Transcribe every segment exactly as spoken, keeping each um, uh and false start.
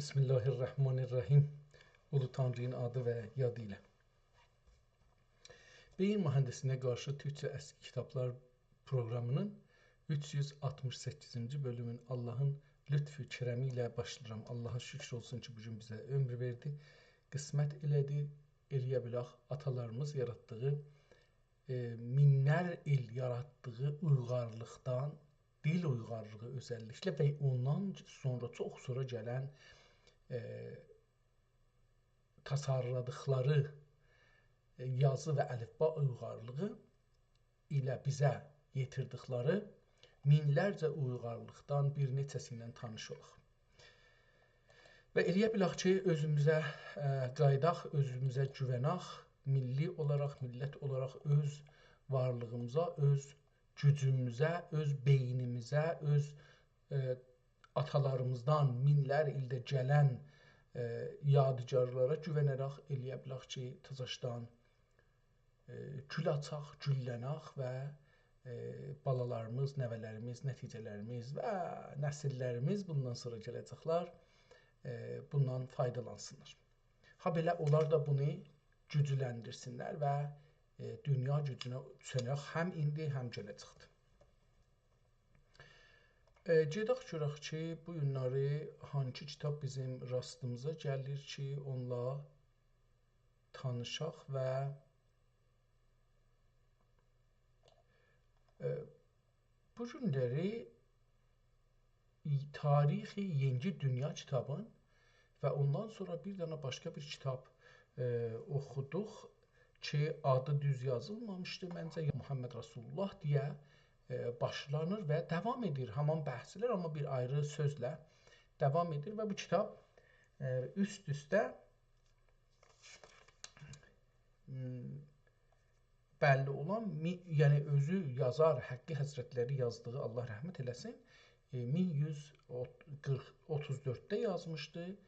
بسم الله الرحمن الرحیم. اولو تانری‌نین آدی و یادی ایله. بئیین مهندسینه قارشی تورکجه اسکی کیتابلار پروقرامی‌نین اوچ یوز آلتمیش سککیزینجی بؤلومون آللاهین لطف و کرمی ایله باشلاییرام. آللاها شوکور اولسون کی، بو گون بیزه عؤمور وئردی، قسمت ائله‌دی، ائلیه بیلاخ آتالاریمیز یاراتدیغی، ائ، مینلر ایل یاراتدیغی اویغارلیقدان، دیل اویغارلیغی اؤزللیکله و اوندان سونرا، چوخ سونرا گلن، ائ، تاسارلادیقلاری، ائ، یازی و الیفبا اویغارلیغی ایله بیزه یئتیردیکلری مینلرجه اویغارلیقدان بیر نئچه‌سی ایله تانیش اولاق. و ائلیه بیلک کی، اؤزوموزه، ائ، قاییداق، اؤزوموزه گوونک، میللی اولاراق، میللت اولاراق اؤز وارلیغیمیزا، اؤز گوجوموزه، اؤز بئینیمیزه، اؤز، ائ، آتالاریمیزدان مینلر ایلده گلن، ائ، یادگارلارا گوونه‌رک ائلیه بیلک کی، تازاشدان، ائ، گول آچاق، گوللنک و، ائ، بالالاریمیز، نوه‌لریمیز، نتیجه‌لریمیز و نسیللریمیز بوندان سونرا گله‌جکلر، ائ، بوندان فایدالانسینلار. هابئله اونلار دا بونو گوجلندیرسینلر و، ائ، دونیا گوجونه دوشه‌جک هم ایندی، هم گله‌جکده. ائ، گئدک گؤرک کی، بو گونلری هانسی کیتاب بیزیم راستیمیزا گلیر کی، اونونلا تانیشاق و، ائ، بو گونلری تاریخ یئنی دونیا کیتابین و اوندان سونرا بیر دنه باشقا بیر کیتاب، ائ، اوخودوق کی، آدی دوز یازیلمامیشدی. منجه، محمد رسول‌الله دئیه، ائ، باشلانیر و داوام ائدیر همان بحثلر، آمما بیر آیری سؤزله داوام ائدیر و بو کیتاب، ائ، اوست-اوسته، م، بللی اولان، می-، یعنی اؤزو یازار، حقی حضرتلری یازدیغی، آللاه رحمت ائله‌سین، ائ، مین یوز قیرخ، اوتوز دؤردده یازمیشدی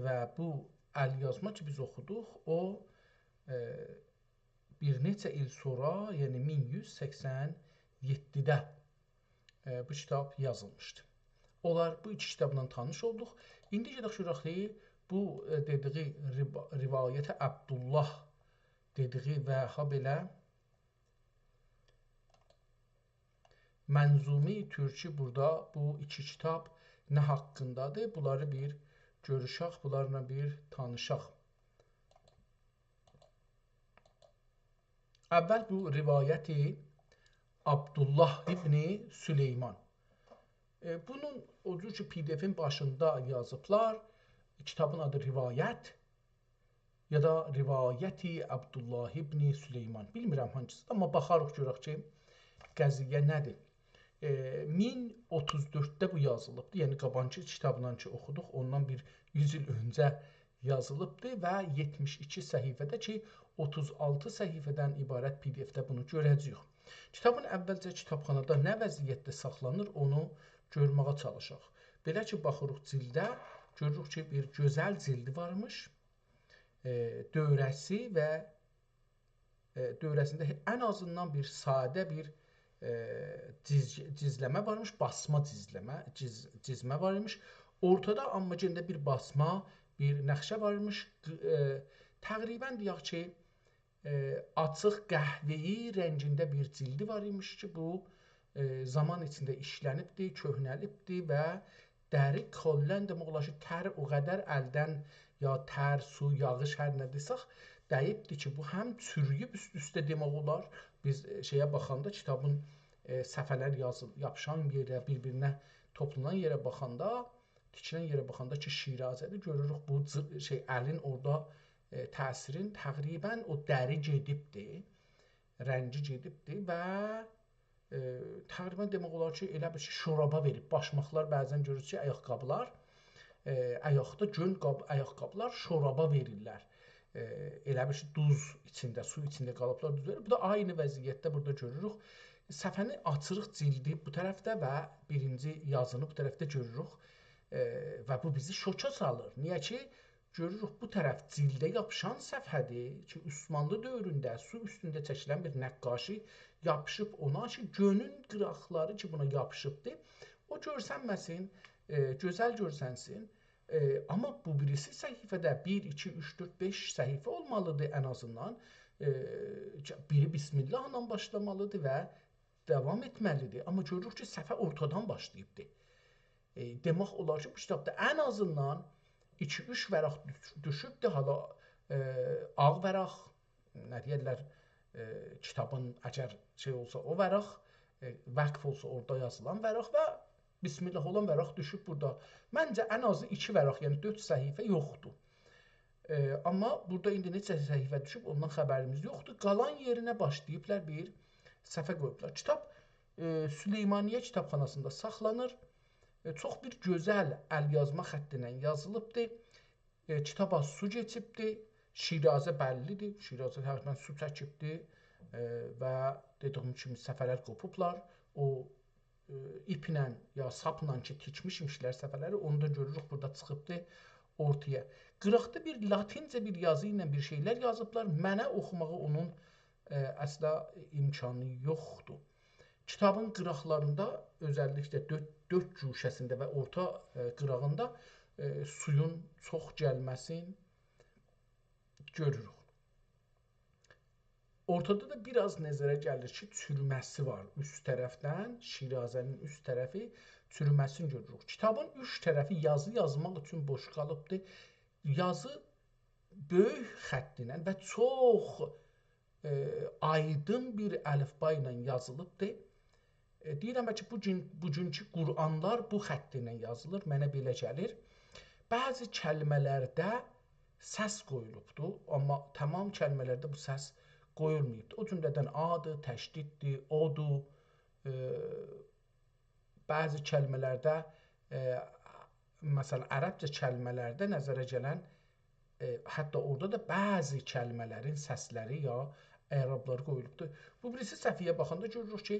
و بو ال‌یازما کی، بیز اوخودوق، او، ائ، بیر نئچه ایل سونرا، یعنی مین یوز سکسن یئددیده، ائ، بو کیتاب یازیلمیشدی. اونلار، بو ایکی کیتابلا تانیش اولدوق. ایندی گئدک گؤرک کی، بو، ائ، دئدیگی روا-، روایت عبدالله دئدیگی و هابئله منظومه ترکی بورادا بو ایکی کیتاب نه حاقیندادیر؟ بونلاری بیر گؤروشک، بونلارلا بیر تانیشاق. اول بو روایت عبدالله ابن سلیمان. ائ، بونون، او جور کی، پی‌دی‌افین باشیندا یازیبلار، کیتابین آدی روایت، یا دا روایت عبدالله ابن سلیمان. بیلمیرم هانسیسیدیر، آمما باخاریق گؤرک کی، قضیه نه‌دیر. ائ، مین اوتوز دؤردده بو یازیلیبدی. یعنی، قاباقکی کیتابدان کی اوخودوق، اوندان بیر یوز ایل اؤنجه یازیلیبدی و یئتمیش ایکی صفحه‌ده کی، اوتوز آلتی صفحه‌دن عبارت پی‌دی‌افده بونو گؤره‌جه‌ییک. کیتابین اولجه کیتابخانادا نه وضعیتده ساخلانیر، اونو گؤرمه‌یه چالیشاق. بئله کی، باخیریق جیلده، گؤروروک کی، بیر گؤزل جیلدی وارمیش. ائ، دؤوره‌سی و، ائ، دؤوره‌سینده ان آزیندان بیر ساده بیر، ائ، جیز-، جیزلمه وارمیش، باسما جیزلمه، جیز-، جیزمه وارمیش. اورتادا آمما یئنه ده بیر باسما، بیر نقشه وارمیش. ق-، ائ، تقریباً دئیک کی، ائ، آچیق قهوه‌ای رنگینده بیر جیلدی وار ایمیش کی، بو، ائ، زامان ایچینده ایشلنیبدی، کؤهنه‌لیبدی و دری کلاً دئمک اولار کی، تر او قدر الدن، یا تر، سو، یاغیش، هر نه دئسک، دَییبدی کی، بو هم چورویوب اوست-اوسته دئمک اولار. بیز، ائ، شئیه باخاندا، کیتابین، ائ، صفحه‌لر یازیل-، یاپیشان یئره، بیر-بیرینه توپلانان یئره باخاندا، تیکیلن یئره باخاندا کی، شیرازه‌دیر، گؤروروک بو جی-، شئی، الین اورادا، ائ، تأثیرین تقریباً او دری گئدیبدی، رنگی گئدیبدی و، ائ، تقریباً دئمک اولار کی، ائله بیل کی، شورابا وئریب. باشماقلار بعضاً گؤرورسونوز کی، آیاق‌قابیلار، ائ، آیاقدا گؤن قاب-، آیاق‌قابیلار شورابا وئریرلر. ائ، ائله بیل کی، دوز ایچینده، سو ایچینده قالیبلار، دوز وئریر. بو دا عینی وضعیتده بورادا گؤروروک. صفحه‌نی آچیریق جیلدی بو طرفده و بیرینجی یازینی بو طرفده گؤروروک. ائ، و بو بیزی شوکا سالیر. نییه کی، گؤروروک بو طرف جیلده یاپیشان صفحه‌دیر کی، عثمانلی دؤورونده سو اوستونده چکیلن بیر نقاشی یاپیشیب اونا کی، گؤنون قیراقلاری کی، بونا یاپیشیبدی، او گؤرسنمه‌سین، ائ، گؤزل گؤرسنسین. ائ، آمما بو بیریسی صفحه‌ده بیر، ایکی، اوچ، دؤرد، بئش صفحه اولمالیدیر ان آزیندان. ائ، بیری بسم الله‌لا باشلامالیدیر و داوام ائتمه‌لیدیر. آمما گؤروروک کی، صفحه اورتادان باشلاییبدیر. ائ، دئمک اولار کی، بو کیتابدا ان آزیندان ایکی، اوچ ورق دوش-، دوشوبدور. حالا، ائ، آغ ورق، نه دئیرلر، ائ، کیتابین اگر شئی اولسا، او ورق، ائ، وقف اولسا، اورادا یازیلان ورق و بسم الله اولان ورق دوشوب بورادا. منجه، ان آزی ایکی ورق، یعنی دؤرد صفحه یوخدور. ائ، آمما بورادا ایندی نئچه صفحه دوشوب، اوندان خبریمیز یوخدور. قالان یئرینه باشلاییبلار، بیر صفحه قویوبلار. کیتاب، ائ، سلیمانیه کیتابخاناسیندا ساخلانیر. ائ، چوخ بیر گؤزل ال‌یازما خطی ایله یازیلیبدیر. ائ، کیتابا سو کئچیبدیر. شیرازه بللیدیر. شیرازه تقریباً سو چکیبدیر. ائ، و دئدیگیم کیمی صفحه‌لر قوپوبلار. او، ائ، ایپله یا ساپلا کی تیکمیش ایمیشلر صفحه‌لری، اونو دا گؤروروک بورادا چیخیبدیر اورتایا. قیراقدا بیر لاتینجه بیر یازی ایله بیر شئیلر یازیبلار. منه اوخوماغی اونون، ائ، اصلا امکانی یوخدور. کیتابین قیراقلاریندا، اؤزللیکله دؤرد، دؤرد گوشه‌سینده و اورتا، ائ، قیراغیندا، ائ، سویون چوخ گلمه‌سین گؤروروک. اورتادا دا بیر آز نظره گلیر کی، چورومه‌سی وار. اوست طرفدن، شیرازه‌نین اوست طرفی، چورومه‌سینی گؤروروک. کیتابین اوچ طرفی یازی یازماق اوچون بوش قالیبدیر. یازی بؤیوک خط ایله و چوخ، ائ، آیدین بیر الفبا ایله یازیلیبدیر. ائ، دئییرم، بلکه بو گون، بوگونکو قرآنلار بو خط ایله یازیلیر، منه بئله گلیر. بعضی کلمه‌لرده سس قویولوبدور، آمما تمام کلمه‌لرده بو سس قویولماییبدیر. او جمله‌دن آدیر، تشدیددیر، اودور، ائ، بعضی کلمه‌لرده، ائ، مثلا، عربجه کلمه‌لرده نظره گلن، ائ، حتی اورادا دا بعضی کلمه‌لرین سسلری یا اعرابلاری قویولوبدور. بو بیریسی صفحه‌یه باخاندا گؤروروک کی،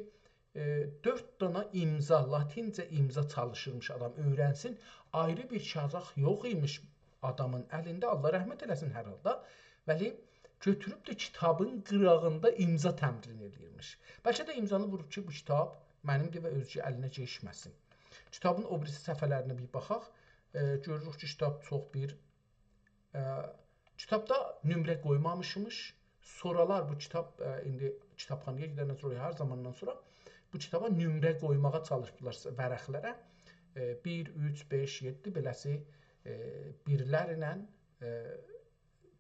ائ، دؤرد دانا امضا، لاتینجه امضا چالیشیرمیش آدام اؤیرنسین. آیری بیر کاغذ یوخ ایمیش آدامین الینده، الله رحمت ائله‌سین هر حالدا. ولی گؤتوروب ده کیتابین قیراغیندا امضا تمرین ائله‌ییرمیش. بلکه ده امضانی ووروب کی، بو کیتاب منیمدیر و اؤزگه الینه کئچمه‌سین. کیتابین او بیریسی صفحه‌لرینه بیر باخاق. ائ، گؤروروک کی، کیتاب چوخ بیر، ائ، کیتابدا نمره قویمامیشمیش. سونرالار بو کیتاب، ائ، ایندی کیتابخانایا گئدندن سونرا، هر زاماندان سونرا بو کیتابا نمره قویماغا چالیشیبلار ورقلره. ائ، بیر، اوچ، بئش، یئددی، بئله‌سی، ائ، بیرلرله، ائ،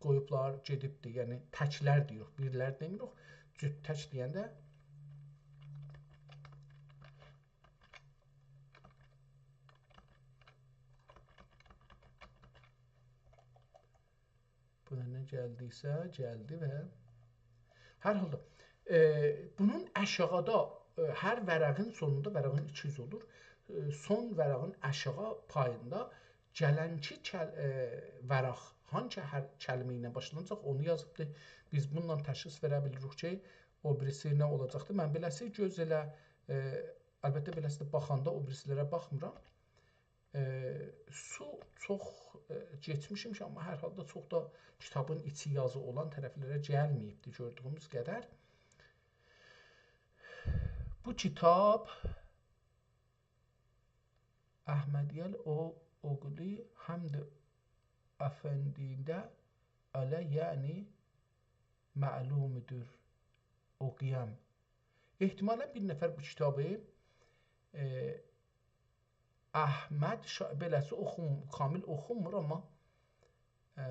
قویوبلار، گئدیبدی. یعنی تکلر دئییریک، بیرلر دئمیریک. جوت تک دئینده بونا نه گلدیسه، گلدی و هر حالدا، ائ، بونون آشاغیدا، ائ، هر ورقین سونوندا، ورقین ایکی اوزو اولور، ائ، سون ورقین آشاغی پاییندا گلنکی کل-، ائ، ورق هانسی هر کلمه ایله باشلاناجاق، اونو یازیبدیر. بیز بونونلا تشخیص وئره بیلیریک کی، او بیریسی نه اولاجاقدیر. من بئله‌سی گؤز ائله، ائ، البته، بئله‌سی ده باخاندا او بیریسیلره باخمیرام. ائ، سو چوخ، ائ، گئچمیشمیش، آمما هر حالدا چوخ دا کیتابین ایچی یازی اولان طرفلره گلمه‌ییبدی، گؤردویوموز قدر. بو کیتاب احمدیل او اوغلی حمد افندیده اله، یعنی معلومدور اوغویام. احتمالاً بیر نفر بو کیتابی، ائ، احمد شا-، بئله‌سی اوخون-، کامل اوخونمور، آمما، ائ،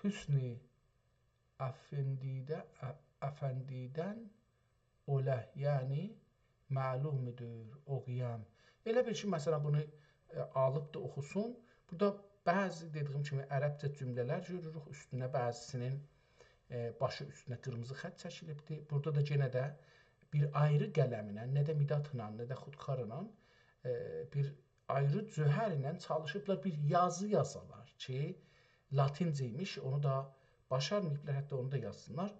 حسنی افندیده-، ا-، افندیدن اوله، یعنی معلومدور اوغویام. ائله بیل کی، مثلا، بونو، ائ، آلیب دا اوخوسون. بورادا بعضی، دئدیگیم کیمی، عربجه جمله‌لر گؤروروک، اوستونه بعضیسینین، ائ، باشی اوستونه قیرمیزی خط چکیلیبدیر. بورادا دا یئنه ده بیر آیری قلمله، نه ده مدادلا، نه ده خودکارلا، ائ، بیر آیری جوهر ایله چالیشیبلار بیر یازی یازالار کی، لاتینجه ایمیش، اونو دا باشارماییبلار، حتی اونو دا یازسینلار.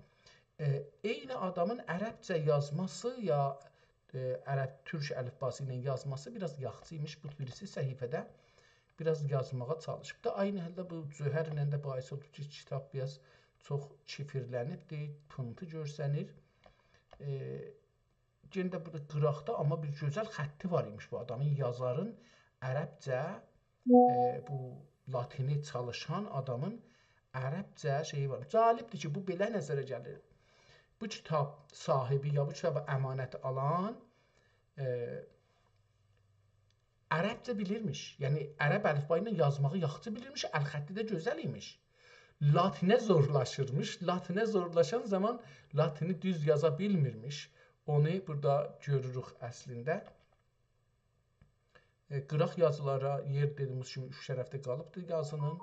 ائ، عینی آدامین عربجه یازماسی یا، ائ، عرب تورک الفباسی ایله یازماسی بیر آز یاخشی ایمیش. بو بیریسی صفحه‌ده بیر آز یازماغا چالیشیب دا، عینی حالدا بو جوهر ایله ده باعث اولوب کی، کیتاب بیر آز چوخ کیفیرلنیبدیر، پینتی گؤرسنیر. ائ، یئنه ده بورادا قیراقدا، آمما بیر گؤزل خطی وار ایمیش بو آدامین، یازارین عربجه، ائ، بو لاتینی چالیشان آدامین عربجه شئیی وار. جالبدیر کی، بو بئله نظره گلیر. بو کیتاب صاحیبی یا بو کیتابی امانت آلان، ائ، عربجه بیلیرمیش. یعنی، عرب الفبا ایله یازماغی یاخشی بیلیرمیش، ال‌خطی ده گؤزل ایمیش. لاتینه زورلاشیرمیش. لاتینه زورلاشان زامان لاتینی دوز یازا بیلمیرمیش. اونو بورادا گؤروروک اصلینده. ائ، قیراق یازیلارا یئر، دئدیییمیز کیمی، اوچ طرفده قالیبدیر یازینین.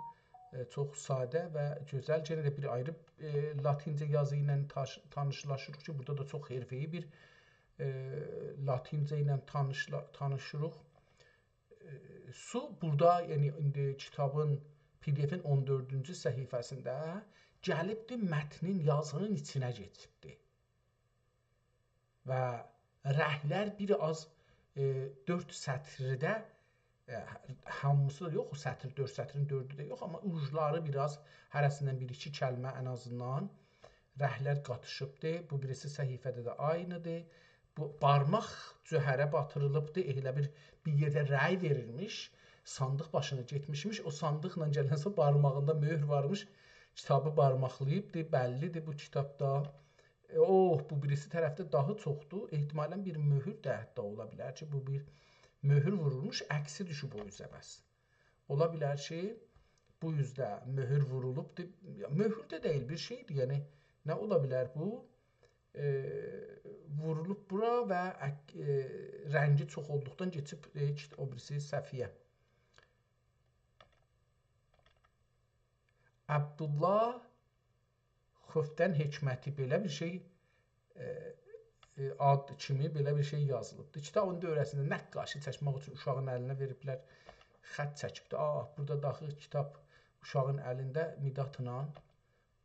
ائ، چوخ ساده و گؤزل. یئنه ده بیر آیری، ائ، لاتینجه یازی ایله تاش-، تانیشلاشیریق کی، بورادا دا چوخ حرفه‌ای بیر، ائ، لاتینجه ایله تانیشلا-، تانیشیریق. ائ، سو بورادا، یعنی ایندی کیتابین، پی دی افین اون دؤردونجو صفحه‌سینده گلیبدی متنین، یازینین ایچینه کئچیبدی. و رنگلر بیر آز، ائ، دؤرد سطرده، ائ، هامیسی دا یوخ، او سطر، دؤرد سطرین دؤردو ده یوخ، آمما اوجلاری بیر آز، هره‌سیندن بیر-ایکی کلمه ان آزیندان رنگلر قاتیشیبدی. بو بیریسی صفحه‌ده ده عینی‌دیر. بو بارماق جوهره باتیریلیبدی، ائله بیر، بیر یئرده رأی وئریلمیش، صاندیق باشینا گئتمیشمیش، او صاندیقلا گلن سونرا بارماغیندا مؤهور وارمیش، کیتابی بارماقلاییبدی، بللی‌دیر بو کیتابدا. ائ، اوه، بو بیریسی طرفده داها چوخدور. احتمالاً بیر مؤهور ده حتی اولا بیلر کی، بو بیر مؤهور وورولموش، عکسی دوشوب او اوزه بس. اولا بیلر کی، بو اوزده مؤهور وورولوبدور. مؤهور ده دئییل، بیر شئی‌دیر. یعنی، نه اولا بیلر بو؟ ائ، وورولوب بورا و عک-، ائ، رنگی چوخ اولدوقدان کئچیب، ائ، کیت-، او بیریسی صفحه‌یه. عبدالله خفتن حکمتی، بئله بیر شئی، ائ، ائ، آد کیمی بئله بیر شئی یازیلیبدیر. کیتابین دؤوره‌سینده نقاشی چکمک اوچون اوشاغین الینه وئریبلر خط چکیبدیر. آه، بورادا داخی کیتاب اوشاغین الینده مدادلا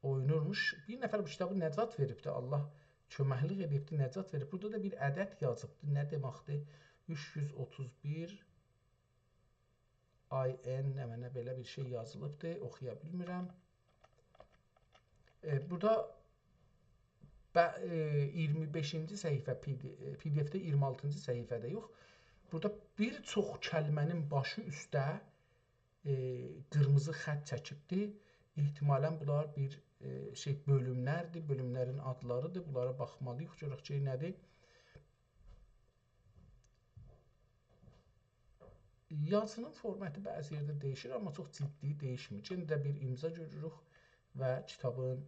اوینورموش. بیر نفر بو کیتابی نجات وئریبدی، الله کؤمکلیک ائدیبدی، نجات وئریب. بورادا دا بیر عدد یازیبدی. نه دئمکدیر؟ اوچ یوز اوتوز بیر آی ان، نمنه بئله بیر شئی یازیلیبدی، اوخویا بیلمیرم. ائ، بورادا ب-، ائ، اییرمی بئشینجی صفحه پی دی-، ائ، پی دی افده اییرمی آلتینجی صفحه‌ده یوخ. بورادا بیر چوخ کلمه‌نین باشی اوسته، ائ، قیرمیزی خط چکیبدی. احتمالاً بونلار بیر، ائ، شئی، بؤلوملردیر، بؤلوملرین آدلاریدیر. بونلارا باخمالی‌ییق، گؤرک کی، نه‌دیر. یازینین فورماتی بعضی یئرده دییشیر، آمما چوخ جدی دییشمیر. یئنه ده بیر امضا گؤروروک و کیتابین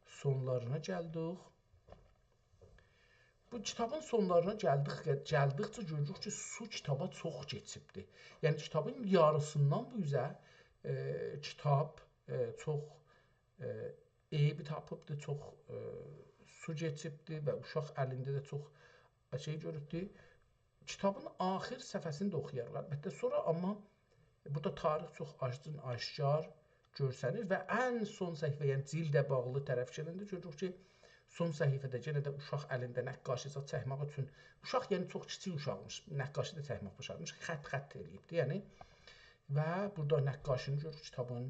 سونلارینا گلدیک. بو کیتابین سونلارینا گلدیک، گلدیکجه گؤروروک کی، سو کیتابا چوخ کئچیبدیر. یعنی، کیتابین یاریسیندان بو اوزه، ائ، کیتاب، ائ، چوخ، ائ، عیبی تاپیبدیر، چوخ، ائ، سو کئچیبدیر و اوشاق الینده ده چوخ شئی گؤروبدور. کیتابین آخیر صفحه‌سینی ده اوخویاریق، البته، سونرا، آمما بورادا تاریخ چوخ آچیق، آشکار گؤرسنیر و ان سون صفحه، یعنی جیلده باغلی طرف گلنده گؤروروک کی، سون صفحه‌ده یئنه ده اوشاق الینده نقاشی زاد چکمک اوچون، اوشاق، یعنی چوخ کیچیک اوشاقمیش، نقاشی ده چکمک باشارمیش، خط-خط ائله‌ییبدی، یعنی. و بورادا نقاشینی گؤروروک، کیتابین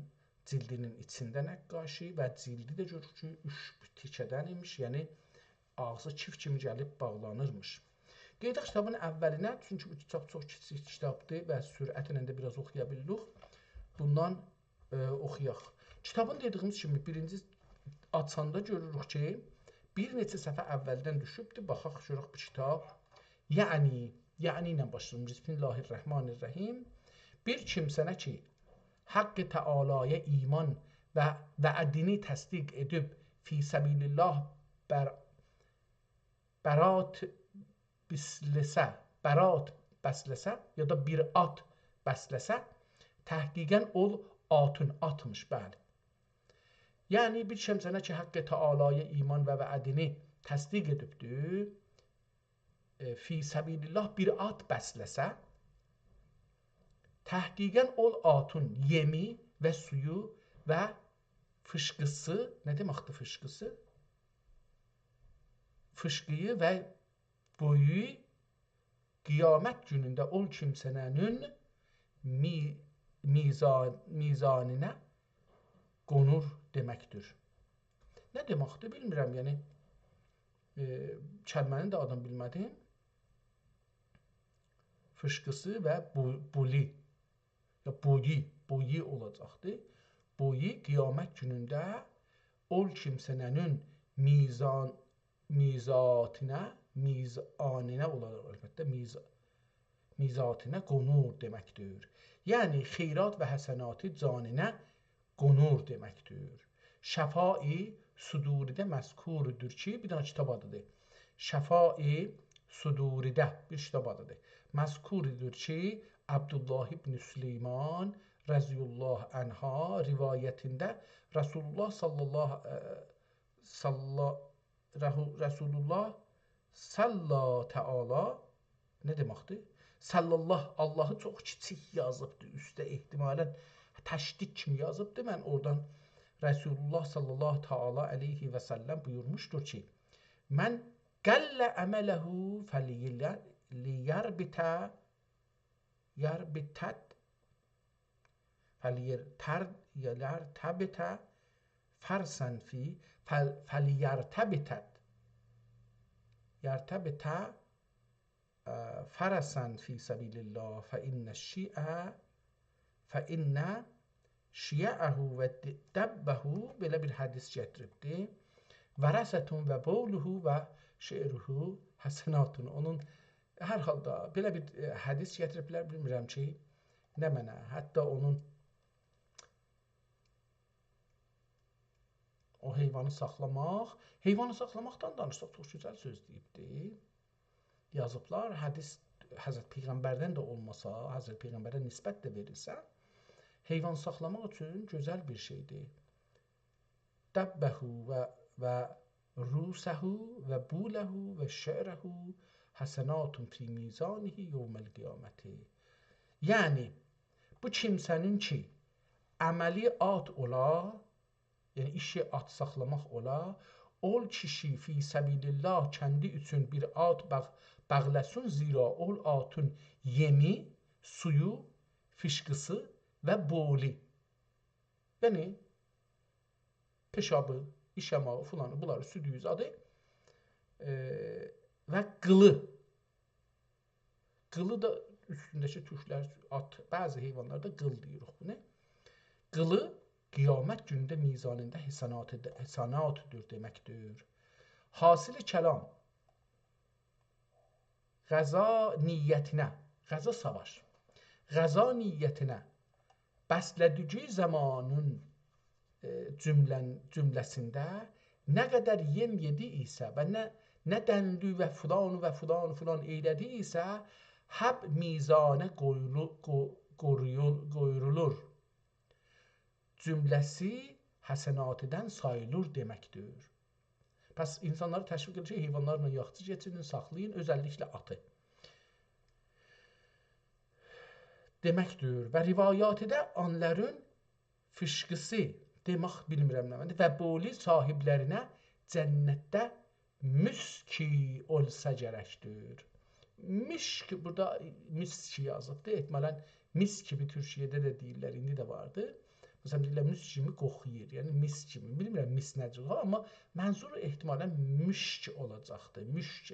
جیلدینین ایچینده نقاشی و جیلدی ده گؤروروک کی، اوچ تیکه‌دن ایمیش، یعنی آغزی کیف کیمی گلیب باغلانیرمیش. قئییداق کیتابین اوّلینه، چونکی بو کیتاب چوخ کیچیک کیتابدیر و سرعتله ده بیر آز اوخویا بیلیریک. بوندان، ائ، اوخویاق. کیتابین دئدیییمیز کیمی بیرینجی آچاندا گؤروروک کی، بیر نئچه صفحه اوّلدن دوشوبدور. باخاق، گؤرک بو کیتاب. یعنی، یعنی ایله باشلاییرام. بسم الله الرحمن الرحیم. بیر کیمسه‌نه کی، حق تعالی‌یا ایمان و وعدینی تصدیق ائدیب، فی سبیل الله بر-، برات بسله‌سه، برات بسله‌سه، یا دا بیر آت بسله‌سه، تحقیقاً اول آتون، آتمیش، بلی. یعنی، بیر کیمسه‌نه کی، حق تعالی‌یا ایمان و وعدینی تصدیق ائدیبدیر، ائ، فی سبیل الله بیر آت بسله‌سه، تحقیقاً اول آتون یئمی و سویو و فیشقیسی، نه دئمکدیر فیشقیسی؟ فیشقی‌یی و بویو قیامت گونونده اول کیمسه‌نه‌نین می-، میزان-، میزانینه قونور دئمکدیر. نه دئمکدیر، بیلمیرم، یعنی، ائ، کلمه‌نی ده آدین بیلمه‌دیم. فیشقیسی و بو-، بولی. یا بویو، بویو اولاجاقدی. بویو قیامت گونونده اول کیمسه‌نین میزان، میزاتینه، میزانینه اولاراق البته، میز-، میزاتینه قونور دئمکدیر. یعنی خیرات و حسناتی جانینه قونور دئمکدیر. شفای صدوری‌ده مذکوردور کی، بیر دنه کیتاب آدیدیر. شفای صدوری‌ده بیر کیتاب آدیدیر. مذکوردور کی، عبدالله ابن سلیمان رضی الله عنها روایتینده رسول الله صلی الله، ائ، صلی-، رهو-، رسول الله صلی تعالی، نه دئمکدیر؟ صلی الله، آللاهی چوخ کیچیک یازیبدی اوسته، احتمالاً تشدید کیمی یازیبدی. من اورادان رسول الله صلی الله تعالی علیه و سلم بویورموشدور کی، «من قل عمله فلیل-، لیربط، یربطت، فلیرتر-، یرتبط فرسا فی، فل-، فلیرتبطت، یرتبط، اه، فرسا فی سبیل الله، فإن الشیعة، فإن شیعه و د-، دبه»، بئله بیر حدیث گتیریبدی. «ورثة و بوله و شعره حسنات». اونون، هر حالدا، بئله بیر، ائ، حدیث گتیریبلر، بیلمیرم کی، نمنه. حتی اونون، او حیوانی ساخلاماق، حیوانی ساخلاماقدان دانیشساق، چوخ گؤزل سؤز دئییبدی. یازیبلار، حدیث حضرت پیغمبردن ده اولماسا، حضرت پیغمبره نسبت ده وئریلسه، حیوان ساخلاماق اوچون گؤزل بیر شئیدیر. «دبه و، و روثه و بوله و شعره حسنات فی میزانه یوم القیامة». یعنی، بو کیمسه‌نین کی، عملی آت اولا، یعنی ایشی آت ساخلاماق اولا، اول کیشی فی سبیل الله کندی اوچون بیر آت باغ-، باغلاسین، زیرا اول آتین یئمی، سویو، فیشقیسی و بولی. یعنی، پیشابی، ایشماغی، فلانی، بونلاری، سودو، زادی، ائ، و قیلی. قیلی دا اوستونده‌کی توکلر، آت، بعضی حیوانلاردا قیل دئییریک بونو. قیلی قیامت گونونده میزانیندا حسنات، حسناتدیر دئمکدیر. حاصل کلام، غزا نیتینه، غزا ساواش، غزا نیتینه بسله‌دیگی زامانین، ائ، جملن-، جمله‌سینده نه قدر یئم یئدی ایسه و نه، نه دنلی و فلان و فلان و فلان ائیله‌دی ایسه، حب میزانه قویولو-، قو-، قورویول-، قویولور. جمله‌سی حسناتیدن ساییلیر دئمکدیر. پس اینسانلاری تشویق ائدیر کی، حیوانلارلا یاخشی کئچینین، ساخلایین، اؤزللیکله آتی. دئمکدیر. و روایاتیده آنلارین فیشقیسی، دئمک بیلمیرم نمنه‌دیر، و بولی صاحیبلرینه جنتده مسکی اولسا گرکدیر. مشک، بورادا مسکی یازیبدیر. احتمالاً میس کیمی تورکیه‌ده ده دئییرلر، ایندی ده واردیر. مثلاً، دئییرلر، میس کیمی قوخویور. یعنی، میس کیمی. بیلمیرم، میس نه‌دیر او، آمما منظور احتمالاً مشک اولاجاقدیر. مشک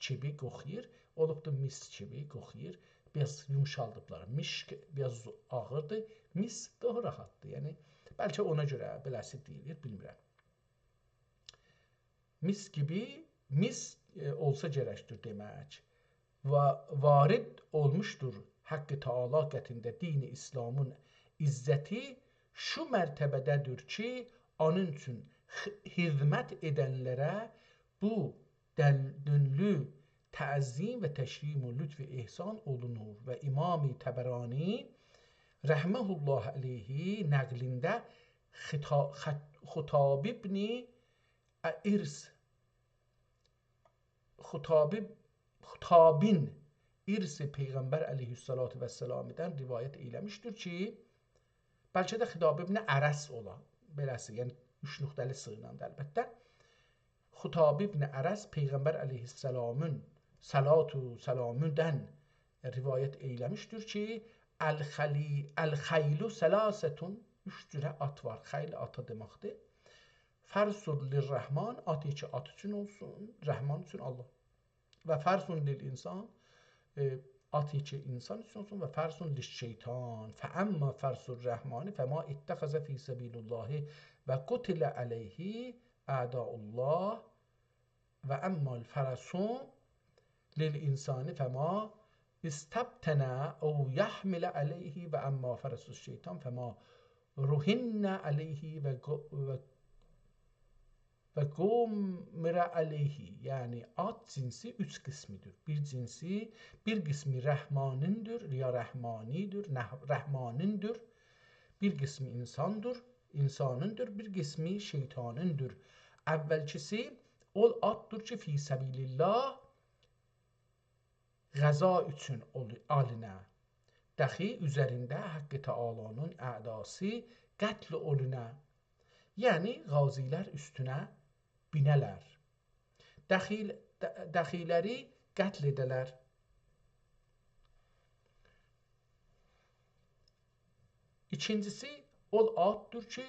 کیمی قوخویور. اولوبدور میس کیمی قوخویور. بیر آز یومشالدیبلار. مشک بیر آز آغیردیر. میس داها راحتدیر. یعنی، بلکه اونا گؤره بئله‌سی دئییلیر، بیلمیرم. میس کیمی، میس، ائ، اولسا گرکدیر دئمک. و وارد اولموشدور حق تعالی قطعینده دین اسلامین عزتی شو مرتبه‌ده‌دیر کی، اونون اوچون خ-، خدمت ائدنلره بو دن-، دنلو تعظیم و تکریم و لطف و احسان اولونور. و امام طبرانی رحمة الله علیه نقلینده خطا-، خط-، خطاب ابن ارث، خطابی، خطابین ارث پیغمبر علیه‌الصلاة والسلامیدن روایت ائیله‌میشدیر کی، بلکه ده خطاب ابن ارث اولا، بئله‌سی، یعنی اوچ نقطه‌لی صیغایلا دا البته. خطاب ابن ارث پیغمبر علیه‌السلامین صلات و سلامیدن روایت ائیله‌میشدیر کی، «الخلی-، الخیل ثلاثة»، اوچ جوره آت وار، خیل آتا دئمکدیر. فرس للرحمن، آت ایکی آت اوچون اولسون، رحمان اوچون، الله. و فرس للانسان، ائ، آت ایکی انسان اوچون اولسون، و فرس للشیطان. فأما فرس الرحمن فما اتخذ فی سبیل الله و قتل علیه اعداء الله، و اما الفرس للانسان فما استبطن او یحمل علیه، و اما فرس الشیطان فما رهن علیه و ق-، و، و قمر علیه. یعنی آت جنسی اوچ قسمیدیر. بیر جنسی، بیر قسمی رحمانیندیر، یا رحمانیدیر، نه-، رحمانیندیر. بیر قسمی انساندیر، انسانیندیر، بیر قسمی شیطانیندیر. اولکیسی، اول آتدیر کی، فی سبیل الله، غزا اوچون اول-، آلینه. دخی اوزرینده حق تعالی‌نین اعداسی قتل اولونه. یعنی، غازی‌لر اوستونه بینه‌لر. دخیل-، د-، دخی‌لری قتل ائده‌لر. ایکینجیسی، اول آتدیر کی،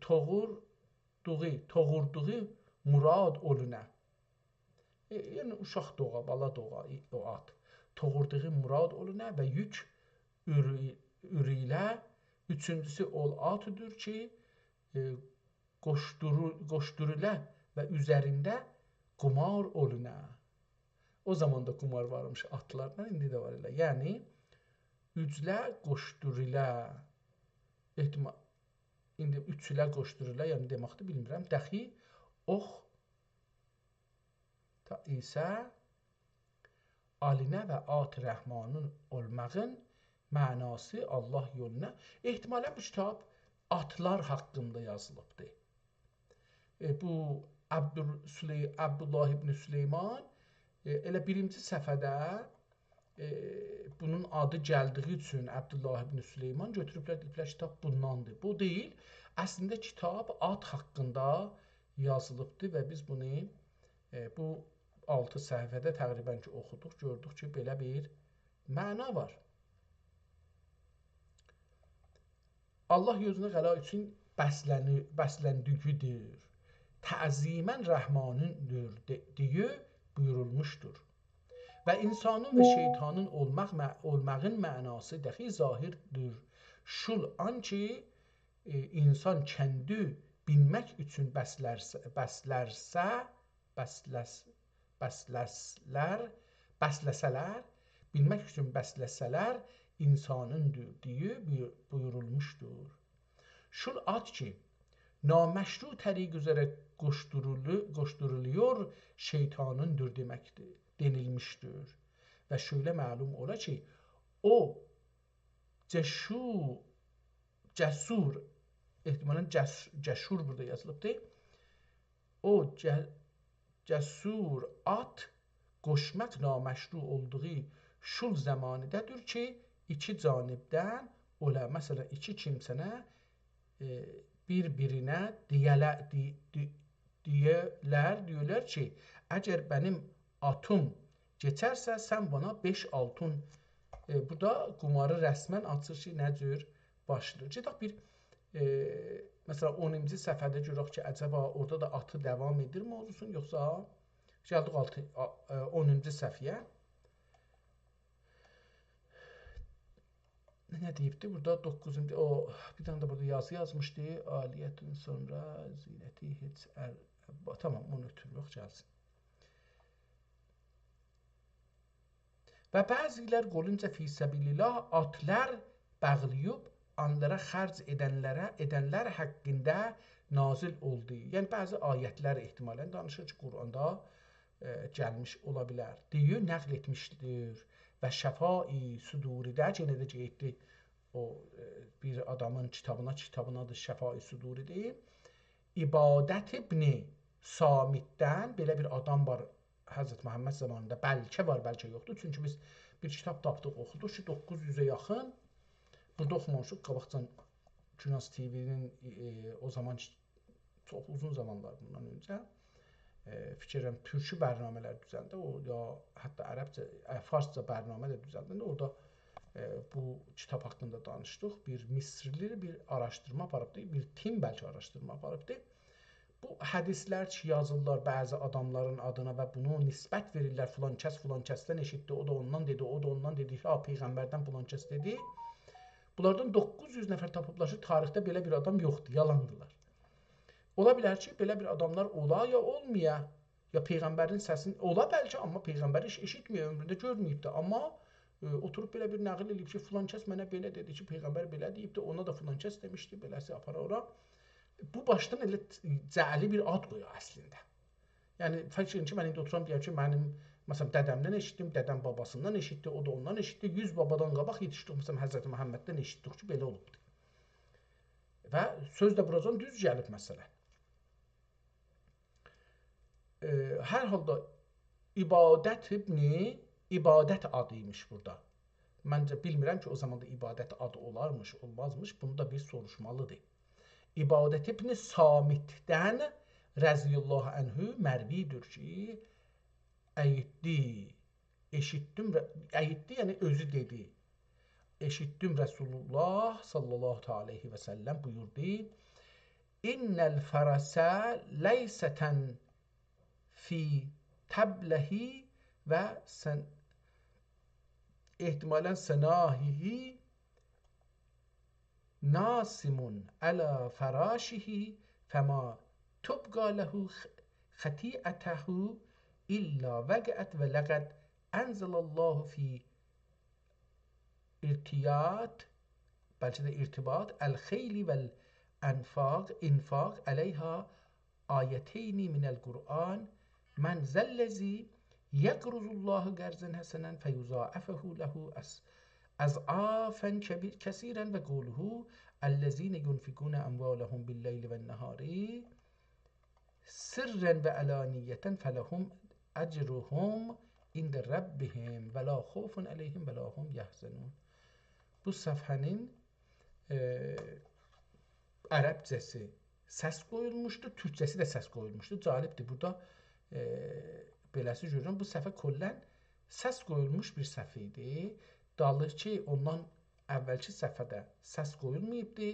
توغوردوغو، توغوردوغو مراد اولونه. ائ، یعنی، اوشاق دوغا، بالا دوغا، ای-، او آت. توغوردوغو مراد اولونه و یوک اورو-، اورو ایله. اوچونجوسو، اول آتدیر کی، ائ، قوشدورو-، قوشدوروله و اوزرینده قومار اولونه. او زامان دا قومار وارمیش آتلارلا، ایندی ده وار ائله. یعنی، اوجله قوشدوروله، احتما-، ایندی اوچ ایله قوشدوروله، یعنی دئمکدیر، بیلمیرم. دخی اوخ تا ایسه آلینه و آت رحمانین اولماغین معناسی الله یولونا. احتمالاً بو کیتاب آتلار حاقیندا یازیلیبدیر. ائ، بو عبدال-، سلی-، عبدالله ابن سلیمان، ائ، ائله بیرینجی صفحه‌ده، ائ، بونون آدی گلدیگی اوچون عبدالله ابن سلیمان گؤتوروبلر، دئییبلر، کیتاب بونداندیر. بو دئییل. اصلینده کیتاب آت حاقیندا یازیلیبدیر و بیز بونو، ائ، بو آلتی صفحه‌ده تقریباً کی اوخودوق، گؤردوک کی، بئله بیر معنا وار. الله یولونا غذا اوچون بسلنی-، بسلندیگیدیر. تعظیماً رحمانیندیر دئ-، دئیه بویورولموشدور. و انسانین و شیطانین اولماق مع-، اولماغین معناسی دخی ظاهردیر. شول آن کی، ائ، انسان کندی بینمک اوچون بسلرسه، بسلرسه، بسلس-، بسلسلر، بسلسه‌لر، بینمک اوچون بسلسه‌لر، انسانیندیر دئیه بویو-، بویورولموشدور. شول آت کی، نامشروع طریق اوزره قوشدورولو-، قوشدورولویور، شیطانیندیر دئمکدیر، دئنیلمیشدیر. و شؤیله معلوم اولا کی، او جشو-، جسور، احتمالاً جس-، جشور بورادا یازیلیبدیر. او جه-، جسور آت قوشماق نامشروع اولدوغو شول زمانیده‌دیر کی، ایکی جانیبدن اولا، مثلاً، ایکی کیمسه‌نه، ائ، بیر-بیرینه دئیه‌له-، دئ-، دئ-، دئیه‌لر، دئییرلر کی، «اگر منیم آتیم کئچرسه، سن بونا بئش آلتین»، ائ، بورادا قوماری رسماً آچیر کی، نه جور باشلاییر. گئدک بیر، ائ، مثلاً، اونونجو صفحه‌ده گؤرک کی، عجبا اورادا دا آتی داوام ائدیر موضوعسون، یوخسا گلدیک آلتی-، آ-، ائ، اونونجو صفحه‌یه. نه دئییبدی بورادا؟ دوققوزونجو، او، بیر دنه ده بورادا یازی یازمیشدی. عالیتون، سونرا زینتی، هئچ ار-، با-، تامام، اونو اؤتوروروک، گلسین. و بعضی‌لر قولونجا فی سبیل الله آتلار باغلاییب، اونلارا خرج ائدنلره، ائدنلر حاقیندا نازل اولدو. یعنی، بعضی آیت‌لر احتمالاً دانیشیر کی، قرآندا، ائ، گلمیش اولا بیلر دئیه نقل ائتمیشدیر. و شفای صدوری‌ده، یئنه ده گئتدی او، ائ، بیر آدامین کیتابینا، کیتابین آدی شفای صدوری‌دیر. عبادة ابن صامیتدن، بئله بیر آدام وار حضرت محمد زامانیندا، بلکه وار، بلکه یوخدور. چونکی بیز بیر کیتاب تاپدیق، اوخودوق کی، دوققوز یوزه یاخین، بورادا اوخومامیشیق. قاباقجان گوناز تی‌وی‌نین، ائ، او زامان چوخ اوزون زامانلار بوندان اؤنجه، ائ، فیکر ائدیرم، تورکی برنامه‌لر دوزنده، او یا حتی عربجه، ائ، فارسجا برنامه ده دوزلدنده، اورادا، ائ، بو کیتاب حاقیندا دانیشدیق. بیر مصرلی بیر آراشدیرما آپاریبدی، بیر تیم بلکه آراشدیرما آپاریبدی. بو حدیثلر کی یازیرلار بعضی آداملارین آدینا و بونو نسبت وئریرلر، فلان کس فلان کسدن ائشیتدی، او دا اوندان دئدی، او دا اوندان دئدی، ها، پیغمبردن فلان کس دئدی. بونلاردان دوققوز یوز نفر تاپیبلار کی تاریخده بئله بیر آدام یوخدور، یالاندیلار. اولا بیلر کی بئله بیر آداملار اولا یا اولمایا، یا پیغمبرین سسینی، اولا بلکه، آمما پیغمبر هئچ ائشیتمه‌ییب، عؤمرونده گؤرمه‌ییب ده، آمما، ائ، اوتوروب بئله بیر ناغیل ائله‌ییب کی فلان کس منه بئله دئدی کی پیغمبر بئله دئییب ده، اونا دا فلان کس دئمیشدی، بئله‌سی آپارا اورا. بو باشدان ائله جعلی بیر آد قویا اصلینده. یعنی، فکر ائدین کی من ایندی اوتورام دئیم کی منیم، مثلا، دده‌مدن ائشیتدیم، دده‌م باباسیندان ائشیتدی، او دا اوندان ائشیتدی، یوز بابادان قاباق یئتیشدیک، مثلا، حضرت محمددن ائشیتدیک کی بئله اولوبدور. و سؤز ده بوراجان دوز گلیب مثلا. ائ، هر حالدا عبادت ابن، عبادت آدی‌یمیش بورادا. منجه بیلمیرم کی او زاماندا عبادت آدی اولارمیش، اولمازمیش. بونو دا بیر سوروشمالیدیر. عبادت ابن صامتدن رضی الله عنه مروی‌دور کی ائشیتدی، ائشیتدیم، ر-، ائشیتدی، یعنی اؤزو دئدی. ائشیتدیم رسول الله صلی الله تعالی علیه و سلم بویوردو: «إن الفرس ليسة في طبله و سن-، احتمالا سناهه ناصم على فراشه فما تبقى له خ-، خطيئته إلا وقعت ولقد أنزل الله في ارتياط»، بلکه ده ارتباط، «الخيل والأنفاق، إنفاق عليها آيتين من القرآن، من ذا الذي يقرض الله قرضا حسنا فيضاعفه له أس-، أضعافا كبي-، كثيرة، وقوله: الذين ينفقون أموالهم بالليل والنهار سرا وعلانية فلهم أجرهم عند ربهم ولا خوف عليهم ولا هم يحزنون.» بو صفحه‌نین، ائ، عربجه‌سی سس قویولموشدو، تورکجه‌سی ده سس قویولموشدو. جالبدیر، بورادا، ائ، بئله‌سی گؤرورم. بو صفحه کلاً سس قویولموش بیر صفحه ایدی. دالیکی، اوندان اولکی صفحه‌ده سس قویولماییبدی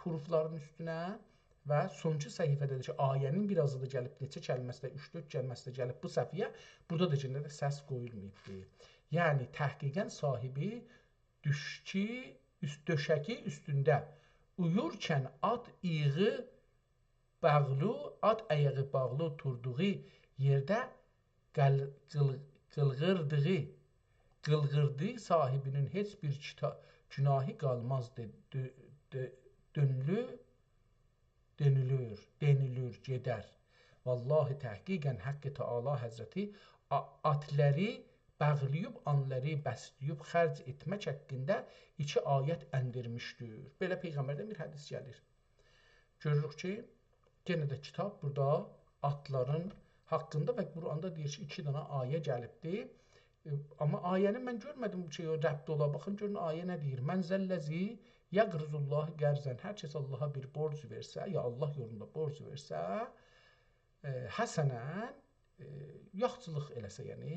حروفلارین اوستونه و سونکی صفحه‌ده ده کی آیه‌نین بیر آزی دا گلیب، نئچه کلمه‌سی ده، اوچ-دؤرد کلمه‌سی ده گلیب بو صفحه‌یه، بورادا دا یئنه ده سس قویولماییبدی. یعنی تحقیقاً صاحبی دوشکی، اوست، دؤشکی اوستونده اویورکن آت اییغی باغلی، آت اییغی باغلی اوتوردوغو یئرده قل-، قیل-، قیلغیردیغی، قیلغیردی صاحبی‌نین هئچ بیر کیتا-، گوناهی قالماز دئ-، دؤ-، دؤ-، دؤنولور، دئنیلیر، دئنیلیر، گئدر. والله، تحقیقاً حق تعالی حضرتی آ-، آتلاری باغلاییب، آنلاری بسله‌ییب خرج ائتمک حاقیندا ایکی آیت اندیرمیشدیر. بئله پیغمبردن بیر حدیث گلیر. گؤروروک کی یئنه ده کیتاب بورادا آتلارین حاقیندا و قرآندا دئییر کی ایکی دنه آیه گلیبدی. ائ، آمما آیه‌نین من گؤرمه‌دیم کی او ربطی اولا. باخین، گؤرون آیه نه دئییر: «من ذا الذی یقرض الله قرضا»، هر کس آللاها بیر بورج وئرسه، یا آللاه یولوندا بورج وئرسه، ائ، حسنا، ائ، یاخشیلیق ائله‌سه، یعنی،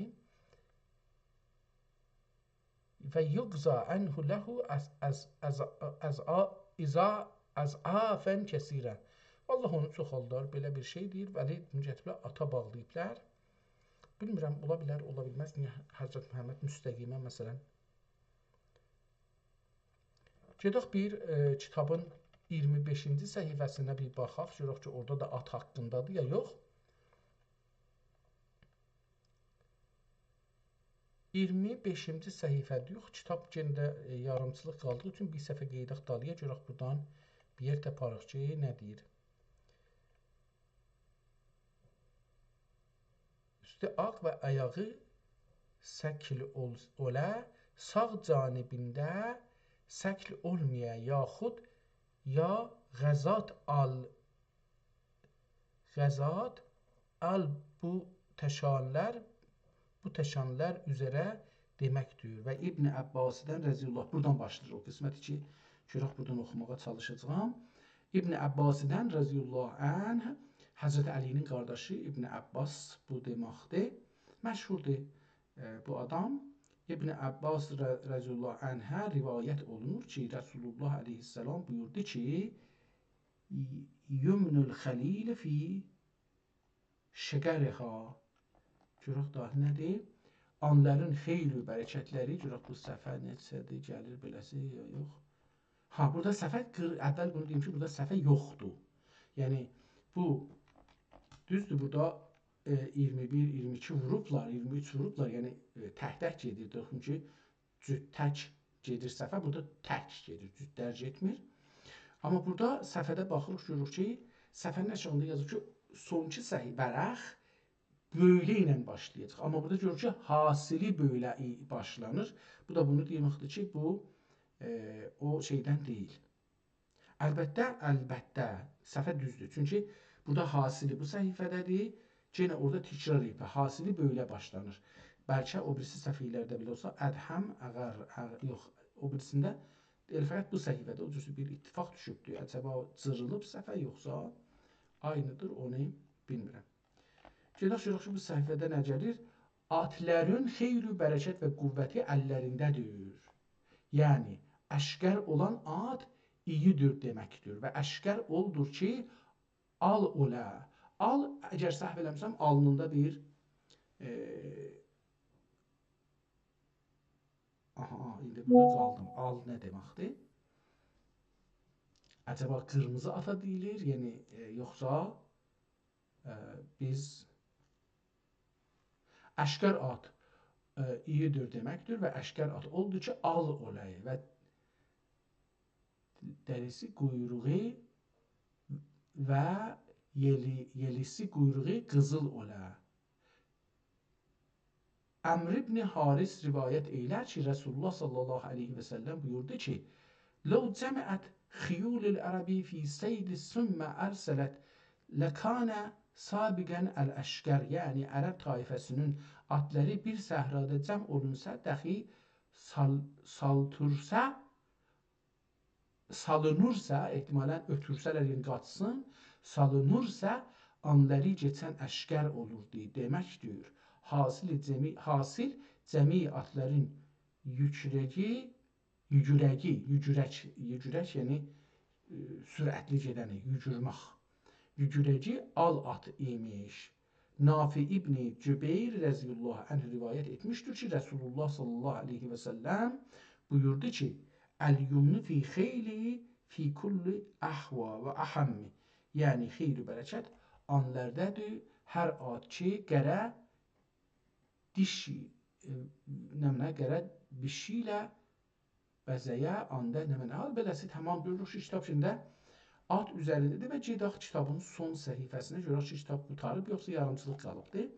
«فیقضی عنه له أض-، أض-، أض-، أض-، أض-، أضعافا کثیرة». آللاه اونو چوخالدار، بئله بیر شئی دئییر. ولی بونو گتیریبلر آتا باغلاییبلار. بیلمیرم، اولا بیلر، اولا بیلمز. نییه حضرت محمد مستقیماً، مثلا، گئدک بیر، ائ، کیتابین اییرمی بئشینجی صفحه‌سینه بیر باخاق، گؤرک کی اورادا دا آت حاقیندادیر یا یوخ. اییرمی بئشینجی صفحه‌دیر، یوخ، کیتاب یئنه ده، ائ، یاریمچیلیق قالدیغی اوچون بیر صفحه قئییداق دالییا، گؤرک بورادان بیر یئر تاپاریق کی نه دئییر. اوستو آغ و آیاغی سکل اول-، اولا، ساغ جانبینده سکل اولمایا، یاخود یا غذات آل، غذات آل بو تاشانلار، بو تاشانلار اوزره دئمکدیر. و ابن عباسیدن رضی الله، بورادان باشلاییر او قسمتی کی گؤرک، بورادان اوخوماغا چالیشاجاغام. ابن عباسیدن رضی الله عنه، حضرت علی‌نین قارداشی ابن عباس بو دئمکدیر. مشهوردور، ائ، بو آدام. ابن عباس ر-، رضی الله عنه روایت اولونور کی رسول الله علیه السلام بویوردو کی، یمن الخلیل فی شقرها. گؤرک داها نه‌دیر؟ آنلارین خیر و برکتلری، گؤرک بو صفحه نئچه‌دیر، گلیر بئله‌سی یا یوخ. ها، بورادا صفحه قیر-، اول بونو دئییم کی، بورادا صفحه یوخدور. یعنی، بو، دوزدور، بورادا، ائ، اییرمی بیر، اییرمی ایکی ووروبلار، اییرمی اوچ ووروبلار، یعنی، ائ، تک-تک گئدیر، چونکی جوت تک گئدیر صفحه، بورادا تک گئدیر، جوتلر گئتمیر. آمما بورادا صفحه‌ده باخیریق، گؤروروک کی، صفحه‌نین آشاغیندا یازیب کی، سونکی صحیح ورق بؤیله ایله باشلایاجاق. آمما بورادا گؤروروک کی، حاصلی بؤیله ای-، باشلانیر. بو دا بونو دئمکدیر کی، بو، ائ، او شئیدن دئییل. البته، البته، صفحه دوزدور. چونکی بورادا حاصلی بو صفحه‌ده‌دیر. یئنه اورادا تکرار ائدیب. حاصلی بؤیله باشلانیر. بلکه او بیریسی صفحه‌لرده بئله اولسا، ادهم، اگر، اگر، یوخ، او بیریسینده ائله فقط بو صفحه‌ده او جور بیر اتفاق دوشوبدور. عجبا جیریلیب صفحه یوخسا عینی‌دیر، اونو بیلمیرم. گئدک گؤرک کی، بو صفحه‌ده نه گلیر؟ آتلارین خیر و برکت و قوتی اللرینده‌دیر. یعنی، عشقر اولان آت اییی‌دیر دئمکدیر و عشقر اولدور کی، آل اولا. آل، اگر سهو ائله‌میرم، آلنیندا بیر، ائ، آها، ایندی بورادا قالدیم. آل نه دئمکدیر؟ عجبا قیرمیزی آتا دئییلیر، یعنی، ائ، یوخسا، ائ، بیز عشقر آت، ائ، اییی‌دیر دئمکدیر و عشقر آت اولدو کی، آل اولای و دریسی، قویروغو و یئلی، یئلیسی، قویروغو قیزیل اولا. عمرو ابن حارث روایت ائیلر کی، رسول الله صلی الله علیه و سلم بویوردو کی، «لو جمعت خیول العرب فی صید ثم ارسلت لکان سابقا الاشقر.» یعنی، عرب طایفه‌سینین آتلاری بیر صحرادا جمع اولونسا، داخی سال-، سالتورسا، سالینیرسا، احتمالاً اؤتورسه‌لر، یعنی قاچسین، سالینیرسا، آنلاری کئچن عشقر اولوردو. دئمکدیر، حاصل جمی، حاصل جمی آتلارین یوکورگی، یوگورگی، یوگورک، یوگورک، یعنی، ائ، سرعتلی گئدنی، یوگورمک. یوگورگی آل آت ایمیش. نافع ابن جبیر رضی الله عنه روایت ائتمیشدیر کی، رسول الله صلی الله علیه و سلم بویوردو کی، «الیمن فی الخیل فی کل اهوی و اهم.» یعنی، خیر و برکت آنلاردادیر، هر آت کی، قره دیشی، ائ، نمنه، قره بیشی ایله بزه‌یه، آندا نمنه. حال بئله‌سی، تمام گؤروروک کی، کیتاب ایچینده آت اوزرینده‌دیر و گئدک کیتابین سون صفحه‌سینه، گؤرک کی، کیتاب قوتاریب، یوخسا یاریمچیلیق قالیبدیر.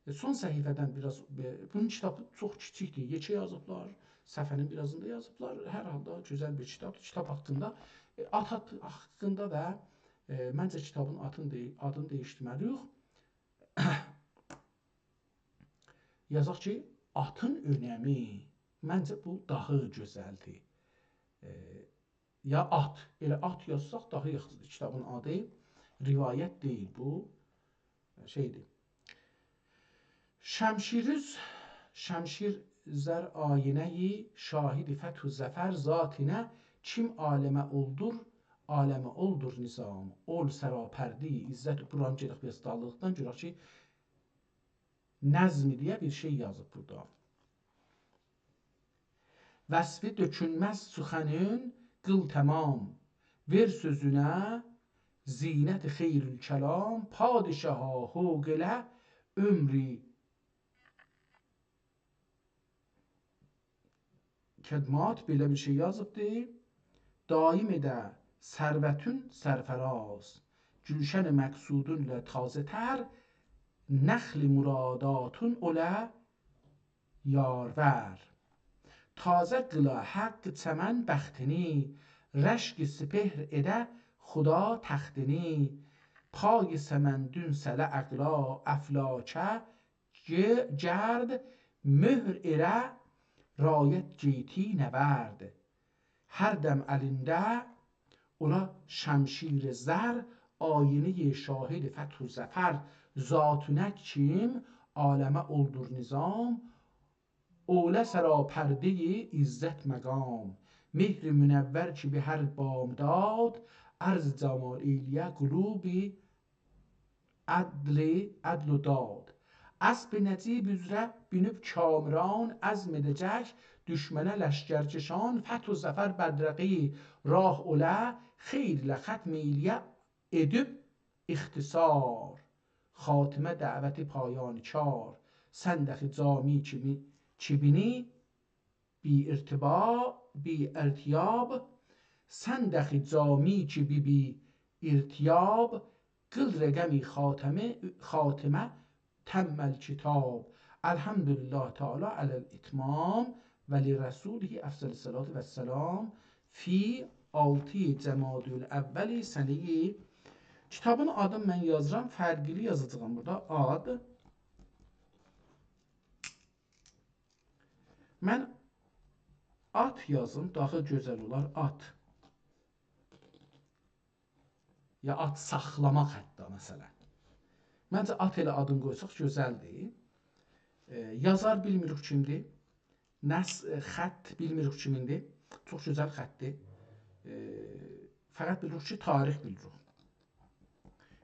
ائ، سون صفحه‌دن بیر آز، ائ، بونون کیتابی چوخ کیچیکدیر، یئکه یازیبلار، صفحه‌نین بیر آزیندا یازیبلار. هر حالدا گؤزل بیر کیتابدیر. کیتاب حاقیندا، ائ، آت، آت حاقیندا و، ائ، منجه کیتابین آتین دئی-، آدینی دییشدیرمه‌لی‌ییک. یازاق کی، آتین اؤنمی. منجه، بو داها گؤزلدیر. ائ، یا آت. ائله آت یازساق داها یاخشیدیر. کیتابین آدی روایت دئییل، بو شئیدیر. شمشیریز، شمشیر زر آینه‌یی شاهد فتح و ظفر ذاتینه، کیم عالمه اولدور، عالمه اولدور نظام. اول سراپرده‌ی عزت، بورانی گئدک بیر آز داللیقدان گؤرک کی، نظمی دئیه بیر شئی یازیب بورادا. وصفی دؤکونمز سخنین قیل تمام، وئر سؤزونه زینت خیر الکلام، پادشاها حوق ائله عمری خدمات، بئله بیر شئی یازیبدی. دایم ائده ثروتون سرفراز، گلشن مقصودون ایله تازه‌تر، نخل مراداتون اوله یارور. تازه قیلا حق چمن بختینی، رشک سپهر ائده خدا تختینی. پای سمندون سله عقلا افلاکه، گ-، گرد مهر ائره رایت گیتی نورد. هر دم الینده اولا شمشیر زر، آینه‌ی شاهد فتح و ظفر. ذاتونه کیم عالمه اولدور نظام، اوله سراپرده‌ی عزت مقام. مهر منور کی به هر بامداد، عرض جمال ائیله‌یه قلوب عدل، عدل و داد. اسب نجیب اوزره مینیب کامران، عزم ائده‌جک دشمنه لشکرکشان. فتح و ظفر بدرقه راه اوله، خیر ایله ختم ائیله‌یه ائدیب اختصار. خاتمه دعوت پایان کار، سن دخی جامی کیمی، کیمینی بی ارتبا-، بی ارتیاب، سن دخی جامی کی بی بی ارتیاب، قیل رقمی خاتمه، خاتمه تم الکتاب. الحمدلله تعالی علی الاتمام و لرسوله افضل الصلاة و السلام فی آلتی جمادی الاول سنه‌ی. کیتابین آدینی من یازیرام، فرقلی یازاجاغام بورادا. آد، من آت یازیم، داها گؤزل اولار، آت. یا آت ساخلاماق حتی، مثلا. منجه، آت ائله آدینی قویساق گؤزلدیر. ائ، یازار بیلمیریک کیمدیر. نس-، ائ، خط بیلمیریک کیمیندیر. چوخ گؤزل خطدیر. ائ، فقط بیلیریک کی، تاریخ بیلیریک.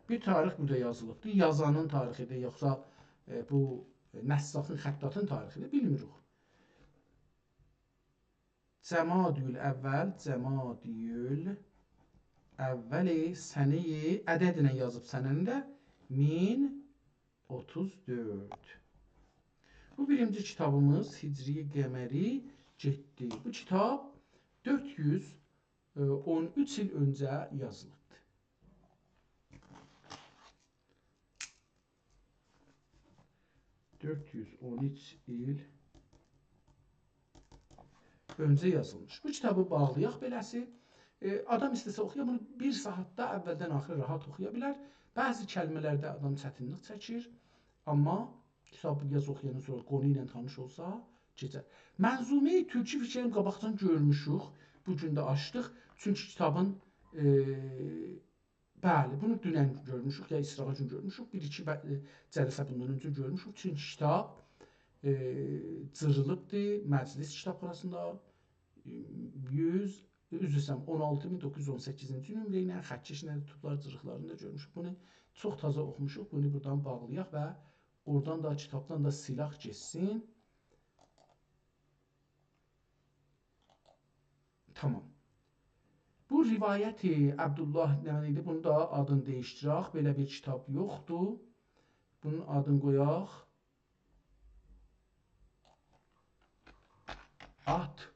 بیر تاریخ بورادا یازیلیبدیر. یازانین تاریخیدیر، یوخسا، ائ، بو نساخین، خطاطین تاریخیدیر، بیلمیریک. جمادی الاول، جمادی الاول سنه‌ی، عددله یازیب سنه‌نی ده، مین اوتوز دؤرد. بو بیرینجی کیتابیمیز هجری قمری گئتدی. بو کیتاب دؤرد یوز اون اوچ ایل اؤنجه یازیلیبدی. دؤرد یوز اون اوچ ایل اؤنجه یازیلمیش. بو کیتابی باغلایاق بئله‌سی. ائ، آدام ایسته‌سه اوخویا، بونو بیر ساعاتدا اولدن آخیرا راحت اوخویا بیلر. بعضی کلمه‌لرده آدام چتینلیک چکیر، آمما کیتابی بیر آز اوخویاندان سونرا قونو ایله تانیش اولسا، کئچر. منظومه‌ی تورکی فیکریم قاباقدان گؤرموشوک، بو گون ده آچدیق. چونکی کیتابین، ائ، بلی، بونو دونن گؤرموشوک، یا ایسراغا گون گؤرموشوک. بیر-ایکی به-، ائ، جلسه بوندان اؤنجه گؤرموشوک. چونکی کیتاب، ائ، جیریلیبدی مجلس کیتابخاناسیندا، ائ، یوز، عذر ایسته‌ییرم، اون آلتی مین دوققوز یوز اون سککیزینجی نمره ایله خطکشله توتوبلار، جیریقلارینی دا گؤرموشوک. بونو چوخ تازا اوخوموشوق. بونو بورادان باغلایاق و اورادان دا، کیتابدان دا سیلاق گئتسین. تامام. بو روایت عبدالله نمنه ایدی؟ بونو دا آدینی دییشدیرک. بئله بیر کیتاب یوخدور. بونون آدینی قویاق آت.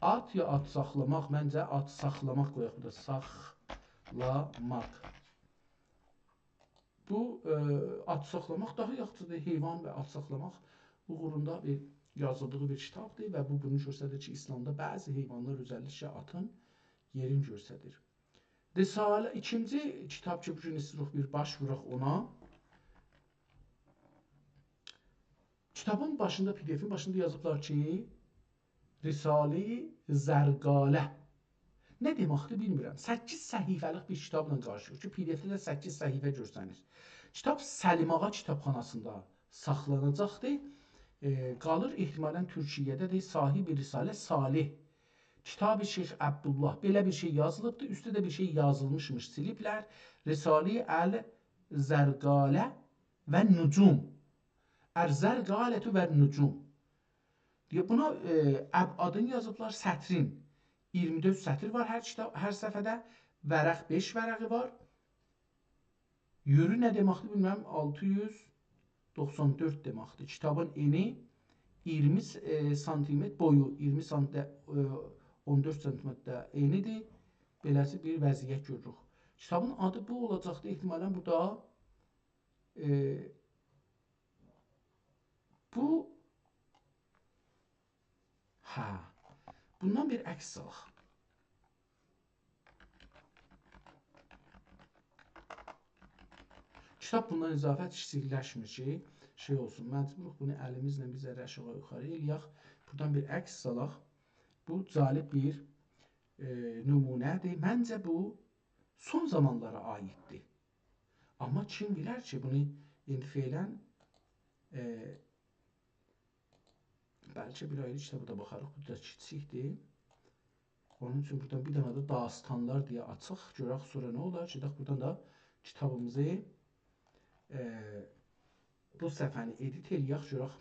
آت یا آت ساخلاماق؟ منجه آت ساخلاماق قویاق بورادا. ساخلاماق. بو، ائ، آت ساخلاماق داها یاخشیدیر. حیوان و آت ساخلاماق اوغروندا بیر یازیلدیغی بیر کیتابدیر و بو بونو گؤستریر کی، ایسلامدا بعضی حیوانلار، اؤزللیکله آتین یئرینی گؤستریر. رساله، ایکینجی کیتاب کی، بو گون ایسته‌ییریک بیر باش ووراق اونا. کیتابین باشیندا، پی دی افین باشیندا یازیبلار کی، رساله زرقاله. نه دئمکدیر، بیلمیرم. سککیز صفحه‌لیک بیر کیتابلا قارشیلیق کی، پی دی افده ده سککیز صفحه گؤرسنیر. کیتاب سلیم آغا کیتابخاناسیندا ساخلاناجاقدیر. ائ، قالیر احتمالا تورکیه‌ده ده صاحب رساله صالح. کتاب شیخ عبدالله. بئله بیر شئی یازیلیبدیر. اوسته ده بیر شئی یازیلمیشمیش، سیلیبلر. رساله الزرقاله و نجوم. الزرقاله و نجوم. دئییر، بونا، ائ، ابعادینی یازیبلار، سطرین. اییرمی دؤرد سطر وار هر کیتاب، هر صفحه‌ده. ورق، بئش ورقی وار. یورو نه دئمکدیر، بیلمیرم، آلتی یوز دوخسان دؤرد دئمکدیر. کیتابین انی اییرمی س-، ائ، سانتیمتر، بویو اییرمی سانت، ائ، اون دؤرد سانتیمتر ده انی‌دیر. بئله‌سی بیر وضعیت گؤروروک. کیتابین آدی بو اولاجاقدی، احتمالا بورادا، ائ، بو، هه، بوندان بیر عکس سالاق. کیتاب بوندان اضافه کیچیکلشمیر کی، شئی اولسون. مجبوروق بونو الیمیزله بیر ذره آشاغی یوخاری ائله‌یک. بورادان بیر عکس سالاق. بو جالب بیر، ائ، نمونه‌دیر. منجه بو سون زامانلارا عایددیر. آمما کیم بیلر کی، بونو ایندی فعلا، ائ، بلکه بیر آیری کیتابا دا باخاریق. بو دا کیچیکدیر. اونون اوچون بورادان بیر دنه ده داستانلار دئیه آچاق. گؤرک سونرا نه اولار. گئدک بورادان دا کیتابیمیزی، ائ، بو صفحه‌نی ادیت ائله‌یک، گؤرک.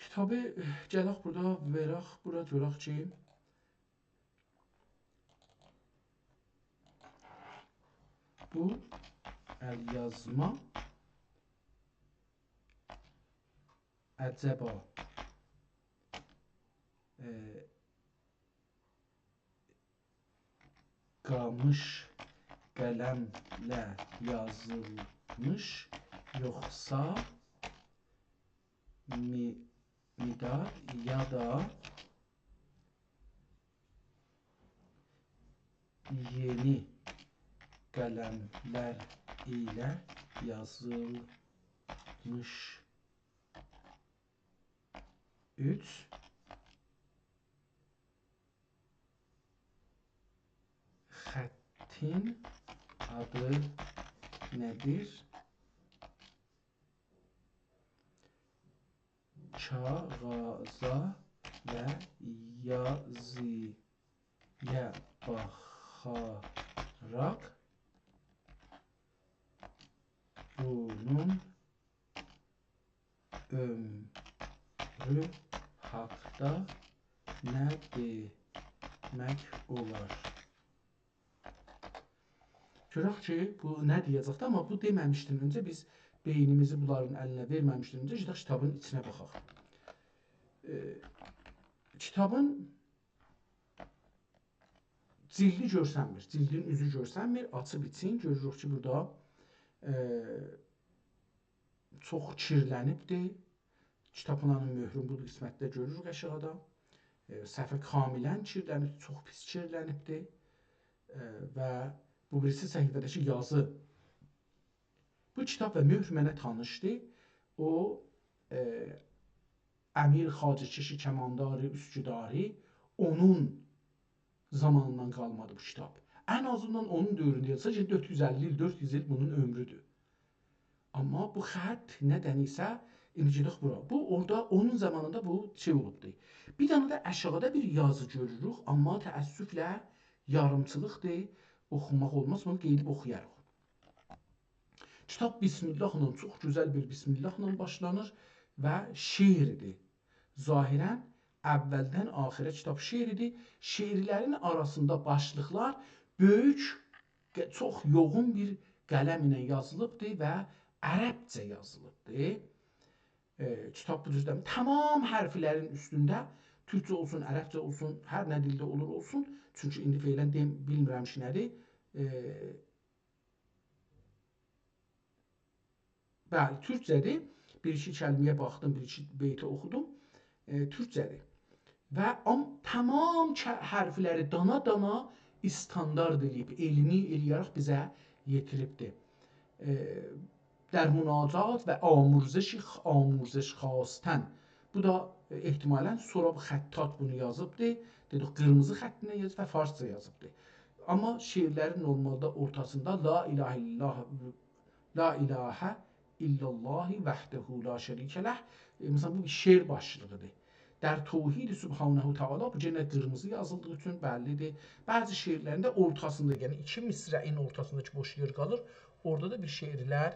کیتابی گلک بورادا وئرک، بورا گؤرک کی، بو ال‌یازما عجبا، ائ، قامیش قلمله یازیلمیش، یوخسا می-، مداد یا دا یئنی قلملر ایله یازیلمیش. اوچ. خطین آدی نه‌دیر؟ کاغاذا و یازییا باخاراق بونون عؤمرو حاقدا نه دئمک اولار؟ گؤرک کی، بو نه دئیه‌جکدیر، آمما بو دئمه‌میشدن اؤنجه بیز بئینیمیزی بونلارین الینه وئرمه‌میشدن اؤنجه گئدک کیتابین ایچینه باخاق. ائ، کیتابین جیلدی گؤرسنمیر، جیلدین اوزو گؤرسنمیر. آچیب ایچین گؤروروک کی، بورادا، ائ، چوخ کیرلنیبدیر. کیتابخانانین مؤهرون بو قسمتده گؤروروک آشاغیدا. ائ، صفحه کاملاً کیرلنیب، چوخ پیس کیرلنیبدیر. ائ، و بو بیریسی صفحه‌ده‌کی یازی. بو کیتاب و مؤهر منه تانیشدی. او، ائ، امیر خواجه کشی کماندار اسکداری، اونون زامانیندان قالمادی بو کیتاب. ان آزیندان اونون دؤورونده یازسا کی، دؤرد یوز اللی ایل، دؤرد یوز ایل بونون عؤمرودور. آمما بو خط نه‌دنیسه، ایندی گئدک بورا. بو اورادا اونون زامانیندا بو شئی اولوبدو. بیر دنه ده آشاغیدا بیر یازی گؤروروک، آمما تأسفله یاریمچیلیقدیر، اوخوماق اولماز، بونو قئییدیب اوخویاریق. کیتاب بسم‌الله‌لا، چوخ گؤزل بیر بسم‌الله‌لا باشلانیر و شعردیر. ظاهراً اولدن آخیره کیتاب شعردیر. شعرلرین آراسیندا باشلیقلار بؤیوک، ق-، چوخ یوغون بیر قلم ایله یازیلیبدیر و عربجه یازیلیبدیر. ائ، کیتاب بو جور دئییل. تمام حرفلرین اوستونده، تورکجه اولسون، عربجه اولسون، هر نه دیلده اولور اولسون، چونکی ایندی فعلاً دئیم، بیلمیرم کی، نه‌دیر. ائ، بلی، تورکجه‌دیر. بیر-ایکی کلمه‌یه باخدیم، بیر-ایکی بیتی اوخودوم. ائ، تورکجه‌دیر. و آم-، تمام ک-، حرفلری دانا-دانا استاندارد ائله‌ییب، علمی ائله‌یه‌رک بیزه یئتیریبدیر. ائ، در مناجات و آمرزش خ-، آمرزش خواستن. بو دا، ائ، احتمالاً سونرا بو خطاط بونو یازیبدی. دئدیک، قیرمیزی خطینن یازیب و فارسجا یازیبدی. آمما شعرلرین نورمالدا اورتاسیندا «لا اله الا الله، لا اله الا الله وحده لا شریک له»، ائ، مثلاً، بو بیر شعر باشلیغیدیر. «در توحید سبحانه تعالی»، بو یئنه قیرمیزی یازیلدیغی اوچون بللیدیر. بعضی شعرلرین ده اورتاسیندا، یعنی ایکی مصرعین اورتاسیندا کی بوش یئر قالیر، اورادا دا بیر شعرلر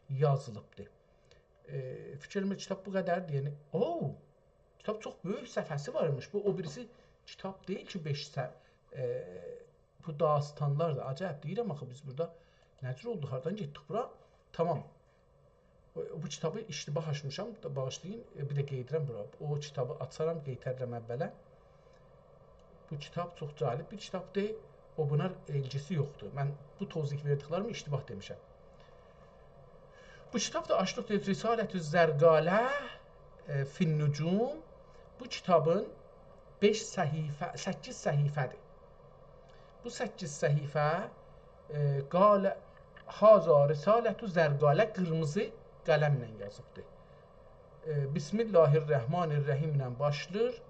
یازیلیبدیر. ائ، فیکریمه کیتاب بو قدردیر. یعنی، او، کیتاب چوخ بؤیوک صفحه‌سی وار ایمیش. بو او بیریسی کیتاب دئییل کی، بئش صف-، ائ، بو داستانلاردیر. عجب، دئییرم آخی بیز بورادا نه جور اولدو، هاردان گئتدیک بورا؟ تامام. او، بو کیتابی اشتباه آچمیشام، باغیشلایین، ائ، بیر ده قئییدیرم بورا. او کیتابی آچارام، قئیتریرم اوّله. بو کیتاب چوخ جالب بیر کیتابدیر. او بونا ایلگیسی یوخدور. من بو توضیح وئردیکلریمی اشتباه دئمیشم. بو کیتاب دا آچدیق، دئییر، «رسالة الزرقاله، ائ، فی النجوم». بو کیتابین بئش صفحه، سککیز صفحه‌دیر. بو سککیز صفحه، ائ، قال، هذا رسالة زرقالة، قیرمیزی قلمله یازیبدی. ائ، بسم الله الرحمن الرحیم ایله باشلاییر.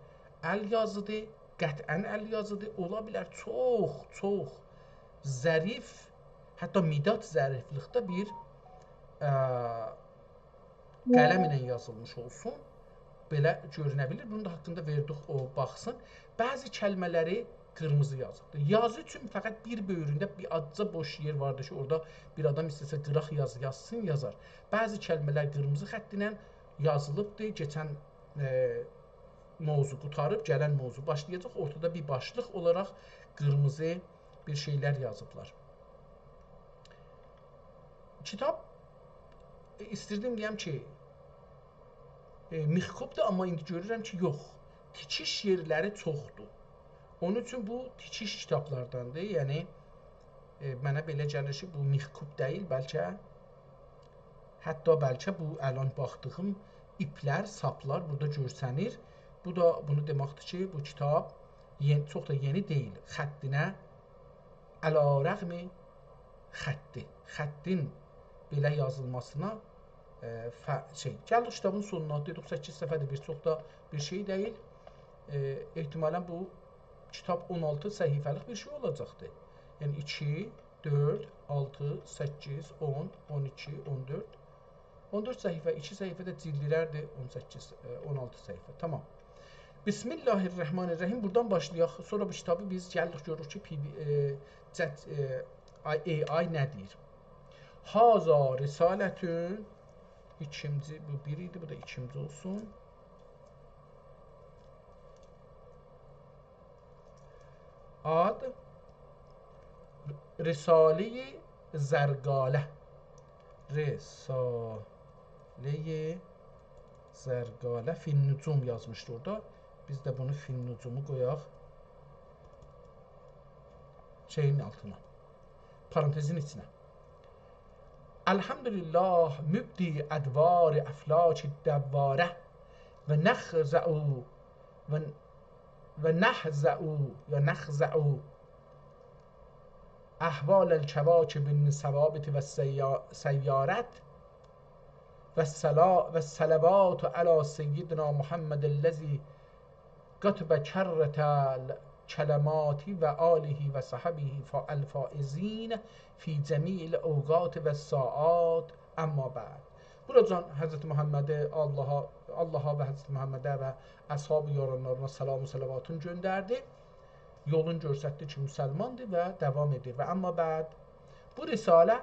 ال یازیدیر، قطعاً ال یازیدیر. اولا بیلر چوخ، چوخ ظریف، حتی مداد ظریفلیکده بیر، ائ، قلم ایله یازیلمیش اولسون. بئله گؤرونه بیلیر. بونون دا حاقیندا وئردیک او باخسین. بعضی کلمه‌لری قیرمیزی یازیبدیر. یازی اوچون فقط بیر بؤیرونده بیر آزجا بوش یئر واردی کی، اورادا بیر آدام ایسته‌سه قیراق یازی یازسین، یازار. بعضی کلمه‌لر قیرمیزی خط ایله یازیلیبدیر. کئچن، ائ، موضوع قوتاریب، گلن موضوع باشلایاجاق. اورتادا بیر باشلیق اولاراق قیرمیزی بیر شئیلر یازیبلار. کیتاب، ائ، ایستیردیم دئیم کی، ائ، میخکوبدور، آمما ایندی گؤرورم کی، یوخ. تیکیش یئرلری چوخدور. اونون اوچون بو تیکیش کیتابلارداندیر. یعنی، ائ، منه بئله گلیر کی، بو میخکوب دئییل، بلکه، حتی بلکه بو الان باخدیغیم ایپلر، ساپلار بورادا گؤرسنیر. بو دا بونو دئمکدیر کی، بو کیتاب یئن-، چوخ دا یئنی دئییل. خطینه، علی‌رغم خطی، خطین بئله یازیلماسینا، ائ، ف-، شئی، گلدیک کیتابین سونونا، دئدیک سککیز صفحه‌دیر، بیر چوخ دا بیر شئی دئییل. ائ، احتمالاً بو کیتاب اون آلتی صفحه‌لیک بیر شئی اولاجاقدیر. یعنی ایکی، دؤرد، آلتی، سککیز، اون، اون ایکی، اون دؤرد. اون دؤرد صفحه، ایکی صفحه ده جیلدیرردی، اون سککیز، ائ، اون آلتی صفحه. تامام. بسم الله الرحمن الرحیم. بورادان باشلایاق. سونرا بو کیتابی بیز گلدیک، گؤروروک کی، پی دی، ائ، جت-، ائ، آی-، ائ آی نه دئییر. هذا رسالة، ایکینجی، بو بیر ایدی، بو دا ایکینجی اولسون. آد، رساله‌ی زرقاله. رساله‌ی زرقاله. فی النجوم یازمیشدی اورادا. بیز ده بونو فی النجومو قویاق شئیین آلتینا. پارانتزین ایچینه. الحمدلله مبدی ادوار افلاک دواره، و نخضع، و، و نهضع، یا نخضع، احوال الکواکب الثوابت و السیا-، سیارت، و الصلا-، و الصلوات علی سیدنا محمد الذی قطب کرة الکلمات و آله و صحبه فا-، الفائزین فی جمیع الاوقات و الساعات، اما بعد. بوراجان حضرت محمدی آللاها، آللاها و حضرت محمده و اصحاب یارانلارینا سلام و صلواتین گؤندردی. یولون گؤرستدی کی، مسلماندیر و داوام ائدیر. و اما بعد، بو رساله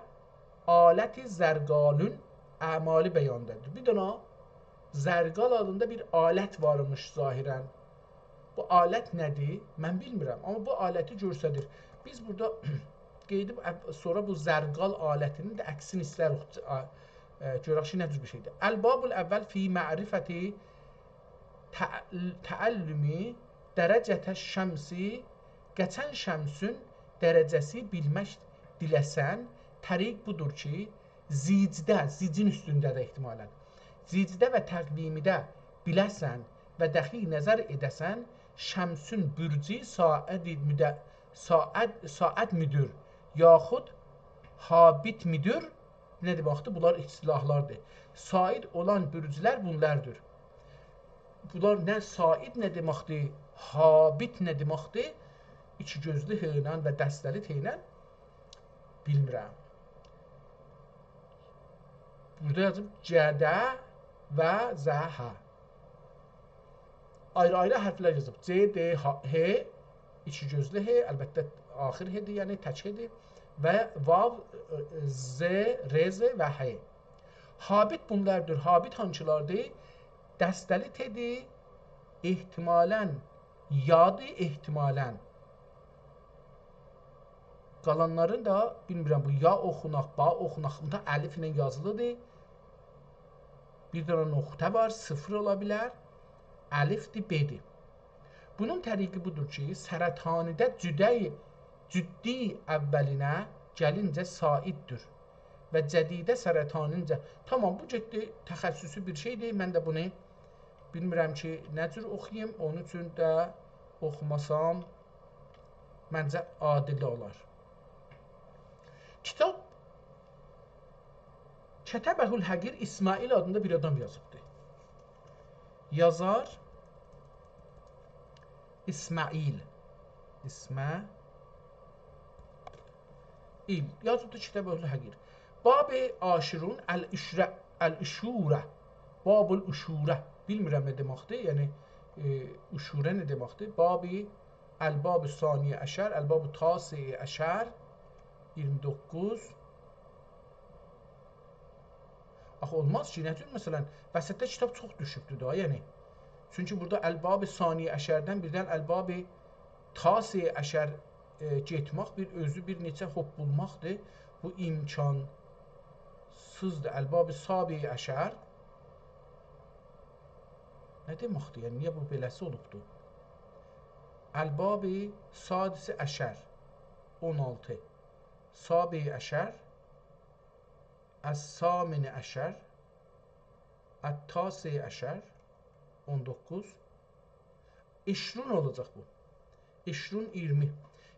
آلت زرقالون اعمالی بیان ائدیر. بیر دنه زرقال آدیندا بیر آلت وارمیش ظاهراً. بو آلت نه‌دیر؟ من بیلمیرم، آمما بو آلتی گؤرسدیر. بیز بورادا قئییدیب، ا، سونرا بو زرقال آلتینین ده عکسینی ایسته‌ییریک، آ، ائ، گؤرک کی، نه جور بیر شئیدیر. الباب الاول فی معرفة تع-، تعلم درجة الشمس، قئچن شمسین درجه‌سی بیلمک دیله‌سن، طریق بودور کی، ضجده، ضجین اوستونده‌دیر احتمالاً. ضجده و تقویمده بیله‌سن و دقیق نظر ائده‌سن، شمسین برجو ساعد مده-، ساعد، ساعد مودور، یاخود هابط مودور، نه دئمکدیر؟ بونلار اصطلاحلاردیر. ساعد اولان برجلر بونلاردیر. بونلار نه ساعد نه دئمکدیر، هابط نه دئمکدیر؟ ایکی گؤزلو ه ایله و دسته‌لی ت ایله بیلمیرم. بورادا یازیب جده و زه. آیری-آیری حرفلر یازیب. ج، د، ه، ایکی گؤزلو ه، البته آخر ه‌دیر، یعنی تک ه‌دیر. و واو، ز، ر، ز و ه. هابط بونلاردیر. هابط هانسیلاردیر؟ دسته‌لی ت‌دیر، احتمالاً یادیر، احتمالاً. قالانلارین دا بیلمیرم، بو یا اوخوناق، با اوخوناق. بوندا الف ایله یازیلیدیر. بیر دنه نقطه وار، صفر اولا بیلر. الفدیر، ب‌دیر. بونون طریقی بودور کی، سرطانی‌ده جدی، جدی اولینه گلینجه ساعددیر. و جدیده سرطانینجه. تامام، بو گئتدی، تخصصی بیر شئیدیر. من ده بونو بیلمیرم کی، نه جور اوخویوم. اونون اوچون ده اوخوماسام، منجه، عادل اولار. کیتاب «کتبه الحقیر»، اسماعیل آدیندا بیر آدام یازیبدی. یازار اسماعیل. اسماعیل. یازیبدی «کتبه الحقیر». باب عاشرون العشره، العشوره. باب العشوره. بیلمیرم نه دئمکدیر، یعنی، ائ، عشوره نه دئمکدیر؟ باب، الباب ثانی عشر، الباب تاسع عشر، ایگیرمی دوققوز. آخی اولماز کی، نه جور، مثلا، وسطده کیتاب چوخ دوشوبدور دا، یعنی. چونکی بورادا الباب ثانی عشردن بیردن الباب تاسع عشر، ائ، گئتمک بیر اؤزو بیر نئچه هوپپولماقدیر. بو امکانسیزدیر. الباب سابع عشر. نه دئمکدیر؟ یعنی، نییه بو بئله‌سی اولوبدور؟ الباب سادس عشر، اون آلتی. سابع عشر، الثامن عشر، التاسع عشر، اون دوققوز. عشرون اولاجاق بو. عشرون، ایگیرمی.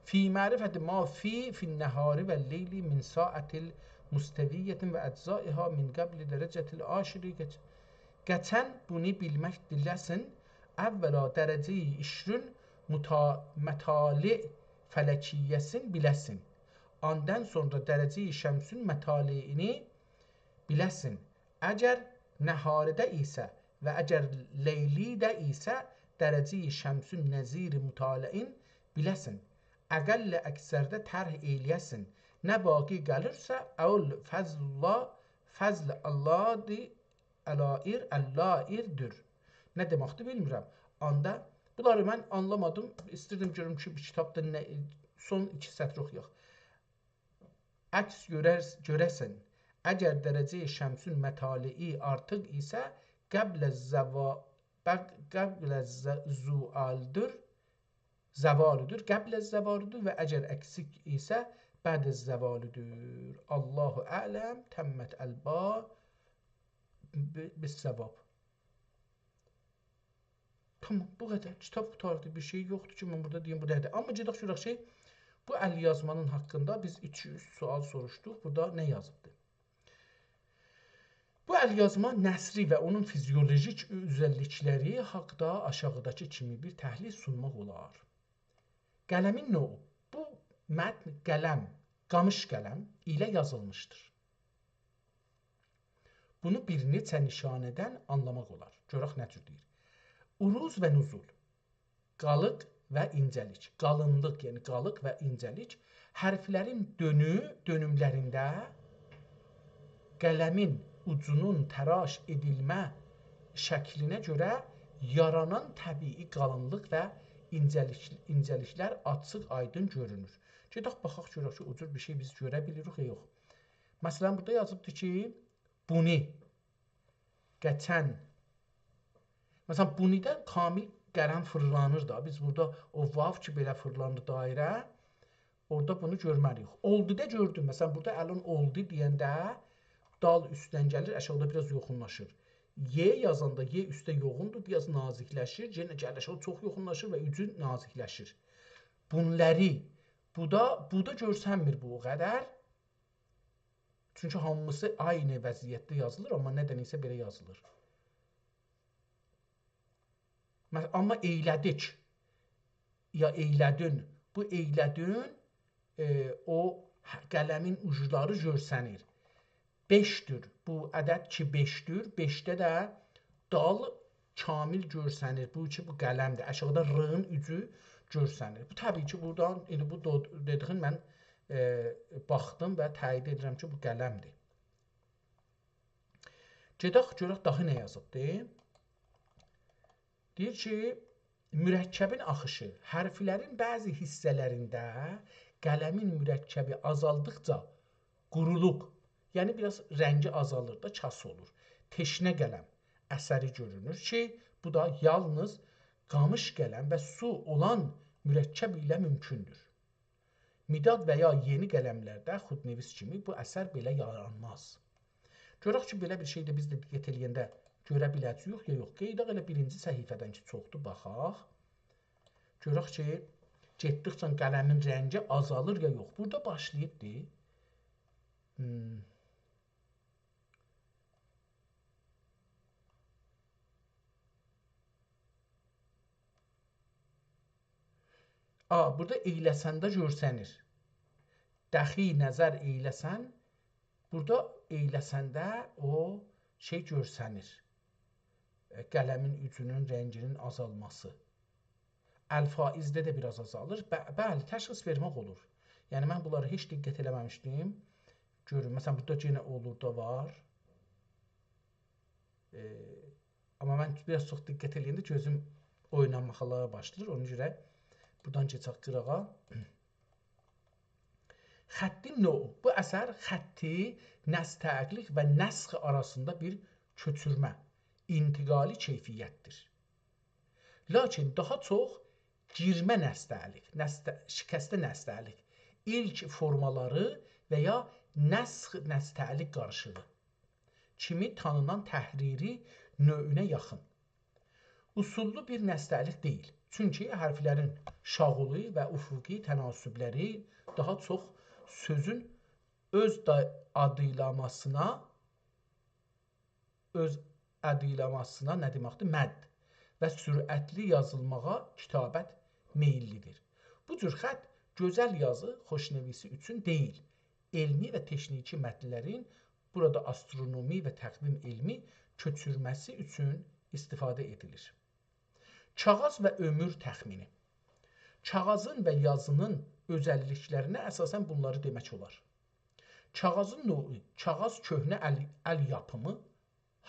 فی معرفة ما فی، فی النهار واللیل من ساعة مستویة و اجزائها من قبل درجة العاشر. کئچ-، کئچن بونو بیلمک دیله‌سین، اولا درجه‌ی عشرون مطا-، مطالع فلکیه‌سین بیله‌سین. آندان سونرا درجه‌ی شمسون مطالعینی بیله‌سین. اگر نهارده ایسه و اگر لیلیده ایسه، درجه‌ی شمسون نظیر مطالعین بیله‌سین. اقل اکثرده طرح ائیله‌یه‌سین. نه باقی قالیرسا، اول فضل الله، فضل اللهدیر، اللهیر، اللهیردیر. نه دئمکدیر، بیلمیرم. آندا، بونلاری من آنلامادیم. ایستیردیم گؤروم کی، بو کیتابدا نه، سون ایکی سطر اوخویاق. عکس گؤرر-، گؤره‌سن، اگر درجه‌ی شمسون مطالعی آرتیق ایسه، قبل الزوا-، بق-، قبل الز-، زوالدور، زوالدور، قبل الزوالدور و اگر اکسیک ایسه، بعد الزوالدور. الله اعلم، تمت الباء ب-، بالصواب. تامام، بو قدر. کیتاب قوتاردی، بیر شئی یوخدور کی، من بورادا دئییم، بو نه‌دیر؟ آمما گئدک گؤرک کی، بو ال‌یازمانین حاقیندا بیز ایکی اوچ سؤال سوروشدوق. بورادا نه یازیبدی؟ بو ال‌یازما نثری و اونون فیزیولوژیک اؤزللیکلری حاقدا آشاغیداکی کیمی بیر تحلیل سونماق اولار. قلمین نوعو. بو متن قلم، قامیش قلم ایله یازیلمیشدیر. بونو بیر نئچه نشانه‌دن آنلاماق اولار. گؤرک نه جور دئییر. عروض و نزول. قالیق و اینجه‌لیک. قالینلیق، یعنی قالیق و اینجه‌لیک. حرفلرین دؤنو-، دؤنوملرینده قلمین اوجونون تراش ائدیلمه شکلینه گؤره یارانان طبیعی قالینلیق و اینجه‌لیک-، اینجه‌لیکلر آچیق آیدین گؤرونور. گئدک باخاق گؤرک کی، او جور بیر شئی بیز گؤره بیلیریک یا یوخ. مثلا، بورادا یازیبدیر کی، بونی، قئچن. مثلا، بونی‌دن کامل قلم فیرلانیر دا. بیز بورادا او واو کی، بئله فیرلانیر دایره، اورادا بونو گؤرمه‌لی‌ییک. اولدودا گؤردوم. مثلا، بورادا الان اولدو دئینده دال اوستدن گلیر، آشاغیدا بیر آز یوخونلاشیر. ی یازاندا ی اوسته یوغوندور، بیر آز نازیکلشیر، یئنه گلیر آشاغی چوخ یوخونلاشیر و اوجو نازیکلشیر. بونلاری، بودا، بودا گؤرسنمیر بو او قدر. چونکی هامیسی عینی وضعیتده یازیلیر، آمما ندنسه بئله یازیلیر. مس-، آمما ائیله‌دیک، یا ائیله‌دین، بو ائیله‌دین، ائ، او ه-، قلمین اوجلاری گؤرسنیر. بئشدور، بو عدد کی بئشدور، بئشده ده دال کامل گؤرسنیر. بو کی، بو قلمدیر. آشاغیدا رین اوجو گؤرسنیر. بو، طبیعی کی، بورادان، ایندی بو دو-، دئدیگین من، ائ، باخدیم و تأیید ائدیرم کی، بو قلمدیر. گئدک، گؤرک داها نه یازیبدی. دئییر کی، مرکبین آخیشی. حرفلرین بعضی حیصه‌لرینده قلمین مرکبی آزالدیقجا قورولوب، یعنی بیر آز رنگی آزالیر دا، کاس اولور. تشنه قلم اثری گؤرونور کی، بو دا یالنیز قامیش قلم و سو اولان مرکب ایله مومکوندور. مداد و یا یئنی قلملرده خودنویس کیمی بو اثر بئله یارانماز. گؤرک کی، بئله بیر شئی ده بیز ده دقت ائله‌ینده گؤره بیله‌جه‌ییک یا یوخ. قئییداق ائله بیرینجی صفحه‌دن کی، چوخدور، باخاق. گؤرک کی، گئتدیکجه قلمین رنگی آزالیر یا یوخ. بورادا باشلاییبدی. هوم. آ، بورادا «ائیله‌سن» ده گؤرسنیر. دخی نظر ائیله‌سن، بورادا «ائیله‌سن» ده او شئی گؤرسنیر. ائ، قلمین اوجونون رنگینین آزالماسی. «الفائز» ده ده بیر آز آزالیر. به-، بلی، تشخیص وئرمک اولور. یعنی، من بونلاری هئچ دقت ائله‌مه‌میشدیم. گؤرون، مثلا، بورادا یئنه اولور دا وار. ائ، آمما من بیر آز چوخ دقت ائله‌ینده گؤزوم اویناماغا باشلاییر. اونا گؤره بورادان کئچک قیراغا. خطین نوعو. بو اثر خطی نستعلیق و نسخ آراسیندا بیر کؤچورمه، انتقالی کیفیتدیر. لاکین داها چوخ گیرمه نستعلیق، نست-، شکسته نستعلیق، ایلک فورمالاری و یا نسخ نستعلیق قاریشیغی کیمی تانینان تحریری نوعونه یاخین. اصوللو بیر نستعلیق دئییل. چونکی حرفلرین شاغولی و افقی تناسبلری داها چوخ سؤزون اؤز دا-، آدیلاماسینا، اؤز آدیلاماسینا نه دئمکدیر؟ مد و سرعتلی یازیلماغا کتابت مئییللیدیر. بو جور خط گؤزل یازی خوشنویسی اوچون دئییل، علمی و تکنیکی متنلرین، بورادا آسترونومی و تقویم علمی، کؤچورمه‌سی اوچون ایستیفاده ائدیلیر. کاغیذ و عؤمور تخمینی. کاغیذین و یازینین اؤزللیکلرینه اساساً بونلاری دئمک اولار. کاغیذین نوعو، کاغیذ کؤهنه ال، ال یاپیمی،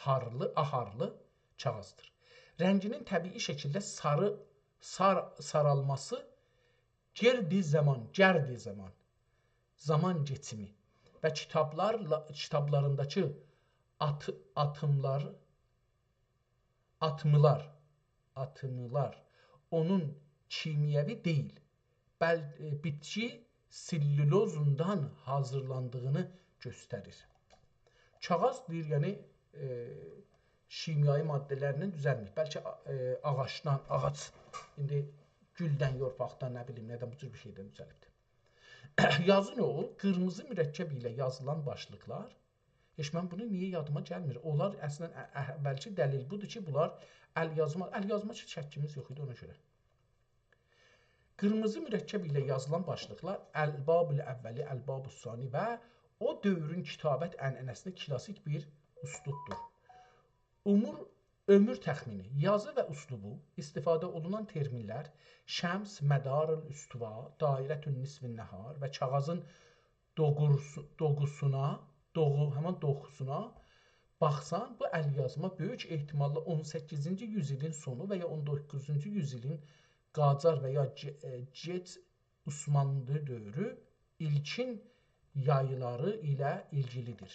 هارلی، آهارلی کاغیذدیر. رنگینین طبیعی شکیلده ساری، سار، سارالماسی گردی زامان، گردی زامان، زامان کئچیمی و کیتابلارلا، کیتابلارینداکی آت، آتیملار، آتمیلار، آتمیلار اونون کیمیاوی دئییل، بل، ائ، بیتکی سلولوزوندان حاضیرلاندیغینی گؤستریر. کاغیذ دئییر، یعنی، ائ، شیمیایی ماده‌لرله دوزلمه‌ییب. بلکه، ائ، آغاجدان، آغاج، ایندی گولدن، یارپاقدان، نه بیلیم، نه‌دن، بو جور بیر شئیدن دوزلیبدیر. یازین او، قیرمیزی مرکب ایله یازیلان باشلیقلار. هئچ من بونو نییه یادیما گلمیر؟ اونلار اصلاً ا، ا، اولکی دلیل بودور کی، بونلار ال یازما، ال یازما کی، شکیمیز یوخ ایدی اونا گؤره. قیرمیزی مرکب ایله یازیلان باشلیقلار الباب الاولی، الباب الثانی و او دؤورون کتابت عنعنه‌سینده کلاسیک بیر اسلوبدور. عؤمور، عؤمور تخمینی، یازی و اسلوبو، ایستیفاده اولونان ترمینلر، شمس، مدار الاستوا، دایرة نصف النهار و کاغیذین دوغورسو، دوغوسونا، دوغو، همین دوغوسونا باخسان، بو ال یازما بؤیوک احتماللا اون سککیزینجی یوز ایلین سونو و یا اون دوققوزونجو یوز ایلین قاجار و یا گئ، ائ، گئج عثمانلی دؤورو ایلکین یاییلاری ایله ایلگیلیدیر.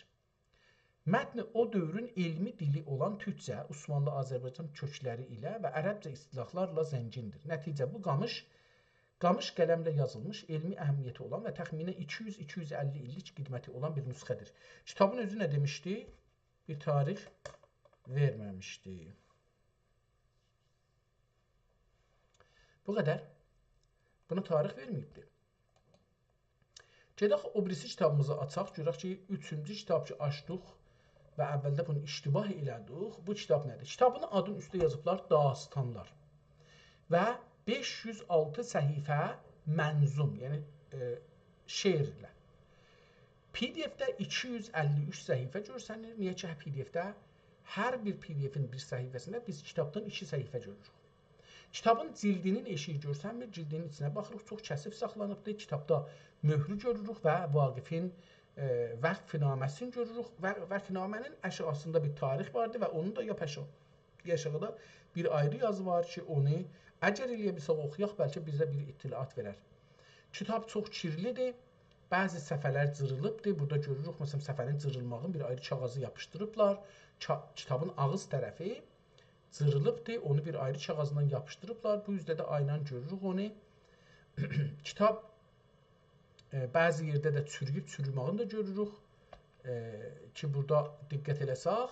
متن او دؤورون علمی دیلی اولان تورکجه، عثمانلی آذربایجان کؤکلری ایله و عربجه اصطلاحلارلا زنگیندیر. نتیجه، بو قامیش، قامیش قلمله یازیلمیش، علمی اهمیتی اولان و تخمیناً ایکی یوز، ایکی یوز اللی ایللیک قدمتی اولان بیر نسخه‌دیر. کیتابین اؤزو نه دئمیشدی؟ بیر تاریخ وئرمه‌میشدی. بو قدر. بونا تاریخ وئرمه‌ییبدی. گئدک او بیریسی کیتابیمیزی آچاق، گؤرک کی، اوچونجو کیتاب کی، آچدیق و اولده بونو اشتباه ائله‌دیک. بو کیتاب نه‌دیر؟ کیتابین آدینین اوسته یازیبلار داستانلار و بئش یوز آلتی صفحه منظوم، یعنی، ائ، شعرله. پی‌دی‌افده ایکی یوز اللی اوچ صفحه گؤرسنیر. نییه کی، پی‌دی‌افده هر بیر پی‌دی‌افین بیر صفحه‌سینده بیز کیتابدان ایکی صفحه گؤروروک. کیتابین جلدینین ائشیگی گؤرسنمیر، جلدینین ایچینه باخیریق، چوخ کثیف ساخلانیبدیر. کیتابدا مؤهرو گؤروروک و واقفین، ائ، وقف‌نامه‌سینی گؤروروک. و وقف‌نامه‌نین آشاغیسیندا بیر تاریخ واردیر و اونون دا لاپ آشا، آشاغیدا بیر آیری یازی وار کی، اونو اگر ائلیه بیلسک اوخویاق، بلکه بیزه بیر اطلاعات وئرر. کیتاب چوخ کیرلیدیر، بعضی صفحه‌لر جیریلیبدیر. بورادا گؤروروک، مثلا، صفحه‌نین جیریلماغینی، بیر آیری کاغیذا یاپیشدیریبلار. کا، کیتابین آغیز طرفی جیریلیبدیر، اونو بیر آیری کاغیذدان یاپیشدیریبلار. بو اوزده ده آینان گؤروروک اونو. کیتاب، ائ، بعضی یئرده ده چورویوب، چوروماغینی دا گؤروروک. ائ، کی، بورادا دقت ائله‌سک،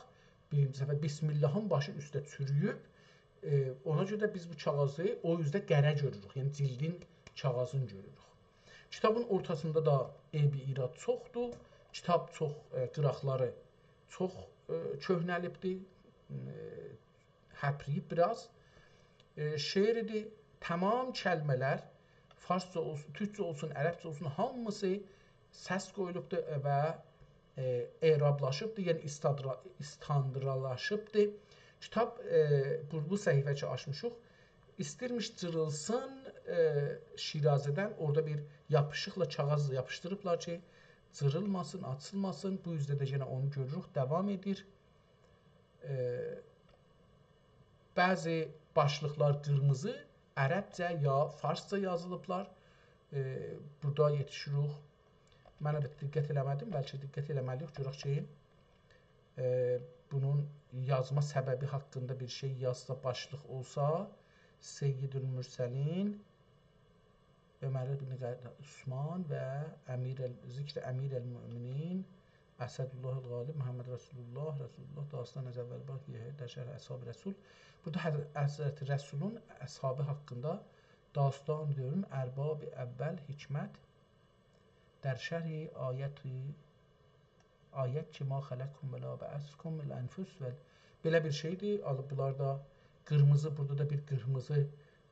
بیرینجی صفحه بسم‌اللهین باشی اوسته چورویوب. ائ، اونا گؤره ده بیز بو کاغیذی او اوزده قره گؤروروک، یعنی جلدین کاغیذینی گؤروروک. کیتابین اورتاسیندا دا عیب و ایراد چوخدور. کیتاب چوخ، ائ، قیراقلاری چوخ، ائ، کؤهنه‌لیبدیر، ائ، هپرییب بیر آز. ائ، شعر ایدی، تمام کلمه‌لر فارسجا اولسون، تورکجه اولسون، عربجه اولسون، هامیسی سس قویولوبدور و، ائ، اعرابلاشیبدیر، یعنی استادرا-، استاندارلاشیبدیر. کیتاب، ائ، بو، بو صفحه کی آچمیشیق، ایستیرمیش جیریلسین، ائ، شیرازه‌دن، اورادا بیر یاپیشیقلا کاغیذ یاپیشدیریبلار کی، جیریلماسین، آچیلماسین. بو اوزده ده یئنه اونو گؤروروک، داوام ائدیر. ائ، بعضی باشلیقلار قیرمیزی، عربجه یا فارسجا یازیلیبلار. ائ، بورادا یئتیشیریک. من البته دقت ائله‌مه‌دیم، بلکه دقت ائله‌مه‌لی‌ییک، گؤرک کی، ائ، بونون یازما سببی حاقیندا بیر شئی یازسا، باشلیق اولسا، سیدالمرسلین، عمر ابن عثمان و امیر ال-، ذکر امیرالمؤمنین، اسدالله الغالب، محمد رسول الله، رسول الله، داستان از اول بار، یه، در شرح اصحاب رسول. بورادا حض-، حضرت رسولون اصحابی حاقیندا داستان دؤورون ارباب اول حکمت در شرح آیت آیت کی، «ما خلقکم و لا بعثکم الانفس» و بئله بیر شئیدیر. آلیب بونلار دا قیرمیزی، بورادا دا بیر قیرمیزی،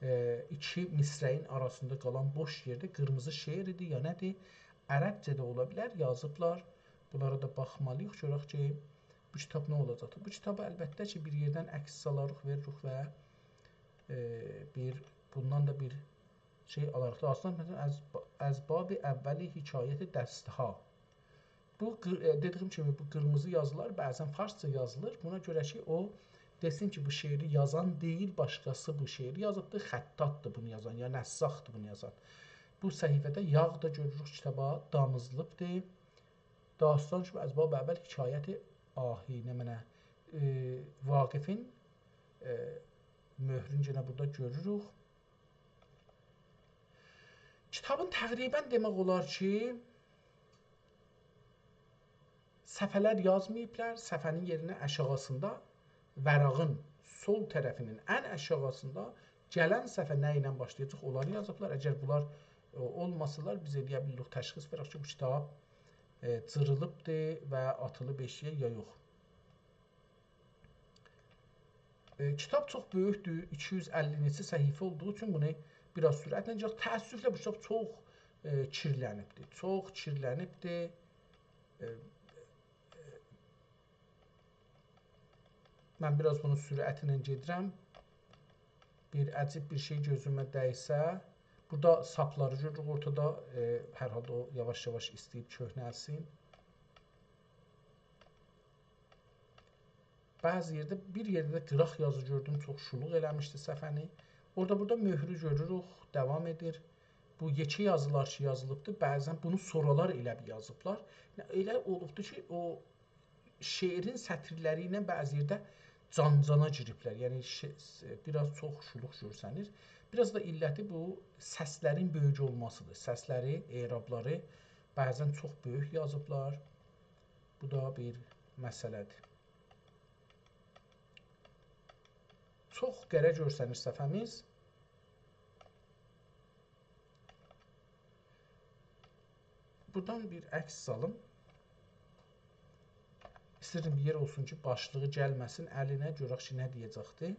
ائ، ایکی مصرعین آراسیندا قالان بوش یئرده قیرمیزی شعر ایدی، یا نه‌دیر؟ عربجه ده اولا بیلر، یازیبلار. بونلارا دا باخمالی‌ییق، گؤرک کی، بو کیتاب نه اولاجاقدیر. بو کیتابی البته کی، بیر یئردن عکس سالاریق، وئرریک و، ائ، بیر، بوندان دا بیر شئی آلاریق. داستان، مثلا، از، از باب اولی حکایت دست‌ها. بو قیر-، ائ، دئدیگیم کیمی، بو قیرمیزی یازیلار، بعضا فارسجا یازیلیر. بونا گؤره کی، او دئسین کی، بو شعری یازان دئییل، باشقاسی بو شعری یازیبدیر، خطاطدیر بونو یازان، یا نساخدیر بونو یازان. بو صفحه‌ده یاغ دا گؤروروک، کیتابا دامیزلیبدیر. داستان کی، از باب اول حکایت آهی، نمنه، ائ، واقفین، ائ، مؤهرون یئنه بورادا گؤروروک. کیتابین تقریبا دئمک اولار کی، صفحه‌لر یازماییبلار، صفحه‌نین یئرینه آشاغیسیندا، ورقین سول طرفینین ان آشاغیسیندا گلن صفحه نه ایله باشلایاجاق، اونلاری یازیبلار. اگر بونلار، ائ، اولماسالار، بیز ائلیه بیلیریک تشخیص وئرک کی، بو کیتاب، ائ، جیریلیبدیر و آتیلیب ائشیگه یا یوخ. ائ، کیتاب چوخ بؤیوکدور، ایکی یوز اللی نئچه صفحه اولدوغو اوچون بونو بیر آز سرعتله گئدک. تأسفله بو کیتاب چوخ، ائ، کیرلنیبدیر، چوخ کیرلنیبدیر. ائ، ائ، من بیر آز بونو سرعتله گئدیرم. بیر عجیب بیر شئی گؤزومه دیسه، بورادا ساپلاری گؤروروک اورتادا، ائ، هر حالدا او یاواش-یاواش ایسته‌ییب کؤهنلسین. بعضی یئرده، بیر یئرده ده قیراق یازی گؤردوم، چوخ شولوق ائله‌میشدی صفحه‌نی. اورادا بورادا مؤهرو گؤروروک، داوام ائدیر. بو یئکه یازیلار کی، یازیلیبدی، بعضا بونو سونرالار ائله بیر یازیبلار. ائله اولوبدو کی، او شعرین سطیرلری ایله بعضی یئرده جان-جانا گیریبلر. یعنی، شع-، بیر آز چوخ شولوق گؤرسنیر. بیر آز دا علتی بو سسلرین بؤیوک اولماسیدیر. سسلری، اعرابلاری بعضا چوخ بؤیوک یازیبلار. بو دا بیر مسئله‌دیر. چوخ قره گؤرسنیر صفحه‌میز. بورادان بیر عکس سالیم. ایسته‌ییرم بیر یئر اولسون کی، باشلیغی گلمه‌سین الینه، گؤرک کی، نه دئیه‌جکدی.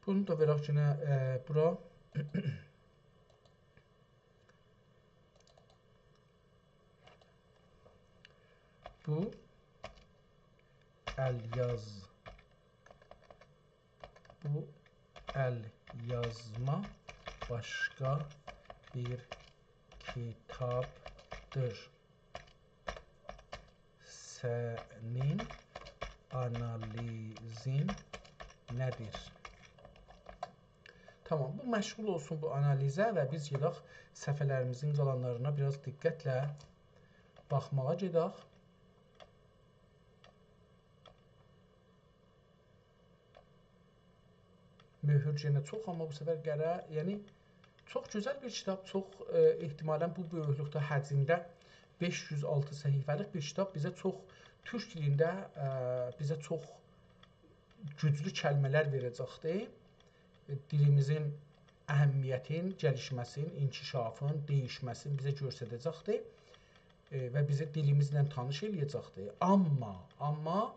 بونو دا وئرک یئنه، ائ، بورا. بو ال یاز-، بو ال یازما باشقا بیر کیتابدیر. سنین آنالیزین نه‌دیر؟ تامام، بو مشغول اولسون بو آنالیزه و بیز گئدک صفحه‌لریمیزین قالانلارینا بیر آز دقتله باخماغا گئدک. مؤهور یئنه چوخ، آمما بو سفر قره، یعنی چوخ گؤزل بیر کیتاب، چوخ، ائ، احتمالاً بو بؤیوکلوکده، حجمده بئش یوز آلتی صفحه‌لیک بیر کیتاب بیزه چوخ، تورک دیلینده، ائ، بیزه چوخ گوجلو کلمه‌لر وئره‌جکدیر. دیلیمیزین اهمیتین، گلیشمه‌سین، انکشافین، دییشمه‌سین بیزه گؤستره‌جکدیر. ائ، و بیزی دیلیمیزله تانیش ائله‌یه‌جکدیر. آمما، آمما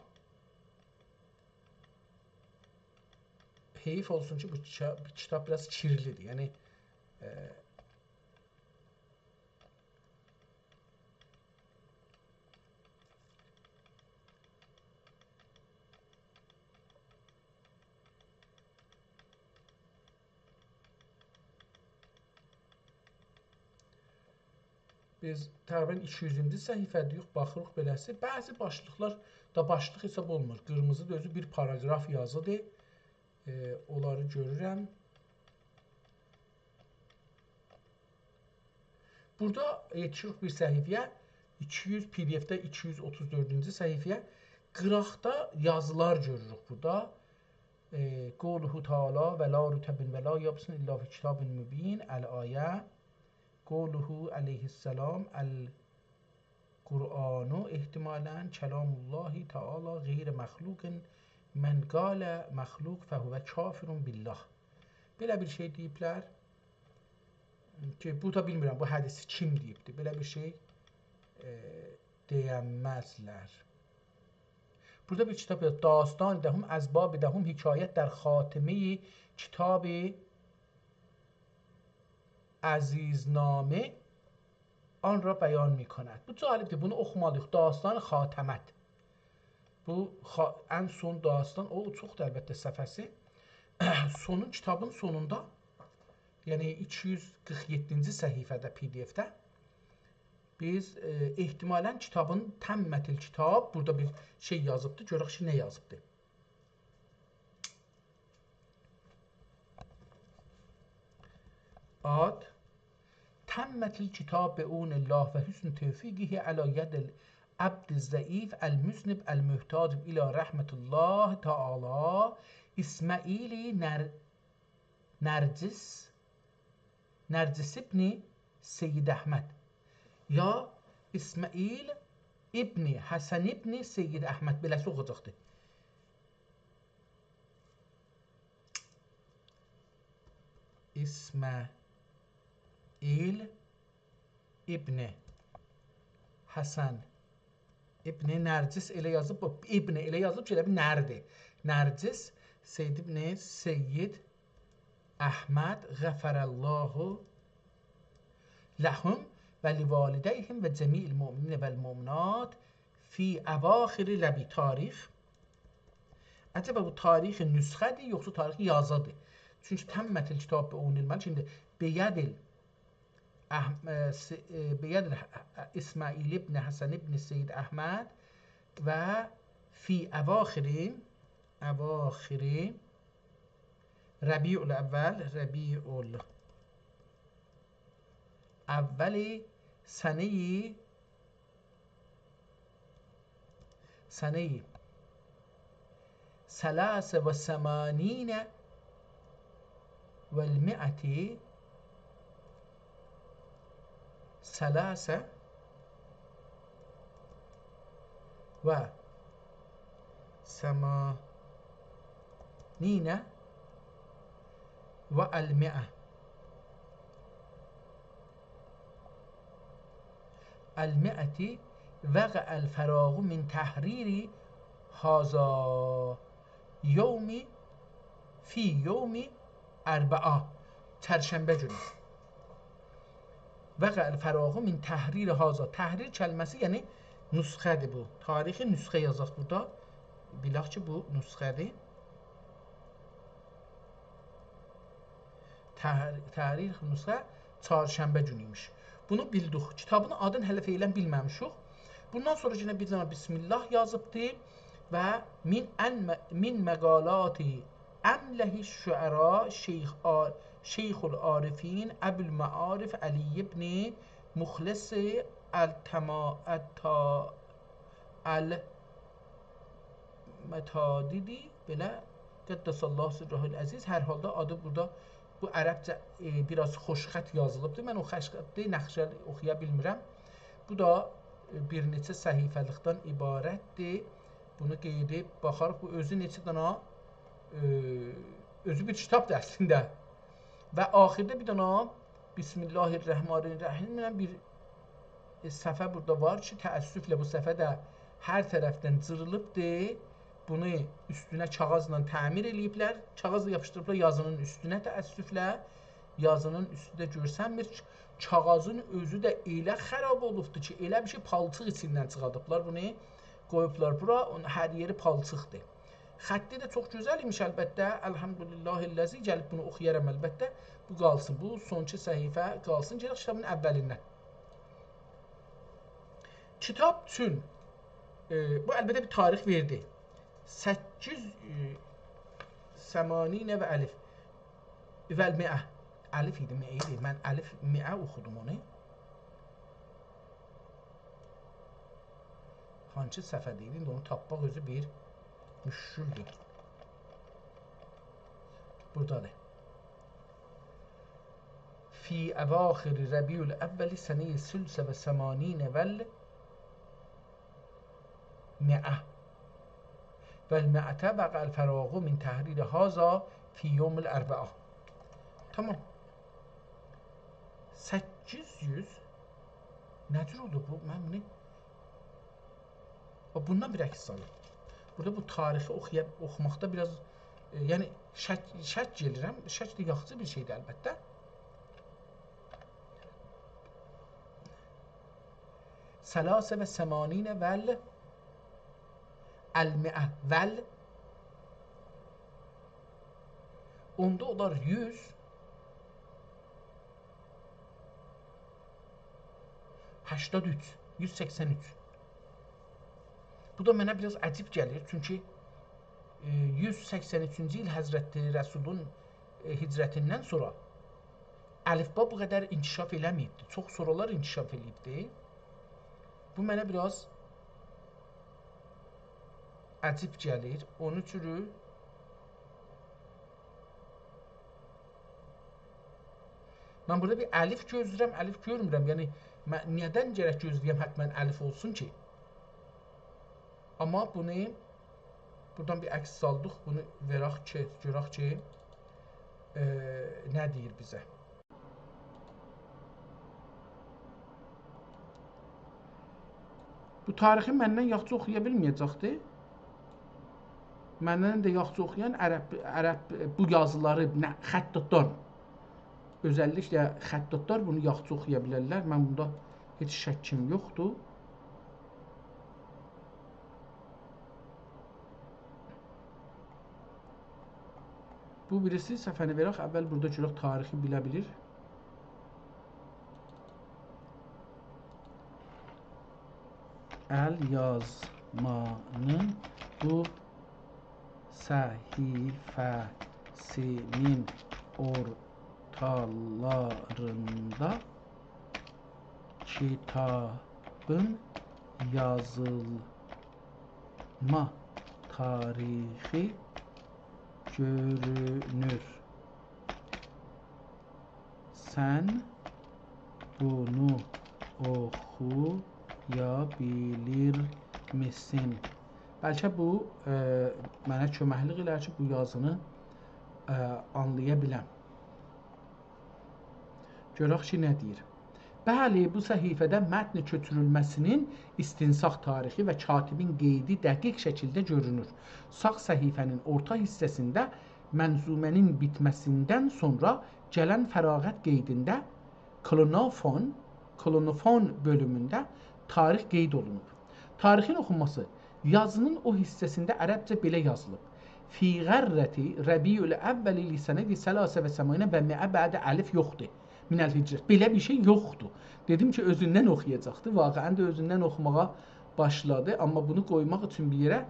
حئیف اولسون کی، بو کیتا-، بو کیتاب بیر آز کیرلی‌دیر. یعنی، ائ، بیز تقریباً ایکی یوزونجو صفحه‌ده‌ییک، باخیریق بئله‌سی. بعضی باشلیقلار دا باشلیق حساب اولمور. قیرمیزی دا اؤزو بیر پاراگراف یازیدیر. ائ، اونلاری گؤرورم. بورادا یئتیشیریک بیر صفحه‌یه، ایکی یوز، پی دی اف‌ده ایکی یوز اوتوز دؤردونجو صفحه‌یه. قیراقدا یازیلار گؤروروک بورادا. ائ، «قوله تعالی: و لا رطب و لا یابس الا فی کتاب مبین»، الآیه. «قوله علیه السلام: القرآن احتمالاً کلام الله تعالی غیر مخلوق، من قال مخلوق فهو کافر بالله.» بئله بیر شئی دئییبلر کی، بورادا بیلمیرم، بو حدیثی کیم دئییبدی. بئله بیر شئی، ائ، دئینمزلر. بورادا بیر کیتاب یازیب، «داستان دهم، از باب دهم، حکایت در خاتمهٔ کتاب عزیزنامه آن را بیان می‌کند.» بو جالبدیر، بونو اوخومالی‌ییق. داستان خاتمت. بو خا-، ان سون داستان، او چوخدور البته صفحه‌سی. سونون، کیتابین سونوندا، یعنی ایکی یوز قیرخ یئددینجی صفحه‌ده پی دی اف‌ده، بیز، ائ، احتمالاً کیتابین، «تمت الکتاب»، بورادا بیر شئی یازیبدی، گؤرک کی، نه یازیبدی. آد. «تمت الکتاب بعون الله و حسن توفیقه علی ید العبد الضعیف المذنب المحتاج الی رحمة الله تعالی، اسماعیل نر-، نرجس، نرجس ابن سید احمد.» یا اسماعیل ابن حسن ابن سید احمد، بئله‌سی اوخویاجاقدی. اسماعیل ابن حسن ابن نرجس ائله یازیب، بو ابن ائله یازیب کی، ائله بیل نردیر. نرجس، سید ابن سید احمد، غفر الله لهم و لوالدیهم و جمیع المؤمنین و المؤمنات فی اواخر ربیع. تاریخ. عجبا بو تاریخ نسخه‌دیر، یوخسا تاریخ یازیدیر؟ چونکی «تمت الکتاب بعون الله»، ایندی «بید ال-، احم-، ائ، س-، ائ، بید ال-، اسماعیل ابن حسن ابن سید احمد و فی اواخر، اواخر ربیع الاول، ربیع الاول سنهٔ، سنهٔ ثلاث و ثمانین و المائة، ثلاث و ثمانین و المائة، المائة وقع الفراغ من تحریر هذا یوم، فی یوم اربعاء، چرشنبه گونو. وقع الفراغ من تحریر هذا. تحریر کلمه‌سی، یعنی نسخه‌دیر بو. تاریخی نسخه یازاق بورادا. بیلک کی، بو نسخه‌دیر. تح-، تحریر نسخه چهارشنبه گونو ایمیش. بونو بیلدیک. کیتابین آدینی هله فعلاً بیلمه‌میشیک. بوندان سونرا یئنه بیر دنه بسم الله یازیبدی و من ان-، من مقالات املح الشعراء شیخ آ-، شیخ العارفین ابوالمعارف علی ابن مخلص التما-، التا-، ال-، متادیدی، بئله، قدس الله سره العزیز. هر حالدا آدی بورادا بو عربجه، ائ، بیر آز خوشخط یازیلیبدیر. من او خوشخطی نقشه اوخویا بیلمیرم. بو دا، ائ، بیر نئچه صفحه‌لیکدن عبارتدیر. بونو قئییدیب باخاریق. بو اؤزو نئچه دنه، ائ، اؤزو بیر کیتابدیر اصلینده. و آخیردا بیر دنه بسم الله الرحمن الرحیم ایله بیر، ائ، صفحه بورادا وار کی، تأسفله بو صفحه ده هر طرفدن جیریلیبدیر. بونو اوستونه کاغیذلا تعمیر ائله‌ییبلر. کاغیذ یاپیشدیریبلار یازینین اوستونه، تأسفله. یازینین اوستو ده گؤرسنمیر. کاغیذین اؤزو ده ائله خراب اولوبدور کی، ائله بیر شئی، پالچیق ایچیندن چیخاردیبلار بونو، قویوبلار بورا. اونون هر یئری پالچیقدیر. خطی ده چوخ گؤزل ایمیش البته. الحمدلله الذی، گلیب بونو اوخویارام البته. بو قالسین، بو سونکی صفحه قالسین. گئدک کیتابین اولیندن. کیتاب اوچون، ائ، بو البته بیر تاریخ وئردی. سککیز، ائ، ثمانین و الف. و المئة. الف ایدی، مئه ایدی. من الف مئه اوخودوم اونو. هانسی صفحه‌ده ایدی، ایندی اونو تاپماق اؤزو بیر مشکلدور. بورادادیر. فی اواخر ربیع الاول سنة ثلث و ثمانین و المئة. و المئة وقع الفراغ من تحریر هذا فی یوم الاربعاء. تمام. سککیز یوز. نه جور اولدو بو؟ من بونو، باخ، بوندان بیر عکس سالیم. بورادا بو تاریخی اوخویا-، اوخوماقدا بیر آز، ائ، یعنی شک، شک گلیرم. شک ده یاخشی بیر شئیدیر البته. ثلاث و ثمانین و المئة و ال-، اوندا اولار یوز هشتاد اوچ، یوز سکسن اوچ. بو دا منه بیر آز عجیب گلیر، چونکی، ائ، یوز سکسن اوچونجو ایل حضرت رسولون، ائ، هجرتیندن سونرا الفبا بو قدر انکشاف ائله‌مه‌ییبدی. چوخ سونرالار انکشاف ائله‌ییبدی. بو منه بیر آز عجیب گلیر. اونون اوچون من بورادا بیر الف گؤزله‌ییرم، الف گؤرمورم. یعنی، من ندن گرک گؤزله‌یم حتماً الف اولسون کی؟ آمما بونو، بورادان بیر عکس سالدیق، بونو وئرک کی، گؤرک کی، ائ، نه دئییر بیزه. بو تاریخی مندن یاخشی اوخویا بیلمه‌یه‌جکدی. مندن ده یاخشی اوخویان عرب، عرب بو یازیلاری، نه، خطاطلار، اؤزللیکله خطاطلار بونو یاخشی اوخویا بیلرلر. من بوندا هئچ شکیم یوخدور. بو بیریسی صفحه‌نی وئرک، اول بورادا گؤرک تاریخی بیله بیلیر. ال‌یازمانین بو صفحه‌سینین اورتالاریندا کیتابین یازیلما تاریخی گؤرونور. سن بونو اوخویا بیلیرمیسین؟ بلکه بو، ائ، منه کؤمکلیک ائلر کی، بو یازینی، ائ، آنلایا بیلم. گؤرک کی، نه دئییر. بلی، بو صفحه‌ده متن کؤچورولمه‌سینین استنساخ تاریخی و کاتبین قیدی دقیق شکیلده گؤرونور. ساغ صفحه‌نین اورتا حیصه‌سینده منظومه‌نین بیتمه‌سیندن سونرا گلن فراغت قیدینده کلونوفون، کلونوفون بؤلومونده تاریخ قید اولونوب. تاریخین اوخونماسی یازینین او حیصه‌سینده عربجه بئله یازیلیب: فی غرة ربیع الاول لسنة ثلاث و ثمانین و مئة بعد الف یوخدور. من الهجرة. بئله بیر شئی یوخدور. دئدیم کی، اؤزوندن اوخویاجاقدی. واقعاً ده اؤزوندن اوخوماغا باشلادی. آمما بونو قویماق اوچون بیر یئره،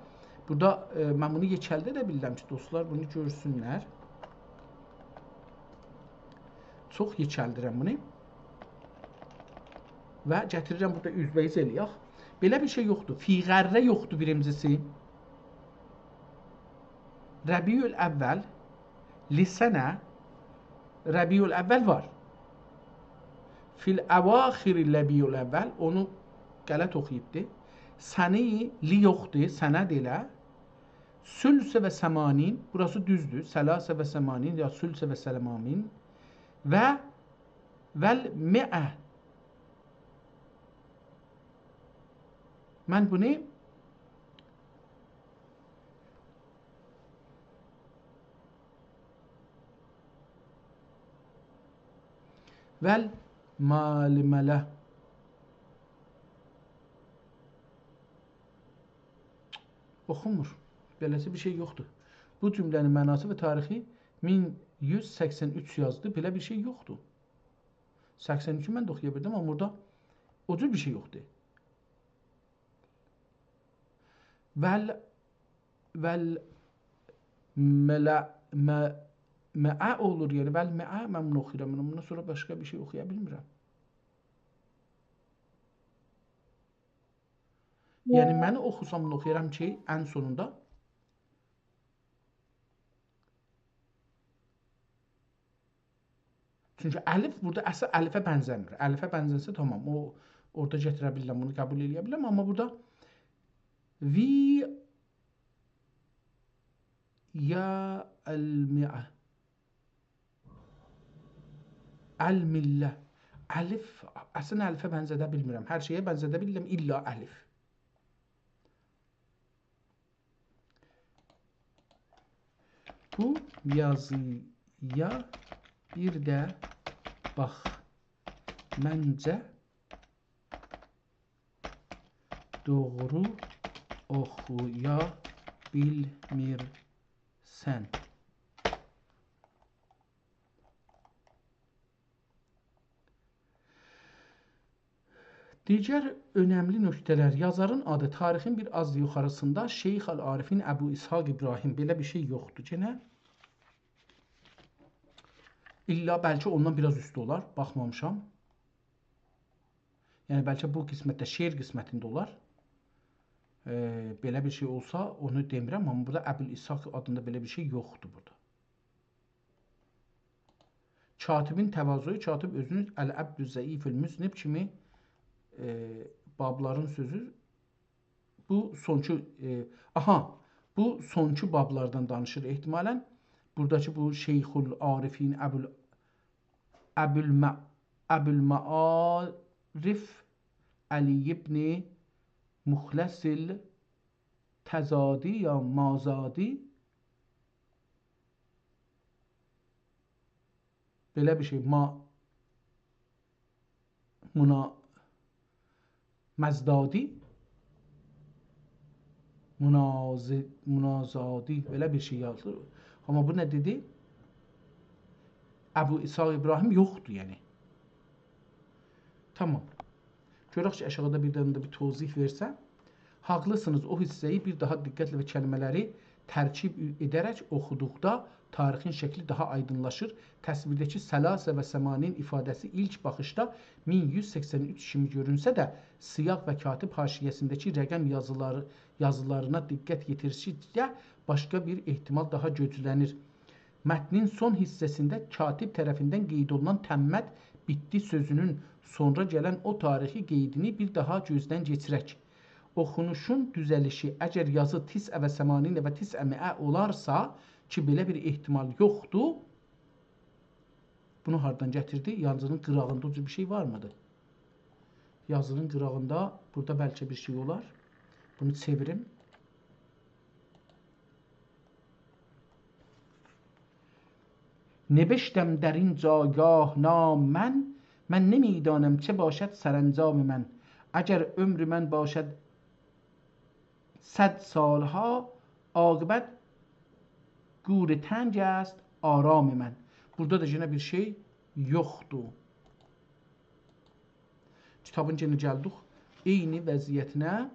بورادا، ائ، من بونو یئکلده ده بیلیرم کی، دوستلار بونو گؤرسونلر. چوخ یئکلدیرم بونو. و گتیریرم بورادا اوزبه‌اوز ائله‌یک. بئله بیر شئی یوخدور. فی غرة یوخدور بیرینجیسی. ربیع الاول، لسنة، ربیع الاول وار. فی الاواخر ربیع الاول، اونو غلط اوخویوبدو. سنة، لی یوخدور، سنة ده ائله. ثلث و ثمانین، بوراسی دوزدور. ثلاث و ثمانین یا ثلث و ثمانین. و، و المائة. من بونو و الململة. اوخونمور. بئله‌سی بیر شئی یوخدور. بو جمله‌نین معناسی و تاریخی مین یوز سکسن اوچ یازدی. بئله بیر شئی یوخدور. سکسن اوچو من ده اوخویا بیلدیم، آمما بورادا او جور بیر شئی یوخدور. ول، ول، ملا، م، مع اولور، یعنی، ول مع، من بونو اوخویورام، من بوندان سونرا باشقا بیر شئی اوخویا بیلمیرم. یعنی، من اوخوسام، بونو اوخویارام کی، ان سونوندا. چونکی الف بورادا اصل الفه بنزه‌میر. الفه بنزه‌سه، تامام، او اورادا گتیره بیلیرم، بونو قبول ائله‌یه بیلیرم، آمما بورادا وی یا المئه. المله. الف، اصلا الفه بنزه‌ده بیلمیرم. هر شئیه بنزه‌ده بیلیرم، الا الف. بو یازییا بیر ده باخ. منجه دوغرو اوخویا بیلمیرسن. دیگر اؤنملی نکته‌لر. یازارین آدی. تاریخین بیر آز یوخاریسیندا شیخ العارفین ابو اسحاق ابراهیم. بئله بیر شئی یوخدور. یئنه الا بلکه اوندان بیر آز اوستو اولار. باخمامیشام. یعنی، بلکه بو قسمتده، شعر قسمتینده اولار. ائ، بئله بیر شئی اولسا، اونو دئمیرم، آمما بورادا ابوالاسحاق آدیندا بئله بیر شئی یوخدور بورادا. کاتبین تواضعو، کاتب اؤزونو العبد الضعیف المذنب کیمی، ائ، بابلارین سؤزو. بو سونکی، ائ، آها، بو سونکی بابلاردان دانیشیر احتمالا. بوراداکی بو شیخ العارفین ابو، ابو الم، ابو المعارف علی ابن مخلص التضادی یا مازادی، بئله بیر شئی، ما، منا، مزدادی، مناز، منازادی، بئله بیر شئی یازیلیر. آمما بو نه دئدی؟ ابو اسحاق ابراهیم یوخدور، یعنی. تامام. گؤرک کی، آشاغیدا بیر دنه ده بیر توضیح وئرسه. حاقلیسینیز، او حیصه‌یی بیر داها دقتله و کلمه‌لری ترکیب ائده‌رک اوخودوقدا تاریخین شکلی داها آیدینلاشیر. تصویرده‌کی ثلاث و ثمانین ایفاده‌سی ایلک باخیشدا مین یوز سکسن اوچ کیمی گؤرونسه ده، سیاق و کاتب حاشیه‌سینده‌کی رقم یازیلاری، یازیلارینا دقت یئتیردیکجه باشقا بیر احتمال داها گوجله‌نیر. متنین سون حیصه‌سینده کاتب طرفیندن قید اولونان «تمت»، بیتدی سؤزونون سونرا گلن او تاریخی قیدینی بیر داها گؤزدن کئچیرک. اوخونوشون دوزلیشی، اگر یازی «تسع و ثمانین و تسعمائة» اولارسا، کی، بئله بیر احتمال یوخدور، بونو هاردان گتیردی؟ یازینین قیراغیندا او جور بیر شئی وارمیدی؟ یازینین قیراغیندا بورادا بلکه بیر شئی اولار. بونو چئویریم. نبشتم در این جایگاه نام من، من نمی‌دانم چه باشد سرانجام من. اگر عمر من باشد صد سالها، عاقبت گور تنگ است آرام من. بورادا دا یئنه بیر شئی یوخدور. کیتابین یئنه گلدیک عینی وضعیتینه.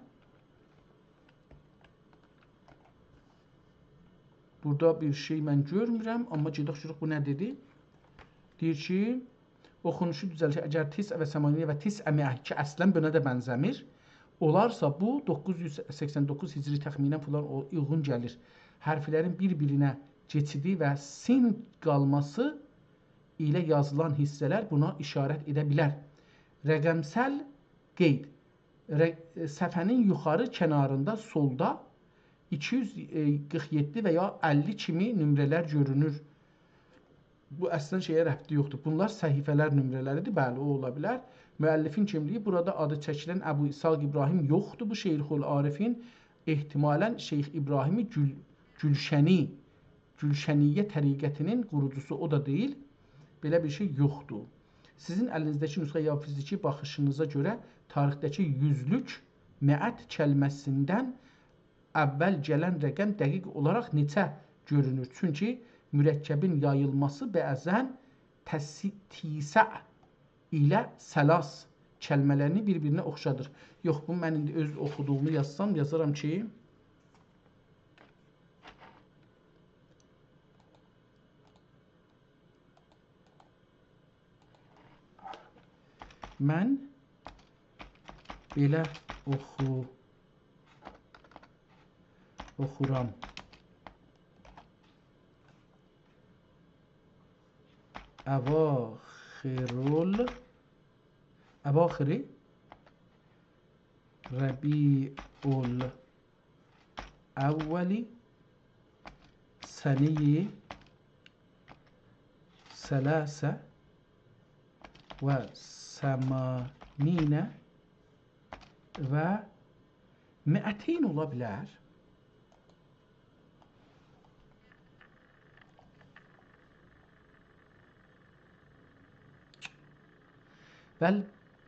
بورادا بیر شئی من گؤرمورم، آمما گئدک گؤرک بو نه دئدی. دئییر کی، اوخونوشو دوزلدیر. اگر «تسع و ثمانین و تسعمائة» کی، اصلا بونا دا بنزه‌میر، اولارسا، بو دوققوز یوز سکسن دوققوز هجری تخمینا فلان او، اویغون گلیر. حرفلرین بیر-بیرینه کئچیدی و سین قالماسی ایله یازیلان حیصه‌لر بونا اشارت ائده بیلر. رقمسل قید. ر، صفحه‌نین یوخاری کناریندا سولدا ایکی یوز قیرخ یئددی و یا اللی کیمی نمره‌لر گؤرونور. بو اصلا شئیه ربطی یوخدور. بونلار صفحه‌لر نمره‌لریدیر. بلی، او اولا بیلر. مؤلفین کیملیگی: بورادا آدی چکیلن ابو اسحاق ابراهیم یوخدور. بو شیخ‌العارفین، احتمالا شیخ ابراهیم گول-، گولشنی، گولشنیه طریقتینین قوروجوسو، او دا دئییل. بئله بیر شئی یوخدور. سیزین الینیزده‌کی نسخه یا فیزیکی باخیشینیزا گؤره تاریخده‌کی یوزلوک مئت کلمه‌سیندن اول گلن رقم دقیق اولاراق نئچه گؤرونور؟ چونکی مرکبین یاییلماسی بعضا تسی-، تیسع ایله ثلاث کلمه‌لرینی بیر-بیرینه اوخشادیر. یوخ، بو من ایندی اؤز اوخودوغومو یازسام، یازارام کی، من بئله اوخو-، اوخورام. اواخرول-، اواخر ربیع الاول سنه ثلاث و ثمانین و مئتین اولا بیلر؟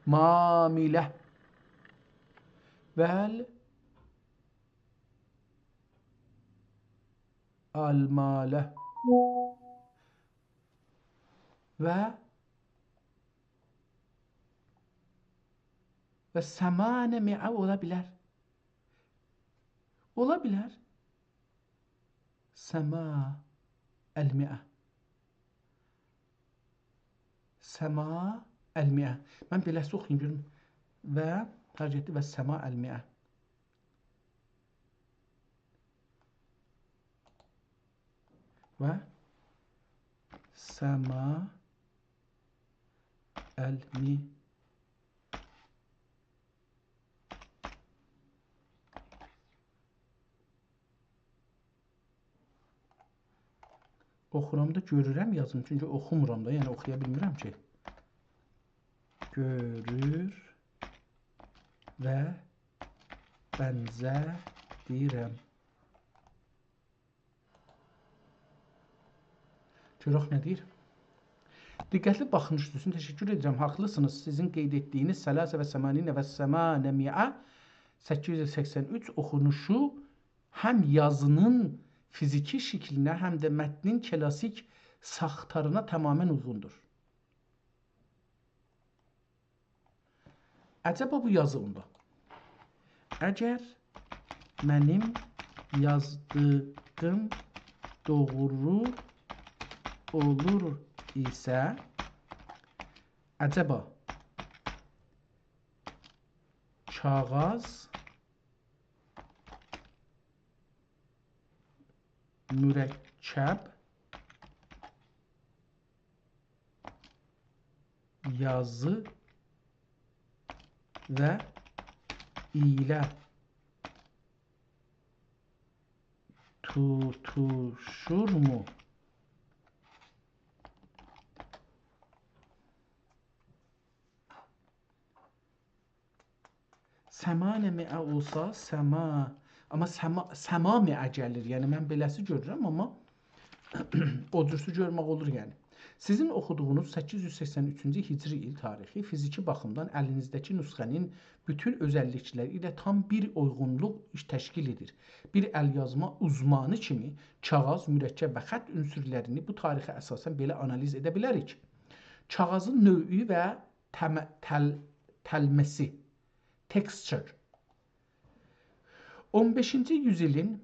والمامیله. والمامیله. و، و ثمانمائة اولا بیلر. اولا بیلر. ثمانمائة. ثمانمائة. من بئله‌سی اوخویوم گؤروم. و تارگتلی و ثمانمائة. و ثمانمائة. اوخورام دا گؤرورم یازیم، چونکی اوخومورام دا، یعنی اوخویا بیلمیرم کی. گؤرور و بنزه‌دیرم. گؤرک نه دئییر. دقتلی باخیشینیز اوچون تشکر ائدیرم. حاقلیسینیز. سیزین قید ائتدیگینیز ثلاث و ثمانین و ثمانمائة، سککیز یوز سکسن اوچ اوخونوشو هم یازینین فیزیکی شکلینه، هم ده متنین کلاسیک ساختارینا تماما اویغوندور. عجبا بو یازی اوندا، اگر منیم یازدیغیم دوغرو اولور ایسه، عجبا کاغاذ مرکب یازی و ایله توتوشورمو؟ ثمانمائة اولسا، سما، آمما سما، سمامئه گلیر. یعنی، من بئله‌سی گؤرورم، آمما او جورسو گؤرمک اولور، یعنی. سیزین اوخودوغونوز سککیز یوز سکسن اوچونجو هجری ایل تاریخی فیزیکی باخیمدان الینیزده‌کی نسخه‌نین بوتون اؤزللیکلری ایله تام بیر اویغونلوق تشکیل ائدیر. بیر ال‌یازما اوزمانی کیمی کاغاذ، مرکب و خط عنصرلرینی بو تاریخه اساساً بئله آنالیز ائده بیلریک. کاغاذین نوعو و تم-، تل-، تلمه‌سی، texture. اون بئشینجی یوزایلین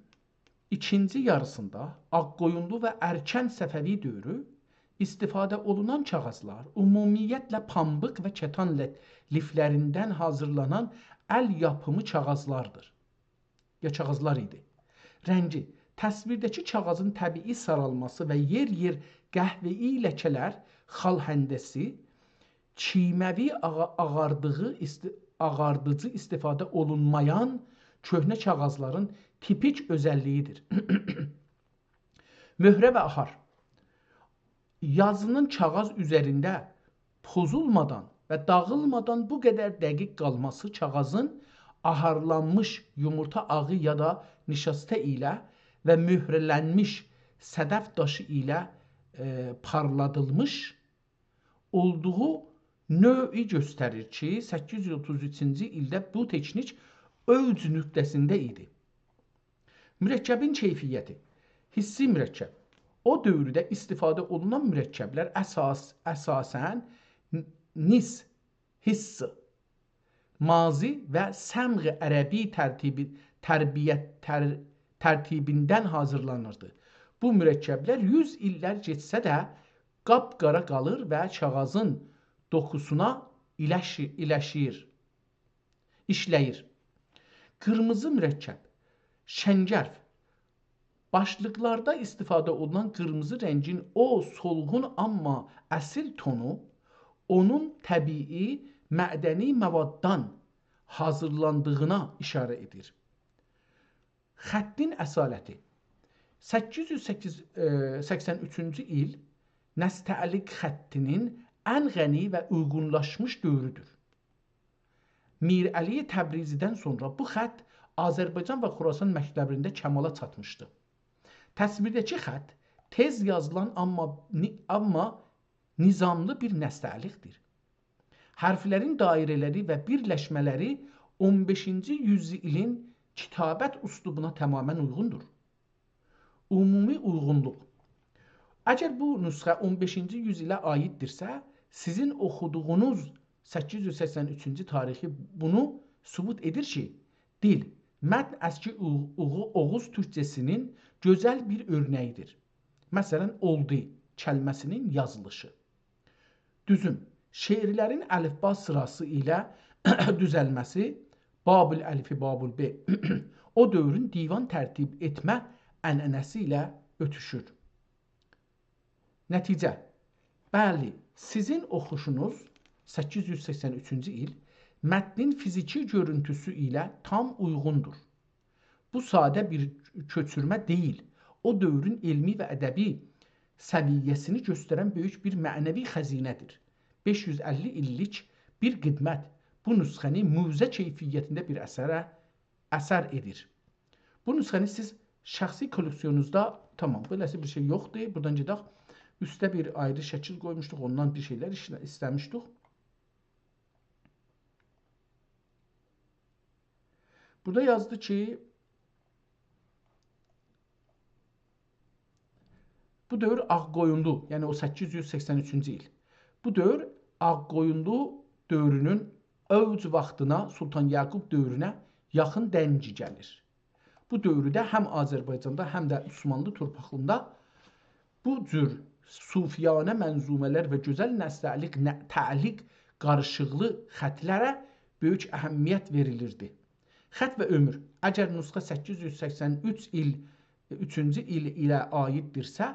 ایکینجی یاریسیندا آغ‌قویونلو و ارکن صفوی دؤورو ایستیفاده اولونان کاغاذلار عمومیتله پامبیق و کتان لت-، لیفلریندن حاضیرلانان ال یاپیمی کاغاذلاردیر. یا کاغاذلار ایدی. رنگی. تصویرده‌کی کاغاذین طبیعی سارالماسی و یئر-یئر قهوه‌ای لکه‌لر، خال هنده‌سی، کیمیاوی آغا-، آغاردیغی ایست-، آغاردیجی ایستیفاده اولونمایان کؤهنه کاغاذلارین تیپیک اؤزللیگی‌دیر. مؤهره و آهار. یازینین کاغیذ اوزرینده پوزولمادان و داغیلمادان بو قدر دقیق قالماسی کاغیذین آهارلانمیش یومورتا آغی یا دا نیشاسته ایله و مؤهره‌لنمیش صدف داشی ایله، ائ، پارلادیلمیش اولدوغو نوعو گؤستریر کی، سککیز یوز اوتوز اوچونجو ایلده بو تکنیک اوج نقطه‌سینده ایدی. مرکبین کیفیتی. حسی مرکب. او دؤورده استفاده اولونان مرکبلر اساس، اساساً ن-، نیس، حس، ماضی و صمغ عربی ترتیبی، تربیت، تر-، ترتیبیندن حاضیرلانیردی. بو مرکبلر یوز ایللر کئچسه ده قاپ‌قارا قالیر و کاغیذین دوکوسونا ایلشی-، ایلشیر، ایشله‌ییر. قیرمیزی مرکب، شنگرف. باشلیقلاردا استفاده اولونان قیرمیزی رنگین او سولغون، آمما اصیل تونو، اونون طبیعی معدنی مواددان حاضیرلاندیغینا ایشاره ائدیر. خطین اصالتی. سککیز یوز سککیز، ائ، سکسن اوچونجو ایل نستعلیق خطینین ان غنی و اویغونلاشمیش دؤورودور. میرعلی تبریزی‌دن سونرا بو خط آذربایجان و خراسان مکتبینده کمالا چاتمیشدی. تصویرده‌کی خط تئز یازیلان، آمما نی-، آمما نظاملی بیر نستعلیق‌دیر. حرفلرین دایره‌لری و بیرلشمه‌لری اون بئشینجی یوزایلین کتابت اسلوبونا تماماً اویغوندور. عمومی اویغونلوق. اگر بو نسخه اون بئشینجی یوزایله عاییددیرسه، سیزین اوخودوغونوز سککیز یوز سکسن اوچونجو تاریخی بونو ثبوت ائدیر کی، دیل، متن اسکی اوغ-، اوغو-، اوغوز تورکجه‌سینین گؤزل بیر اؤرنه‌یی‌دیر. مثلاً، اولدو کلمه‌سینین یازیلیشی. دوزوم، شعرلرین الفبا سیراسی ایله دوزلمه‌سی، باب‌الالف، باب‌الباء، او دؤورون دیوان ترتیب ائتمه عنعنه‌سی ایله اؤتوشور. نتیجه. بلی، سیزین اوخوشونوز، سککیز یوز سکسن اوچونجو ایل، متنین فیزیکی گؤرونتوسو ایله تام اویغوندور. بو ساده بیر کؤچورمه دئییل. او دؤورون علمی و ادبی سویه‌سینی گؤسترن بؤیوک بیر معنوی خزینه‌دیر. بئش یوز اللی ایللیک بیر قدمت بو نسخه‌نی موزه کیفیتینده بیر اثره، اثر ائدیر. بو نسخه‌نی سیز شخصی کولکسیونونوزدا، تامام، بئله‌سی بیر شئی یوخدور. بورادان گئدک. اوسته بیر آیری شکیل قویموشدوق، اوندان بیر شئیلر ایشله-، ایسته‌میشدیک. بورادا یازدی کی، بو دؤور آغ‌قویونلو، یعنی او سککیز یوز سکسن اوچونجو ایل. بو دؤور آغ‌قویونلو دؤورونون اوج واختینا، سلطان یعقوب دؤورونه یاخین دنگی گلیر. بو دؤورده هم آذربایجاندا، هم ده عثمانلی تورپاغیندا بو جور صوفیانه منظومه‌لر و گؤزل نستعلیق، نه-، تعلیق قاریشیقلی خطلره بؤیوک اهمیت وئریلیردی. خط و عؤمور. اگر نسخه سککیز یوز سکسن اوچ ایل، اوچونجو ایل ایله عاییددیرسه،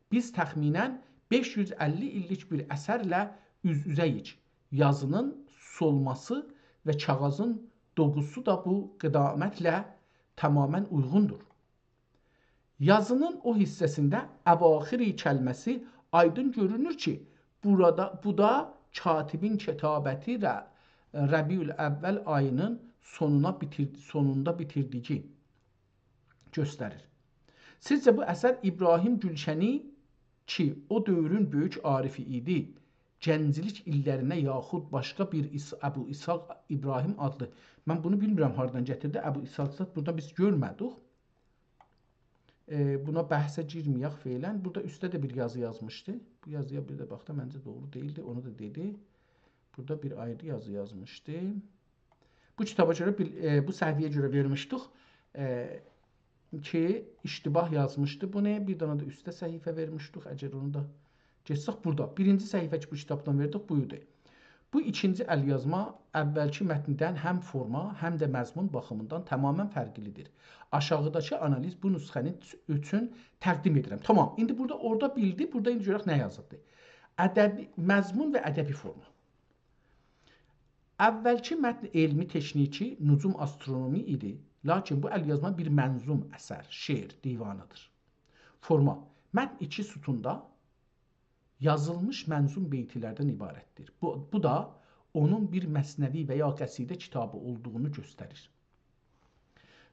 بیز تخمیناً بئش یوز اللی ایللیک بیر اثرله اوز-اوزه‌ییک. یازینین سولماسی و کاغیذین دوغوسو دا بو قدامتله تماماً اویغوندور. یازینین او حیصه‌سینده اواخری کلمه‌سی آیدین گؤرونور کی، بورادا، بو دا کاتبین کتابتی ر-، ربیع‌الاول آیینین سونونا بیتیر-، سونوندا بیتیردیگی گؤستریر. سیزجه بو اثر ابراهیم گلشنی، کی، او دؤورون بؤیوک عارفی ایدی، گنجلیک ایللرینه یاخود باشقا بیر ایس-، ابو اسحاق ابراهیم آدلی. من بونو بیلمیرم هاردان گتیردی. ابو اسحاق زاد بورادا بیز گؤرمه‌دیک. ائ، بونا بحثه گیرمه‌یک فعلاً. بورادا اوسته ده بیر یازی یازمیشدی. بو یازییا بیر ده باخ دا، منجه دوغرو دئییلدی. اونو دا دئدی. بورادا بیر آیری یازی یازمیشدی. بو کیتابا گؤره بیل-، ائ، بو صحیفه‌یه گؤره وئرمیشدیک، ائ، کی، اشتباه یازمیشدی بونو. بیر دنه ده اوسته صحیفه وئرمیشدیک. اگر اونو دا گئتسک بورادا. بیرینجی صحیفه کی، بو کیتابدان وئردیک، بویدو. بو ایکینجی ال‌یازما اوّلکی متندن هم فورما، هم ده مضمون باخیمیندان تماماً فرقلی‌دیر. آشاغیداکی آنالیز بو نسخه‌نین اوچون تقدیم ائدیرم. تامام، ایندی بورادا، اورادا بیلدی، بورادا ایندی گؤرک نه یازیبدی. ادبی، مضمون و ادبی فورما. اوّلکی متن علمی تکنیکی نجوم آسترونومی ایدی. لاکین بو ال‌یازما بیر منظوم اثر، شعر دیوانی‌دیر. فورما: متن ایکی ستوندا یازیلمیش منظوم بیت‌لردن عبارت‌دیر. بو، بو دا اونون بیر مثنوی و یا قصیده کیتابی اولدوغونو گؤستریر.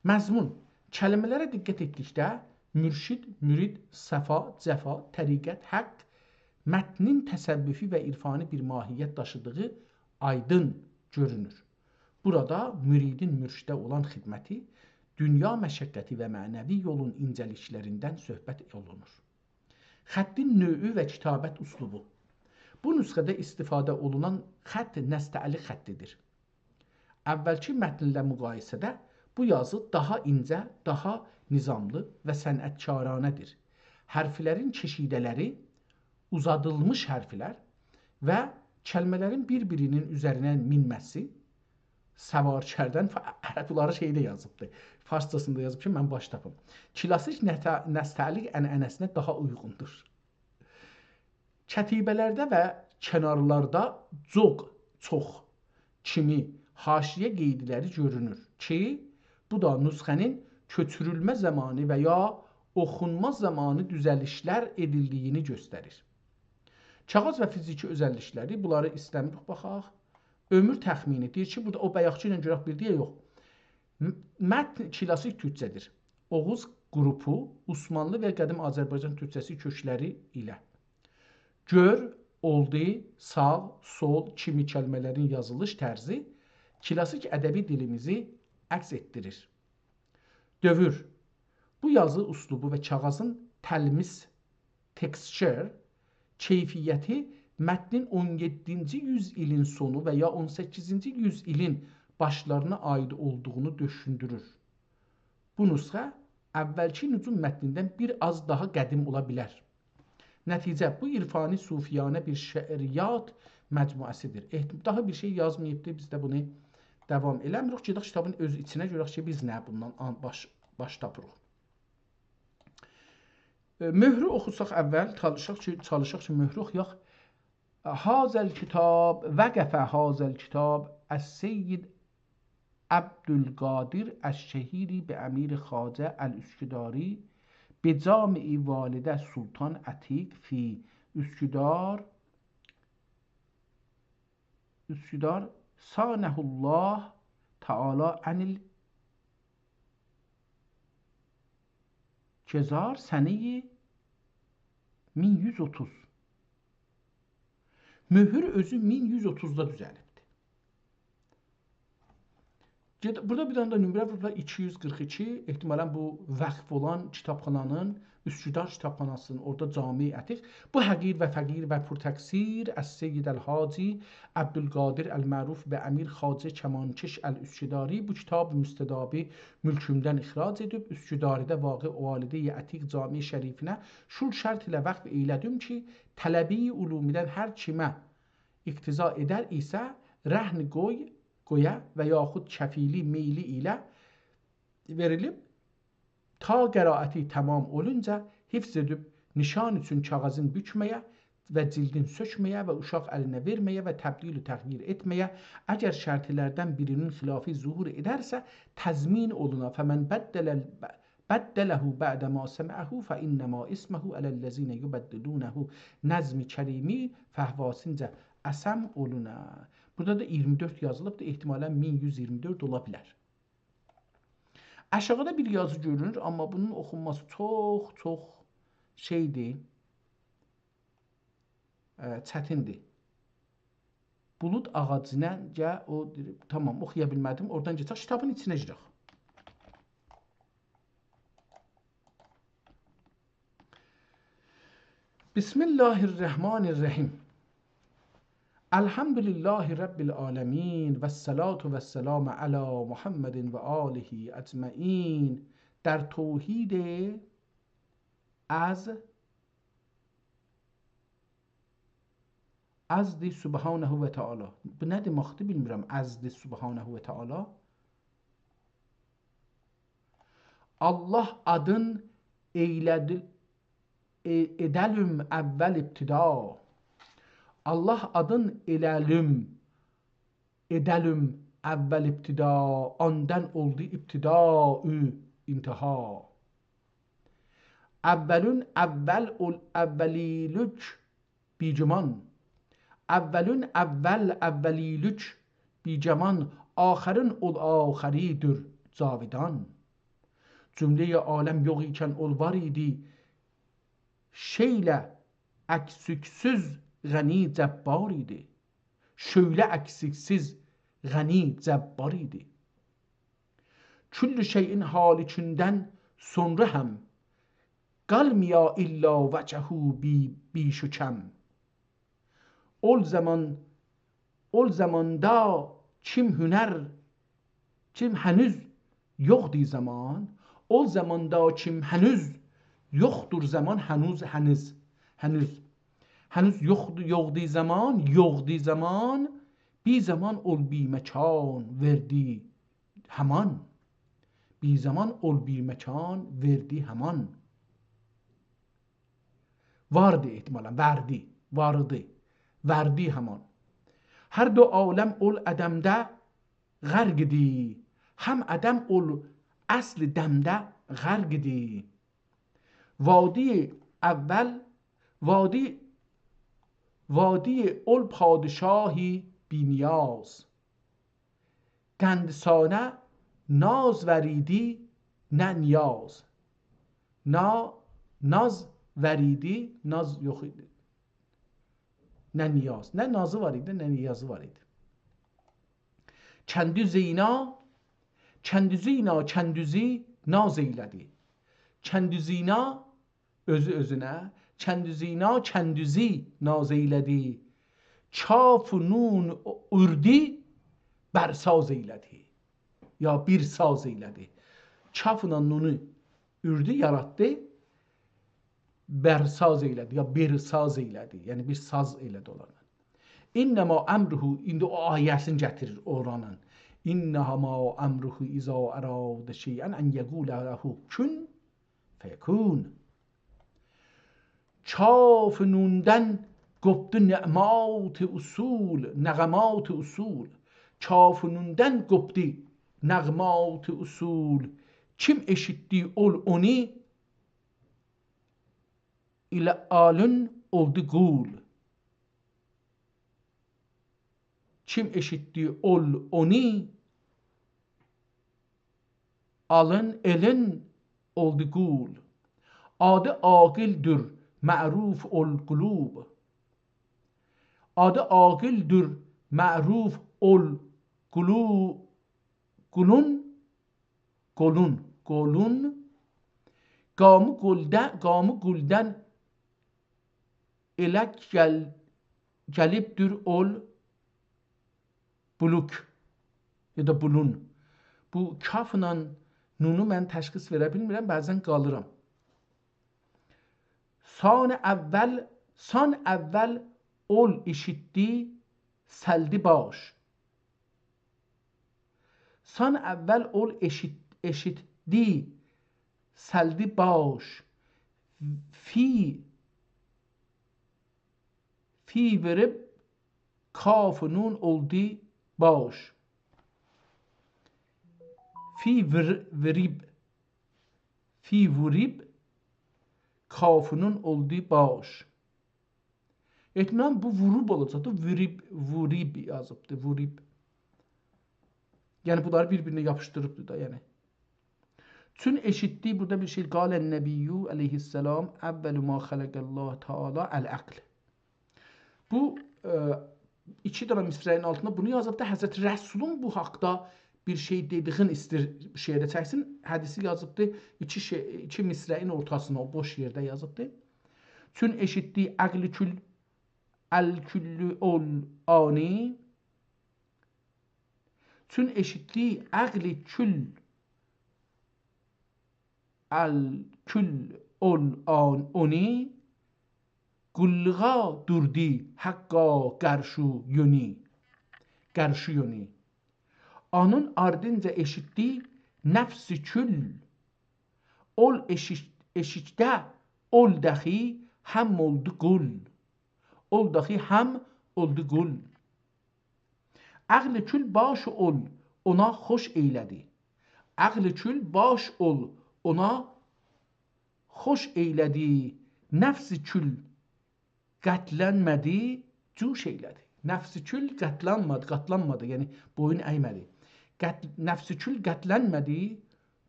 مضمون: کلمه‌لره دقت ائتدیکده مرشد، مرید، صفا، جفا، طریقت، حق، متنین تصوفی و عرفانی بیر ماهیت داشیدیغی آیدین گؤرونور. بورادا مریدین مرشده اولان خدمتی، دونیا مشقتی و معنوی یولون اینجه‌لیک‌لریندن صحبت اولونور. خطین نوعو و کتابت اسلوبو. بو نسخه‌ده استفاده اولونان خط نستعلیق خطی‌دیر. اولکی متنله مقایسه‌ده بو یازی داها اینجه، داها نظاملی و صنعتکارانه‌دیر. حرف‌لرین کشیده‌لری، اوزادیلمیش حرف‌لر و کلمه‌لرین بیر-بیری‌نین اوزرینه مینمه‌سی، سوار کردن، فا-، عرب بونلاری شئیده یازیبدی، فارسجاسیندا یازیب کی، من باش تاپیم. کلاسیک نته-، نستعلیق عنعنه‌سینه داها اویغوندور. کتیبه‌لرده و کنارلاردا جوق، چوخ کیمی حاشیه قیدلری گؤرونور کی، بو دا نسخه‌نین کؤچورولمه زامانی و یا اوخونما زامانی دوزلیش‌لر ائدیلدیگینی گؤستریر. کاغیذ و فیزیکی اؤزللیک‌لری، بونلاری ایسته‌میریک باخاق. عؤمور تخمینی، دئییر کی، بورادا او بایاقکی ایله گؤرک بیردی یا یوخ. م-، متن کلاسیک تورکجه‌دیر. اوغوز قروپو، عثمانلی و قدیم آذربایجان تورکجه‌سی کؤکلری ایله. گؤر، اولدو، ساغ، سول کیمی کلمه‌لرین یازیلیش طرزی کلاسیک ادبی دیلیمیزی عکس ائتدیریر. دؤور. بو یازی اسلوبو و کاغیذین تلمیس، texture، کیفیتی متنین اون یئددینجی یوز ایلین سونو و یا اون سککیزینجی یوز ایلین باشلارینا عایید اولدوغونو دوشوندورور. بو نسخه اولکی نجوم متنیندن بیر آز داها قدیم اولا بیلر. نتیجه، بو عرفانی صوفیانه بیر شعریات مجموعه‌سی‌دیر. احت-، داها بیر شئی یازماییبدی، بیز ده بونو داوام ائله‌میریک. گئدک کیتابین اؤز ایچینه، گؤرک کی، بیز نه بوندان آن-، باش، باش تاپیریق. ائ، مؤهرو اوخوساق اول، چالیشاق کی، چالیشاق کی، مؤهرو اوخویاق. هذا الکتاب، وقف هذا الکتاب السید عبدالقادر الشهیری به امیر خواجه الاسکداری به جامع والده سلطان عتیق فی اسکدار، اسکدار، صانه الله تعالی عن الکذار سنهٔ مین یوز اوتوز. مؤهور اؤزو مین یوز اوتوزدا دوزلیبدیر. گئد-، بورادا بیر دنه ده نمره ووردولار، ایکی یوز قیرخ ایکی. احتمالاً بو وقف اولان کیتابخانانین، اسکدار کیتابخاناسینین، اورادا جامع عتیق. بو حقیر و فقیر و پرتقصیر السید الحاجی عبدالقادر المعروف به امیر خواجه کمانکش الاسکداری بو کیتاب مستدابی ملکومدن اخراج ائدیب، اسکداری‌ده واقع والده عتیق جامع شریفینه شول شرط ایله وقف ائیله‌دیم کی، طلبهٔ علومدن هر کیمه اقتضا ائدر ایسه، رهن قوی، قویا و یاخود کفیلی میلی ایله وئریلیب، تا قرائتی تمام اولونجا حفظ ائدیب، نشان اوچون کاغیذین بوکمه‌یه و جلدین سؤکمه‌یه و اوشاق الینه وئرمه‌یه و تبدیل و تغییر ائتمه‌یه، اگر شرط‌لردن بیری‌نین خلافی ظهور ائدرسه، تضمین اولونا. فمن بدل ال-، بدله بعد ما سمعه فانما اثمه علی الذین یبدلونه. نظم کریمی فحواسینجا اثم اولونا. بورادا دا اییرمی دؤرد یازیلیبدیر، احتمالاً مین یوز اییرمی دؤرد اولا بیلر. آشاغیدا بیر یازی گؤرونور، آمما بونون اوخونماسی چوخ، چوخ شئی‌دیر، ائ، چتیندیر. بولود آغاجینا گل، او، تامام، اوخویا بیلمه‌دیم. اورادان گئچک، کیتابین ایچینه گیرک. بسم الله الرحمن الرحیم. الحمد لله رب العالمین و الصلاة و السلام علی محمد و آله اجمعین. در توحید از، از دی سبحانه و تعالی. بو نه دئمکدیر، بیلمیرم. از دی سبحانه و تعالی. الله آدین ائیله‌دی-، ائ-، ائده‌لیم اول ابتدا. الله آدین ائله‌لیم، ائده‌لیم اول ابتدا، آندان اولدو ابتدا و انتها. اولون اول اول، اولیلوک بی‌گمان. اولون اول، اولیلوک بی‌گمان، آخرون اول آخری‌دیر جاودان. جمله‌ی عالم یوخ ایکن اول وار ایدی، شئیله اکسیکسیز غنی جبار ایدی. شؤیله اکسیکسیز غنی جبار ایدی. کل شیء هالکیندن سونرا هم، قالمایا الا وجهه بی، بیش و کم. اول زامان، اول زاماندا کیم هنر، کیم هنوز یوخدور زامان، اول زاماندا کیم هنوز یوخدور زامان، هنوز، هنوز، هنوز، هنوز یوخدور، یوخدور زامان، یوخدور زامان، بیر زامان اول بیر مکان وئردی همان. بیر زامان اول بیر مکان وئردی همان. واردی احتمالاً، وردی، واردی، وردی همان. هر دو عالم اول عدمده غرق ایدی، هم عدم اول اصل دمده غرق ایدی. وادی اول، وادی، وادی اول پادشاه بی‌نیاز. قندسانه ناز وار ایدی، نه نیاز. نا، ناز وار ایدی، ناز یوخ ایدی. نه نیاز، نه نازی وار ایدی، نه نیازی وار ایدی. کندوزینا، کندوزینا، کندوزی ناز ائیله‌دی. کندوزینا، اؤزو اؤزونه، کندوزینا، کندوزی ناز ائیله‌دی. کاف و نون اوردو، برساز ائیله‌دی. یا بیر ساز ائیله‌دی. کافلا نونو اوردو، یاراتدی، برساز ائیله‌دی، یا بیر ساز ائیله‌دی. یعنی بیر ساز ائله‌دی اونلارلا. «انما امره»، ایندی او آیه‌سینی گتیریر اورانین. «انما امره اذا اراد شیئا ان یقول له کن فیکون.» کاف و نوندان قوپدو نغمات اصول، نغمات اصول. کاف و نوندان قوپدو نغمات اصول. کیم ائشیتدی اول اونو، ائله آلین اولدو قول. کیم ائشیتدی اول اونو، آلین، ائلین اولدو قول. آدی عاقل‌دور معروف اول قلوب. آدی عاقل‌دور معروف اول قلو-، قولون، قولون، قولون. قامی قولده-، قامی قولدن ائله گل-، گلیبدیر اول بولوک یا دا بولون. بو کافلا نونو من تشخیص وئره بیلمیرم، بعضا قالیرام. سان اول، سان اول اول ائشیتدی، سلدی باش. سان اول اول ائشیت-، ائشیتدی، سلدی باش. فی، فی وئریب، کاف و نون اولدو باش. فی ویر-، ویریب، فی ووریب، کاف و نون اولدو باش. احتمالاً بو ووروب اولاجاقدی. ووریب، ووریب یازیبدی، ووریب. یعنی بونلاری بیر-بیرینه یاپیشدیریبدی دا، یعنی. چون ائشیتدی، بورادا بیر شئی، «قال النبی علیه السلام: اول ما خلق الله تعالی العقل.» بو، ائ، ایکی دنه مصرعین آلتیندا بونو یازیبدی. حضرت رسولون بو حاقدا بیر شئی دئدیگین ایستیر شعره چکسین. حدیثی یازیبدی. ایکی شئی، ایکی مصرعین اورتاسینا، او بوش یئرده یازیبدی. چون ائشیتدی عقل کل، الکل اول آنی. چون ائشیتدی عقل کل، الکل اول آن-، اونی، قوللوغا دوردو حقا قارشی یؤنو، قارشی یؤنو. اونون آردینجا ائشیتدی نفس کل. اول ائشیک-، ائشیکده اول داخی هم اولدو قول. اول داخی هم اولدو قول. عقل کول باش اول، اونا خوش ائیله‌دی. عقل کول باش اول، اونا خوش ائیله‌دی. نفس کول قتلنمه‌دی، جوش ائیله‌دی. نفس کول قتلنمه‌دی، قاتلانمادی، یعنی بویون اَیمه‌دی. قتل-، نفس کول قتلنمه‌دی،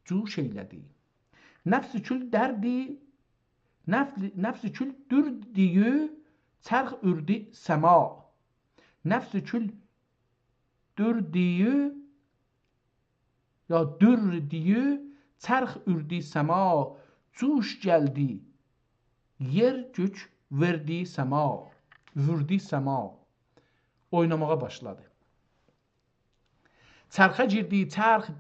جوش ائیله‌دی. نفس کول دردی، نفس، نفس کول دردی، چرخ اوردو سما. نفس کول دردی، یا دردی، چرخ اوردو سما، جوش گلدی، یئر گؤک وئردی سما، ووردو سما. اویناماغا باشلادی. چرخه گیردی، چرخ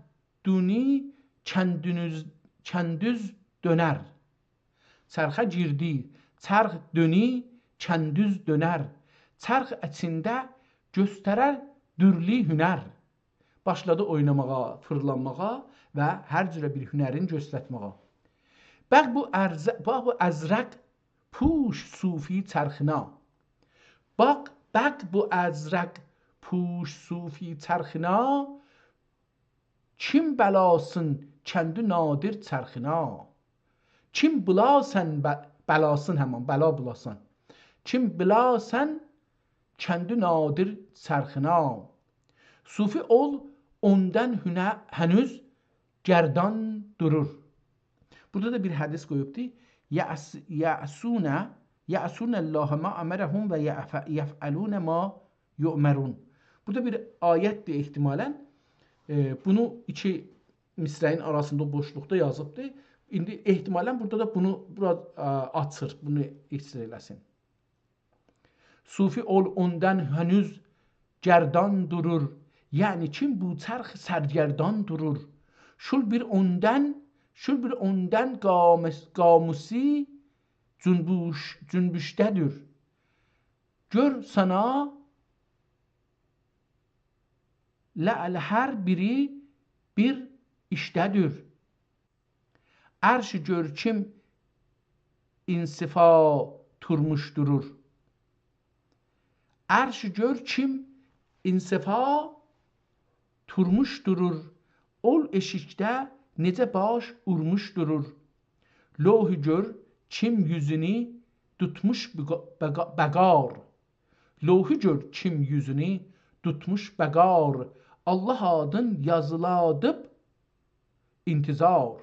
دؤنی، کندونوز، کندوز دؤنر. چرخه گیردی، چرخ دؤنی، کندوز دؤنر. چرخ ایچینده گؤسترر دورلو هنر. باشلادی اویناماغا، فیرلانماغا و هر جوره بیر هنرین گؤسترمه‌یه. باخ بو ارز-، باخ بو ازرق پوش صوفی چرخینا. باخ، باخ بو ازرق پوش صوفی چرخینا، کیم بلاسین کندو نادر چرخینا. کیم بلاسین ب-، بلاسین، همین بلا بلاسین. کیم بلاسین کندو نادر چرخینا. صوفی اول اوندان هنه-، هنوز گردان دورور. بورادا دا بیر حدیث قویوبدو. یعص-، یعصون، یعصون الله ما امرهم و یعف-، یفعلون ما یؤمرون. بورادا بیر آیتدیر احتمالاً. ائ، بونو ایکی مصرعین آراسیندا او بوشلوقدا یازیبدی. ایندی احتمالاً بورادا دا بونو بورا، ا، آچیر، بونو احساس ائله‌سین. صوفی اول اوندان هنوز گردان دورور. یعنی کیم بو چرخ سرگردان دورور. شول بیر اوندان، شول بیر اوندان قامس-، قاموسی جنبوش-، جنبشده‌دیر. گؤر سانا لعل هر بیری بیر ایشده‌دیر. عرشی گؤر کیم انصفا تورموش دورور. عرشی گؤر کیم انصفا تورموش دورور. اول ائشیکده نئجه باش اورموش دورور. لوحی گؤر کیم یوزونو توتموش بقا-، بقا-، بقار. لوحی گؤر کیم یوزونو توتموش بقار. الله آدین یازلادیب انتظار.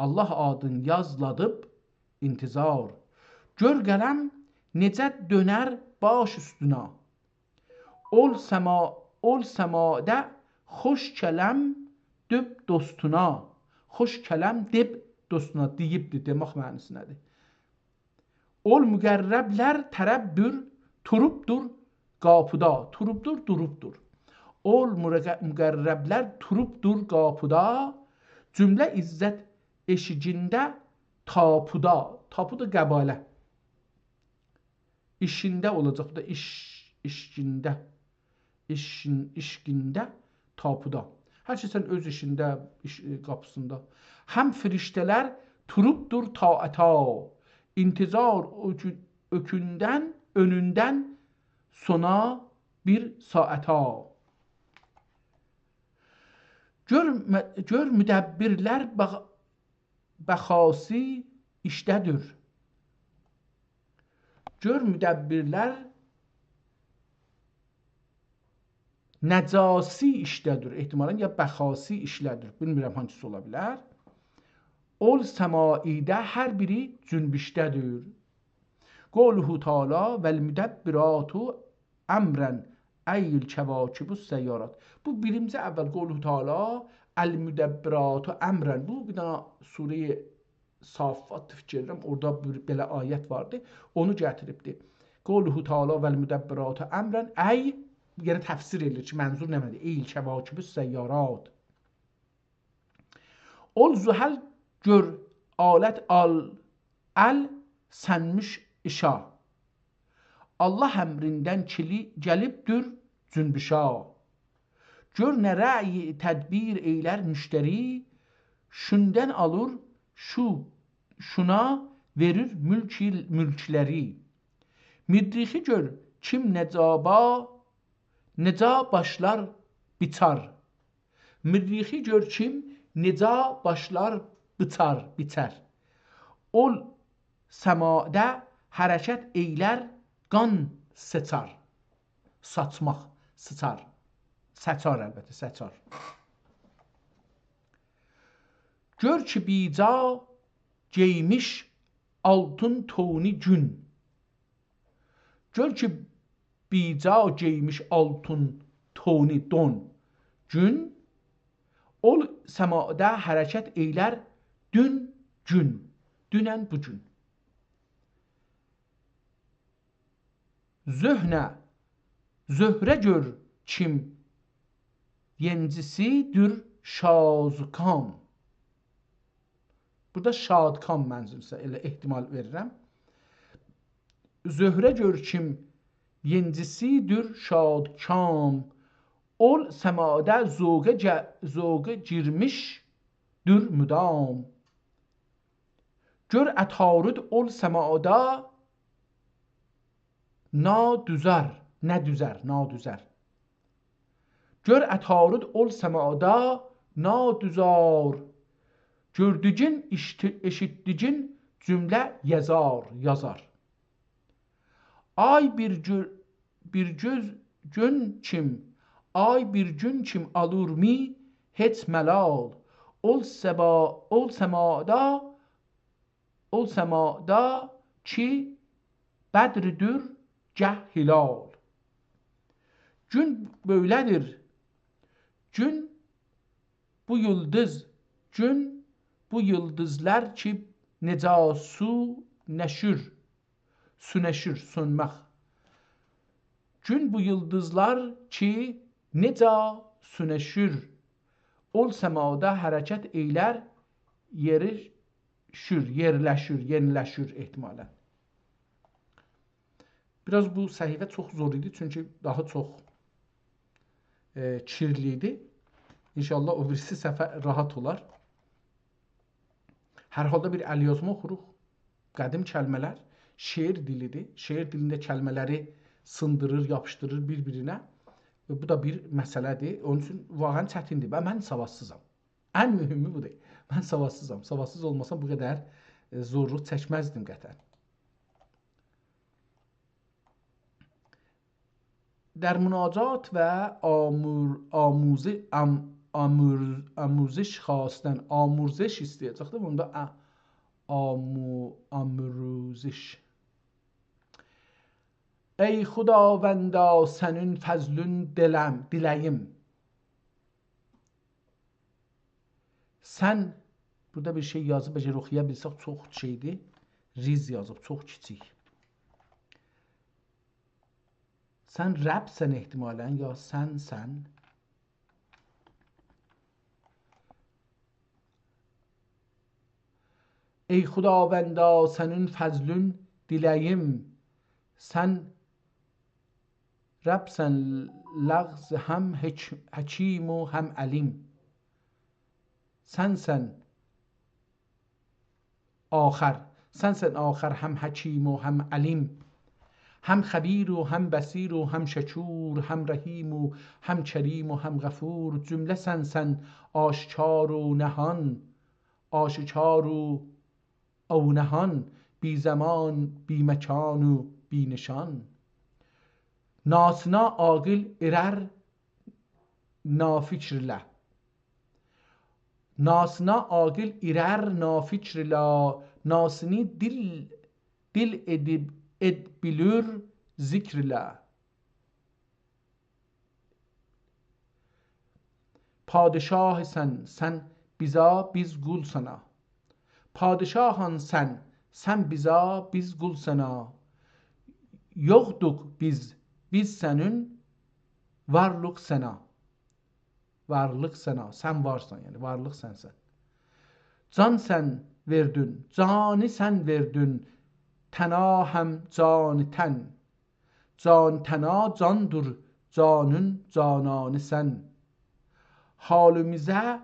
الله آدین یازلادیب انتظار. گؤر قلم نئجه دؤنر باش اوستونه. اول سما، اول سمادا خوش کلام دئییب دوستونا. خوش کلام دئییب دوستونا، دئییبدیر، دئمک معنی‌سینده‌دیر. اول مقربلر طرفدور، توروبدور قاپیدا، توروبدور، دوروبدور. اول مرق-، مقربلر توروبدور قاپیدا، جمله عزت ائشیگینده تاپودا، تاپو دا قباله. ایشینده اولاجاق، بو دا ایش، ایشگینده. ایشین، ایشگینده، تاپودا. هر کس اؤز ایشینده، ایش، ائ، قاپیسیندا. هم فرشته‌لر توروبدور طاعتا. انتظار اؤکو-، اؤکوندن، اؤنوندن سونا بیر ساعتا. گؤر م-، گؤر مدبرلر باخ-، بخاسی ایشده‌دیر. گؤر مدبرلر نجاسی ایشده‌دیر. احتمالاً یا بخاسی ایشله‌دیر. بیلمیرم هانگیسی اولا بیلر. اول سماییده هر بیری جنبشده‌دیر. قوله تعالی: «والمدبرات امرا، ای الکواکب السیارات.» بو بیرینجی اول قوله تعالی، «المدبرات امرا». بو بیر دنه سوره صافات فیکیر ائدیرم، اورادا بیر بئله آیت واردی. اونو گتیریبدی. قوله تعالی: «والمدبرات امرا»، ای، یعنی تفسیر ائدیر کی، منظور نمنه‌دیر؟ «ای الکواکب السیارات». اول زحل گؤر آلت آل، ال سنمیش ایشا. الله امریندن کیلی گلیبدیر جنبشا. گؤر نه رأی تدبیر ائیلر مشتری، شوندن آلیر شو، شونا وئریر ملک، ملکلری. مریخی گؤر کیم نجابا، نئجه باشلار بیچار. مریخی گؤر کیم نئجه باشلار بیچار، بیچر. اول سمادا حرکت ائیلر، قان سئچار. ساچماق، سیچار. سچار البته، سچار. گؤر کی بیجا گئیمیش آلتین تونی گون. گؤر کی بیجا گئیمیش آلتین تونی دون گون، اول سمادا حرکت ائیلر دون گون، دونن بو گون. زهنه، زهره گؤر کیم یئنجیسی دور شادکام. بورادا شادکام منظورسه، ائله احتمال وئریرم. زهره گؤر کیم یئنجیسی دور شادکام، اول سمادا ذوقه گه-، ذوقه گیرمیش دور مدام. گؤر عطارد اول سمادا نادوزار، نه دوزر، نادوزر. گؤر عطارد اول سمادا نادوزار، گؤردوگون، ایشیت-، ائشیتدیگین جمله یزار، یازار. آی بیر گؤ-، بیر گؤز گون کیم، آی بیر گون کیم آلور می هئچ ملال. اول سبا-، اول سمادا، اول سمادا کی بدردور گه هلال. گون بؤیله‌دیر. گون بو یولدوز، گون بو یولدوزلار کی نئجه سو نشور، سونشور، سونمک. گون بو یولدوزلار کی نئجه سونشور، اول سمادا حرکت ائیلر، یئریشور، یئرلشیر، یئنیلشیر احتمالاً. بیر آز بو صفحه چوخ زور ایدی، چونکی داها چوخ، ائ، کیرلی ایدی. ان‌شاءالله او بیریسی صفحه راحت اولار. هر حالدا بیر ال‌یازما اوخوروق. قدیم کلمه‌لر، شعر دیلیدیر. شعر دیلینده کلمه‌لری سیندیریر، یاپیشدیریر بیر-بیرینه. و بو دا بیر مسئله‌دیر. اونون اوچون واقعاً چتیندیر. و من سوادسیزام. ان مهمی بودور. من سوادسیزام. سوادسیز اولماسام بو قدر، ائ، زورلوق چکمزدیم قطعاً. در مناجات و آمور-، آموزی-، آم-، آمور-، آموزش خواستن، آموزش ایسته‌یه‌جکدیر. بوندا آ-، آمو-، آموزش. ای خداوندا، سنین فضلون دلم، دیله‌ییم. سن، بورادا بیر شئی یازیب، اگر اوخویا بیلسک، چوخ شئیدیر. ریز یازیب، چوخ کیچیک. سن ربسن احتمالاً، یا سنسن. ای خداوندا، سنین فضلون دیله‌ییم. سن ربسن، لغز هم حک-، حکیم و هم علیم. سنسن آخر، سنسن آخر هم حکیم و هم علیم، هم خبیر و هم بصیر و هم شکور، هم رحیم و هم کریم و هم غفور. جمله سنسن، آشکار و نهان، آشکار و او نهان، بی‌زمان، بی‌مکان و بی‌نشان. ناسینا عاقل ایرر نافکر ایله. ناسینا عاقل ایرر نافکر ایله، ناسینی دیل، دیل ائدیب، ائد بیلیر ذکر ایله. پادشاهسن، سن بیزه، بیز قول سنه. پادشاهان سن، سن بیزه، بیز قول سنه. یوخدوق بیز، بیز سنین، وارلیق سنه. وارلیق سنه، سن وارسان، یعنی وارلیق سنسن. جان سن وئردین، جانی سن وئردین، تنا هم جانی تن. جان تنا جاندیر، جانین جانانی سن. حالیمیزه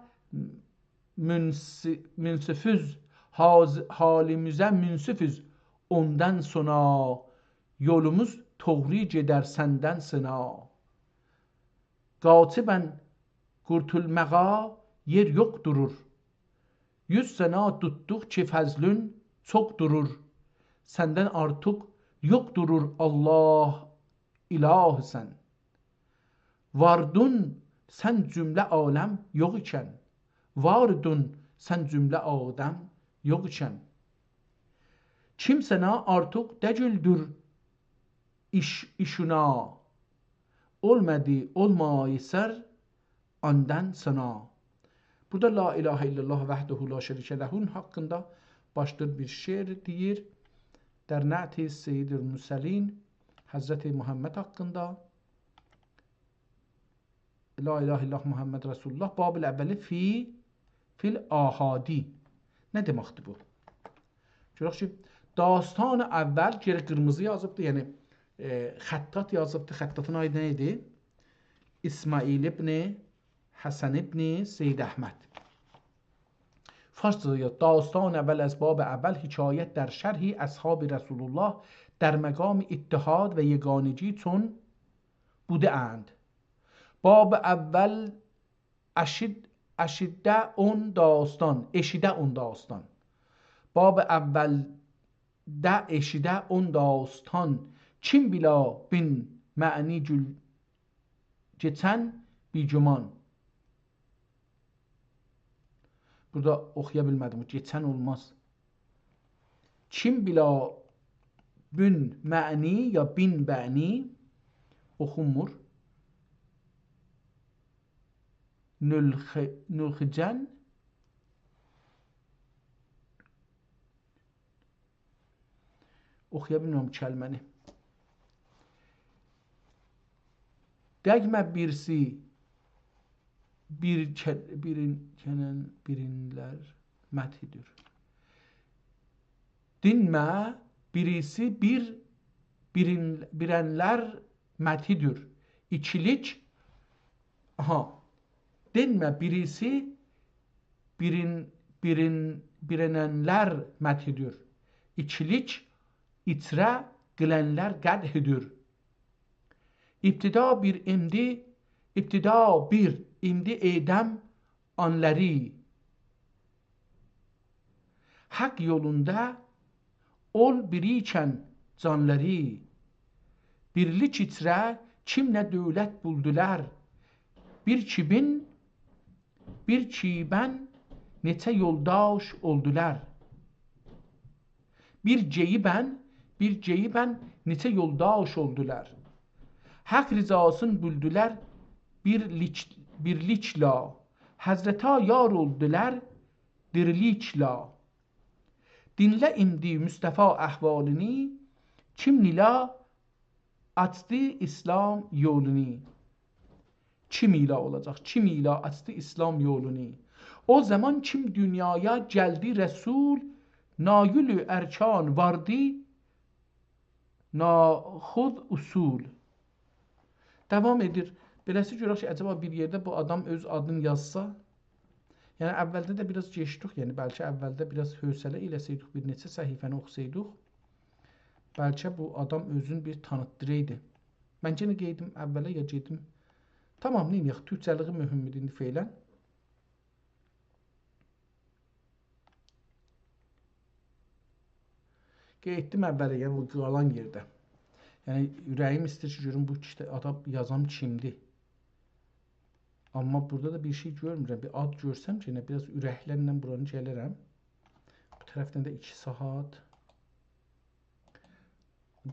منص-، منصفوز، حاز-، حالیمیزه منصفوز اوندان سونا، یولوموز دوغرو گئدر سندن سونا. قاچیبان قورتولماغا یئر یوخ دورور. یوز سنا توتدوق کی فضلون چوخ دورور. سندن آرتیق یوخ دورور الله، اله‌سن. واردون سن جمله عالم یوخ ایکن. واردون سن جمله آدم یوخ ایکن. کیمسه‌نه آرتیق دئییلدیر ایش، ایشونا. اولمادی، اولماییسار آندان سانا. بورادا لا اله الا الله وحده لا شریک له‌نین حاقیندا باشلیر بیر شعر دئییر. در نعت سید المرسلین، حضرت محمد حاقیندا. لا اله الا الله محمد رسول الله. باب الاول فی، فی الاحادی. نه دئمکدیر بو؟ گؤرک کی، داستان اول، گئری قیرمیزی یازیبدی، یعنی، ائ، خطاط یازیبدی. خطاطین آدی نه ایدی؟ اسماعیل ابن حسن ابن سید احمد. فارسجا یاز. داستان اول از باب اول، حکایت در شرح اصحاب رسول الله در مقام اتحاد و یگانگی چون بوده‌اند. باب اول اشید، اشیده اون داستان، اشیده اون داستان. باب اول ده اشیده اون داستان. کیم بیلا بین معنی گول کئچن بی‌گمان. بورادا اوخویا بیلمه‌دیم، او کئچن اولماز. کیم بیلا بون معنی یا بین معنی اوخونمور. نولخ، نولخجن. اوخویا بیلمیرم کلمه‌نی. دگمه بیریسی بیر که، بیرین، کنن، بیرینلر مدحی‌دیر. دینمه بیریسی بیر، بیرین، بیرنلر مدحی‌دیر. ایکیلیک، آها. دینمه بیریسی بیرین، بیرین، بیرننلر مدحی‌دیر. ایکیلیک ایچره قیلنلر قدحی‌دیر. ابتدا بیر ایمدی، ابتدا بیر ایمدی ائدم آنلاری. حق یولوندا اول بیریکن جانلاری. بیرلیک ایچره کیم نه دؤولت بولدولار. بیر کیبین، بیر کیبن نئچه یولداش اولدولار. بیر گئییبن، بیر گئییبن نئچه یولداش اولدولار. حق رضاسین بولدولار بیرلیک، بیرلیکله. حضرتا یار اولدولار دیرلیکله. دینله ایمدی مصطفی احوالینی، کیم ایله آچدی اسلام یولونو. کیم ایله اولاجاق؟ کیم ایله آچدی اسلام یولونو؟ او زامان کیم دونیایا گلدی رسول، نایل ارکان واردی، ناخود اصول. داوام ائدیر. بئله‌سی گؤرک کی، عجبا بیر یئرده بو آدام اؤز آدینی یازسا، یعنی اولده ده بیر آز گئچدیک، یعنی بلکه اولده بیر آز حوصله ائله‌سئیدیک، بیر نئچه صفحه‌نی اوخوسایدیق، بلکه بو آدام اؤزونو بیر تانیتدیرایدی. من یئنه قئییدیم اوله یا گئدیم؟ تامام، نئینیه‌ک؟ تورکجه‌لیگی مهم ایدی ایندی فعلاً. قئییتدیم اوله، یعنی او قالان یئرده. یعنی اوره‌ییم ایسته‌ییر کی، گؤروم بو کیتا-، آدا یازان کیمدیر. آمما بورادا دا بیر شئی گؤرمورم. بیر آد گؤرسم کی، یئنه بیر آز اورکلرله بورانی گلرم. بو طرفدن ده ایکی ساعات،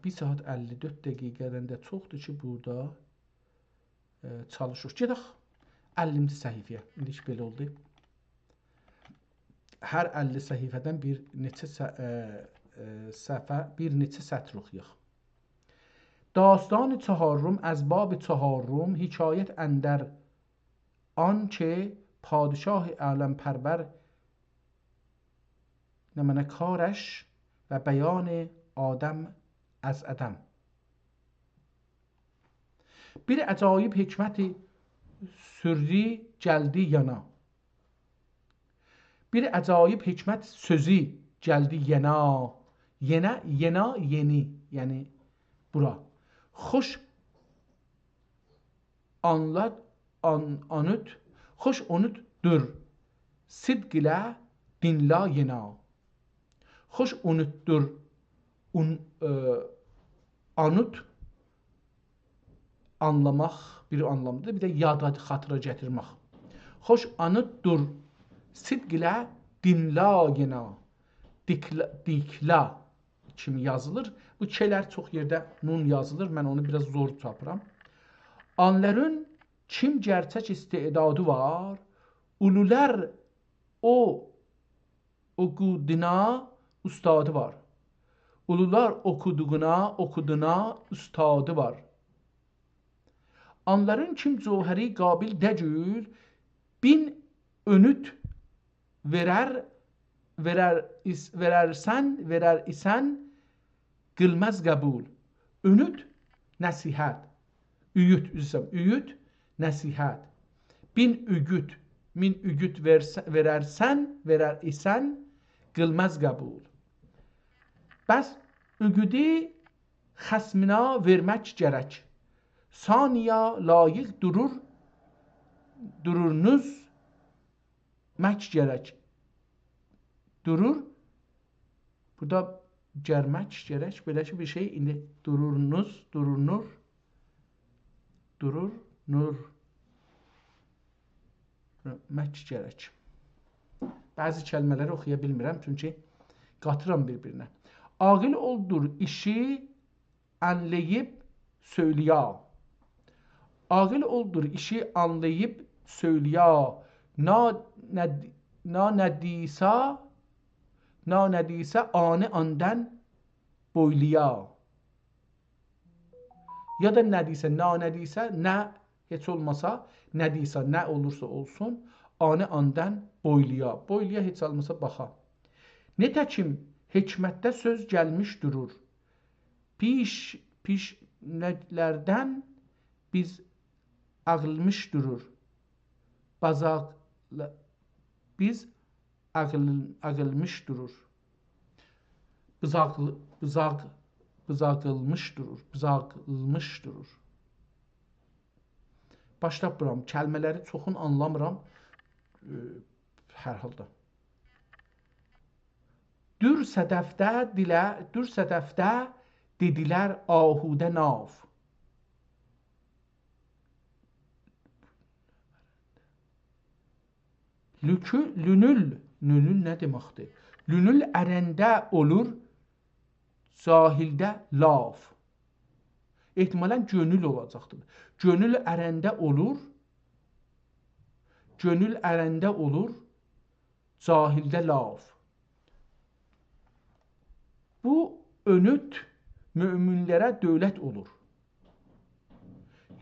بیر ساعات اللی دؤرد دقیقه‌دن ده چوخدور کی، بورادا، ائ، چالیشیریق. گئدک اللینجی صفحه‌یه. ایندی کی، بئله اولدو. هر اللی صفحه‌دن بیر نئچه س، ائ، ائ، صفحه، بیر نئچه سطر اوخویاق. داستان چهارم، از باب چهارم، حکایت اندر آن که پادشاه عالم‌پرور، نمنه کارش و بیان آدم از عدم. بیر عجایب حکمت سرّی گلدی یانا. بیر عجایب حکمت سؤزو گلدی یئنا. یئنه، یئنا، یئنی، یعنی بورا. خوش آنلا، آن-، آنوت، خوش اونوتدور، صدق ایله دینله یئنه. خوش اونوتدور، اون-، ائ، آنوت، آنلاماق بیر آنلامدادیر، بیر ده یادا، خاطیرا گتیرمک. خوش آنوتدور، صدق ایله دینله یئنه. دیکله، دیکله کیمی یازیلیر. بو ک‌لر چوخ یئرده نون یازیلیر. من اونو بیر آز زور تاپیرام. آنلارین کیم گئرچک استعدادی وار، اولولار او اوخودوغونا اوستادی وار. اولولار اوخودوغونا، اوخودوغونا اوستادی وار. آنلارین کیم جوهری قابیل دئییل، بین اونوت وئرر، وئرر ایس-، وئررسن، وئرر ایسن، قیلماز قبول. اونوت، نصیحت. اویوت، عذر ایسته‌ییرم، اویوت، نصیحت. بین اویوت، مین اویوت وئرس-، وئررسن، وئرر ایسن، قیلماز قبول. بس اویودو خصمینه وئرمک گرک. ثانیه لایق دورور، دورورنوز مک گرک. دورور. بورادا گرمک گرک. بئله کی بیر شئی. ایندی دورورنوز، دورورنور. دورور، نور. مک گرک. بعضی کلمه‌لری اوخویا بیلمیرم، چونکی قاتیرام بیر-بیرینه. عاغیل اولدور ایشی آنلاییب سؤیله‌یه. عاغیل اولدور ایشی آنلاییب سؤیله‌یه. نا، نه، نا ندیسا، نا ندیسا آنی آندان بویلویا. یا دا ندیسا، نا ندیسا، نه هئچ اولماسا، ندیسا، نه اولورسا اولسون، آنی آندان بویلویا. بویلویا هئچ اولماسا باخا. نتکیم حکمتده سؤز گلمیش دورور. پیش، پیشنه‌لردن بیز آغیلمیش دورور. بازاق، بیز آغیل-، آغیلمیش دورور. بوزاق، بوزاق، بوزاغیلمیش دورور. بوزاغیلمیش دورور. باشلاب بورام. کلمه‌لری چوخون آنلامیرام. ائ، هر حالدا. دور صدفده دیله، دور صدفده دئدیلر آهوده ناو. لوکو-، لونول، لونول نه دئمکدیر؟ لونول ارنده اولور، جاهیلده لاف. احتمالاً گؤنول اولاجاقدیر. گؤنول ارنده اولور، گؤنول ارنده اولور، جاهیلده لاف. بو اونوت مؤمنلره دؤولت اولور.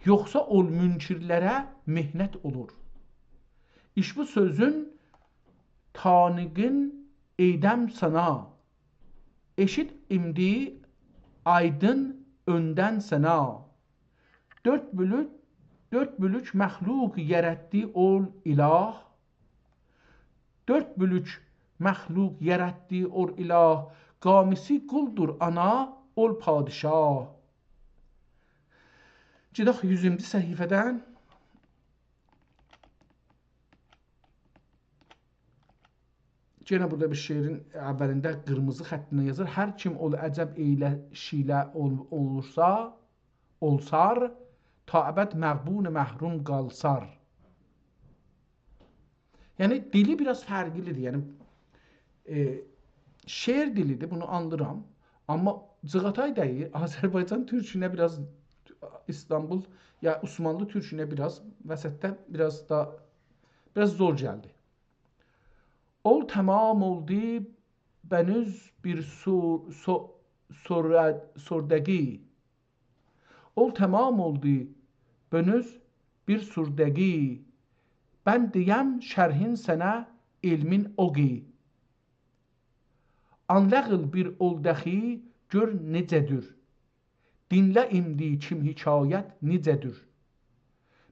یوخسا اول منکرلره محنت اولور. ایش بو سؤزون تانیقین ائیدم سانا. ائشیت ایندی آیدین اؤندن سانا. دؤرد بؤلوک، دؤرد بؤلوک مخلوق یاراتدی اول اله. دؤرد بؤلوک مخلوق یاراتدی اول اله. قامیسی قولدور آنا، اول پادشاه. گئدک یوزونجو صفحه‌دن. یئنه بورادا بیر شعرین اولینده قیرمیزی خطینن یازیر: «هر کیم اول عجب ائیله شیله اول-، اولورسا، اولسار، تا ابد مغبون محروم قالسار.» یعنی دیلی بیر آز فرقلیدیر. یعنی، ائ، شعر دیلیدیر، بونو آنلیرام. آمما جیغاتای دئییر، آذربایجان تورکونه بیر آز، ایستانبول، یا عثمانلی تورکونه بیر آز، وسطده بیر آز دا، بیر آز زور گلدی. اول تمام اولدو بنوز بیر سو-، سو-، سورد-، سوردگی. اول تمام اولدو بنوز بیر سوردگی. بن دئیم شرحین سنه علمین اوقی. آنلاغیل بیر اول دخی گؤر نئجه‌دور. دینله ایندی کیم حکایت نئجه‌دور.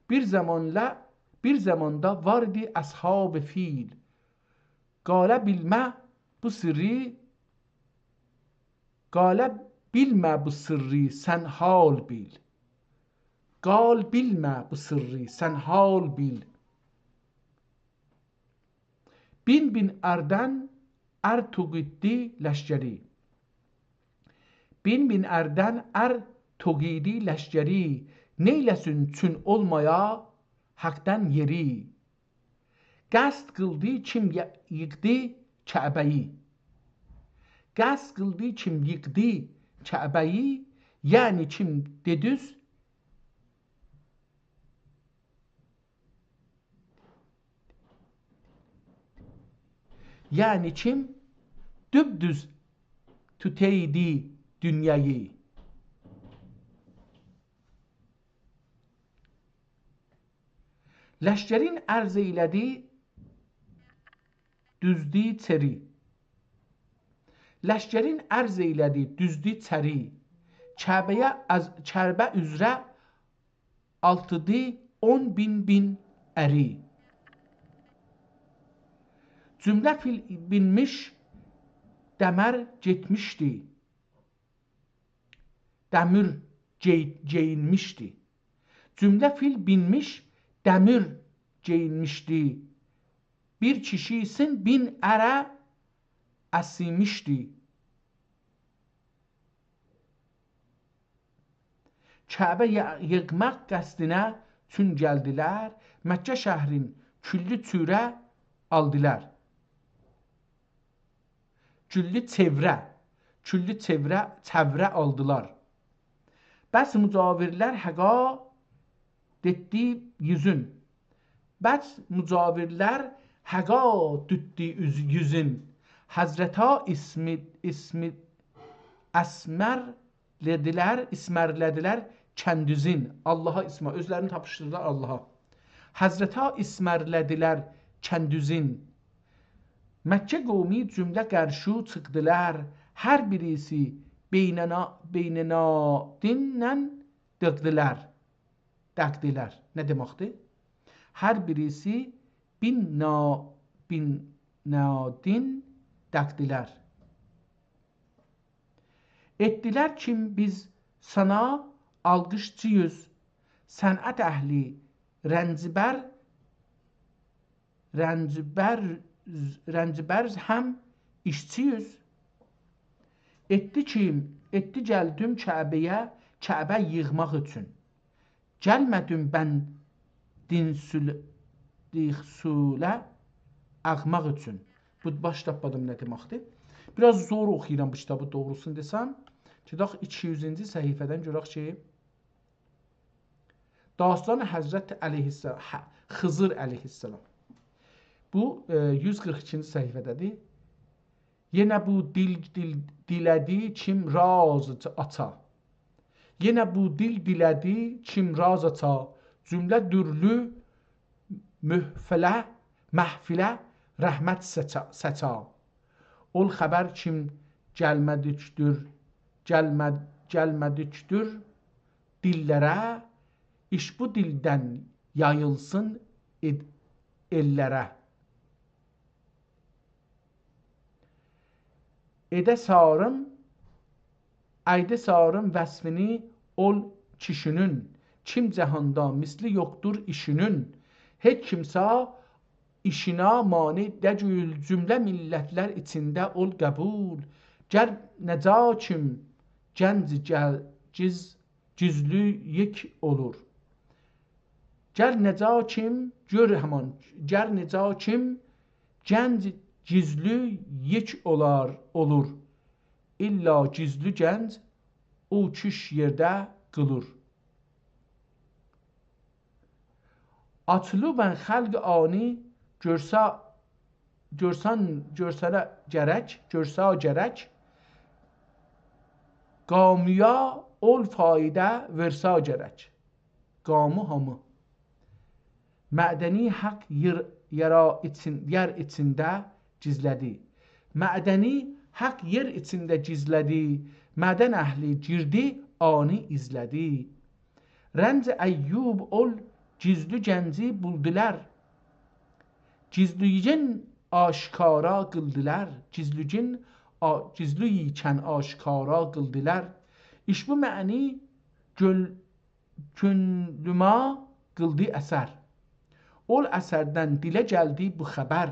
بیر زامانلا، بیر زاماندا واردی اصحاب فیل. قاله بیلمه بو سیرّی، قاله بیلمه بو سیرّی، سن حال بیل. قال بیلمه بو سیرّی، سن حال بیل. بین بین اردن ار توقیددی لشکری. بین بین اردن ار توقیددی لشکری، نئیله‌سین چون اولمایا حاقدان یئری. قصد قیلدی کیم ی-، ییخدی کعبه‌یی. قصد قیلدی کیم ییخدی کعبه‌یی، یعنی کیم دئدوز، یعنی کیم دوبدوز توتئیدی دونیایی. لشکرین عرض ائیله‌دی دوزدو چری. لشکرین عرض ائیله‌دی دوزدو چری. کعبه‌یه از کعبه اوزره آلتیدی اون بین بین اری. جمله فیل بینمیش دمر گئتمیشدی. دمیر گئی-، گئیینمیشدی. جمله فیل بینمیش دمیر گئیینمیشدی. بیر کیشی‌سین بین اره اسیمیشدی. کعبه ی-، ییخماق قصدینه چون گلدیلر، مکه شهرین کلّی چوره آلدیلار. کلّی چئوره، کلّی چئوره، چئوره آلدیلار. بس مجاورلر حقا دئتدی یوزون. بس مجاورلر حقا دوتدو اوز-، یوزون. حضرتا اسمی، اسمی، اسمرله‌دیلر، اسمرله‌دیلر کندوزون. آللاها اسمر، اؤزلرینی تاپیشدیردیلار آللاها. حضرتا اسمرله‌دیلر کندوزون. مکه قومی جمله قرشی چیخدیلار، هر بیریسی بیننا-، بیننادینن دقدیلر. دقدیلر. نه دئمکدیر؟ هر بیریسی بین نا-، بین نادین دقدیلر. ائتدیلر کیم بیز سانا آلقیشچی‌ییز، صنعت اهلی رنجبر، رنجبر، رنجبر هم ایشچی‌ییز. ائتدی کیم، ائتدی گلدیم کعبه‌یه، کعبه ییخماق اوچون. گلمه‌دیم بندین سول-، دیخ سوله آخماق اوچون. بو باش تاپمادیم نه دئمکدیر. بیر آز زور اوخویورام بو کیتابی، دوغروسونو دئسم. گئدک ایکی یوزونجو صفحه‌دن گؤرک کی، داستان حضرت علیه‌السلام، ح-، خضر علیه‌السلام. بو، ائ، یوز قیرخ ایکینجی صفحه‌ده‌دیر. یئنه بو دیل، دیل، دیله‌دی کیم راز آچا. یئنه بو دیل دیله‌دی کیم راز آچا. جمله دورلو محفله، محفله رحمت سچا، سچا. اول خبر کیم گلمه‌دیکدیر، گلمه-، گلمه‌دیکدیر دیللره، ایش بو دیلدن یاییلسین ائد-، ائللره. ائده ساریم، ائده ساریم وصفینی اول کیشینین، کیم جهاندا مثلی یوخدور ایشینین. هئچ کیمسه ایشینه مانع دئییل، جمله میللتلر ایچینده اول قبول. گر نئجه کیم گنج گل-، گیز-، گیزلی یئک اولور. گر نئجه کیم، گؤر همان، گر نئجه کیم گنج گیزلی یئک اولار، اولور. الا گیزلی گنج او کیش یئرده قیلیر. آچیلیب خلق آنی گؤرسه، گؤرسن، گؤرسنه گرک، گؤرسه گرک. قامویا اول فایده وئرسه گرک. قامو هامی. معدنی حق یئر، یئرا ایچین-، یئر ایچینده گیزله‌دی. معدنی حق یئر ایچینده گیزله‌دی. معدن اهلی گیردی، آنی ایزله‌دی. رنج ایوب اول گیزلی گنجی بولدولار. گیزلیگین آشکارا قیلدیلار. گیزلیگین آ-، گیزلیگین آشکارا قیلدیلار. ایش بو معنی گؤل-، کؤنلومه قیلدی اثر. اول اثردن دیله گلدی بو خبر.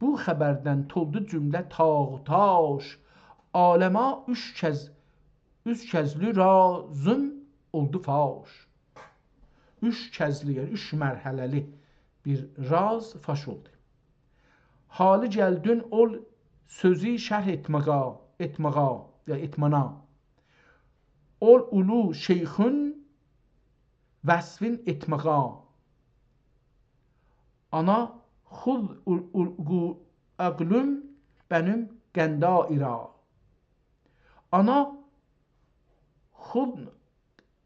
بو خبردن تولدو جمله داغ و داش. عالمه اوچ کز، اوچ کزلو رازیم اولدو فاش. اوچ کزلو، یعنی اوچ مرحله‌لی بیر راز فاش اولدو. حالی گلدین اول سؤزو شرح ائتمه‌یه، ائتمه‌یه، یا ائتمانا. اول اولو شیخین وصفین ائتمه‌یه. آنا خود اول، اول، گو، اقلوم بنیم قندا ایرا. آنا خود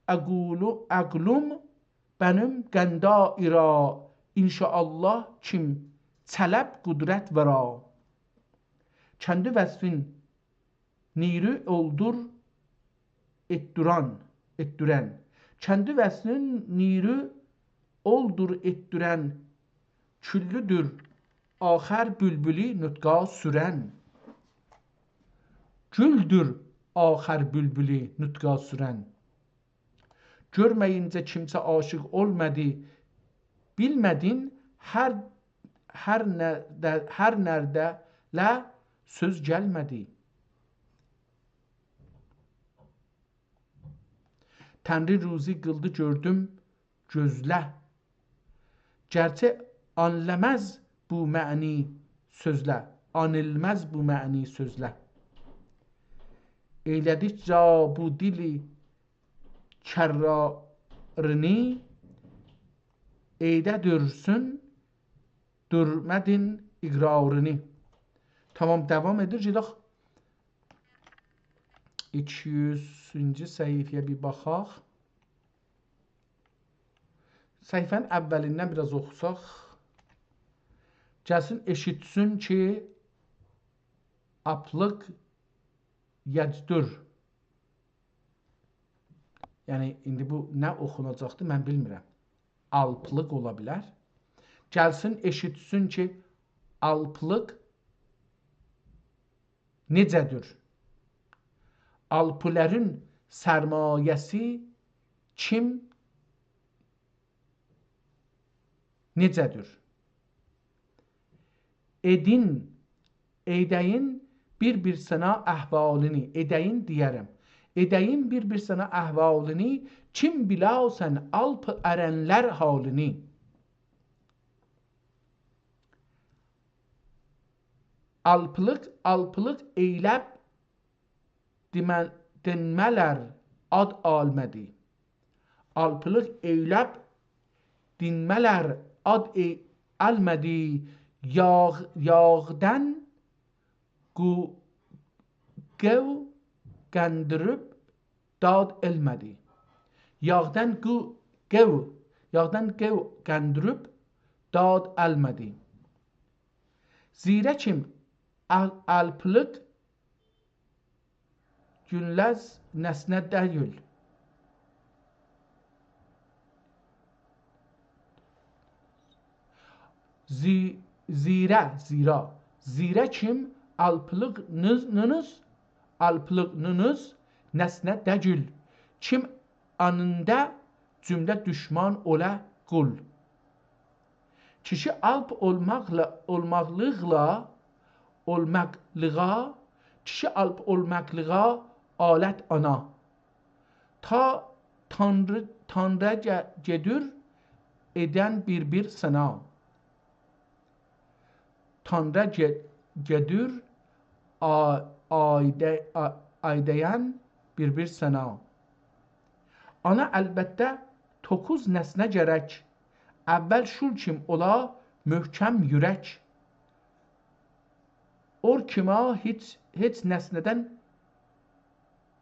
اقولو، اقلوم بنیم قندا ایرا. انشاءالله کیم چلب قدرت ورا. کندی وصفین نیرو اولدور ائتدورن، ائتدورن. کندی وصفین نیرو اولدور ائتدورن. کوللودور آخر بولبولو نطقا سورن. گولدور آخر بولبولو نطقا سورن. گؤرمه‌یینجه کیمسه عاشق اولمادی. بیلمه‌دین هر، هر نرده، هر نرده له سؤز گلمه‌دی. تنری روزی قیلدی گؤردوم گؤزله. گرچی آنیلماز بو معنی سؤزله، آنیلماز بو معنی سؤزله. ائیله‌دیکجه بو دیلی کرارینی، ائیده دورسون، دورمه‌دین اقرارینی. تامام، داوام ائدیر. گئدک ایکی یوزونجو صفحه‌یه بیر باخاق. صفحه‌نین اولیندن بیر آز اوخوساق. گلسین ائشیتسین کی، آلپلیق یجدور. یعنی، ایندی بو نه اوخوناجاقدی، من بیلمیرم. آلپلیق اولا بیلر. گلسین ائشیتسین کی، آلپلیق نئجه‌دیر؟ آلپلرین سرمایه‌سی کیم، نئجه‌دیر؟ ائدین، ائیده‌یین بیر-بیر سنه احوالینی، ائده‌یین دئیه‌رم. ائده‌یین بیر-بیر سنه احوالینی، کیم بیلاسن آلپ ارنلر حالینی. آلپلیق، آلپلیق ائیله‌ب دیمه، دینمه‌لر آد آلمادی. آلپلیق ائیله‌ب دینمه‌لر آد ائ، آلمادی. یاغ، یاغدان قو، قو قندیریب داد آلمادی. یاغدان قو، قو، یاغدان قو قندیریب داد آلمادی. زیره کیم آل، آلپلیق گونلز نسنه دئییل. زی، زیره، زیرا. زیره کیم آلپلیق نینیز، نینیز، آلپلیق نینیز نسنه دئییل. کیم آنیندا جمله دوشمان اولا قول. کیشی آلپ اولماقلا، اولماقلیقلا، اولماقلیغا، کیشی آلپ اولماقلیغا آلت آنا. تا تانری، تانره گئ، گئدیر ائدن بیر-بیر سنا. تانره گئ، گئدیر آ، آیده، آ، آیده‌ین بیر-بیر سنا. آنا البته توکوز نسنه گرک. اول شول کیم اولا محکم یورک. اور کیما هئچ، هئچ نسنه‌دن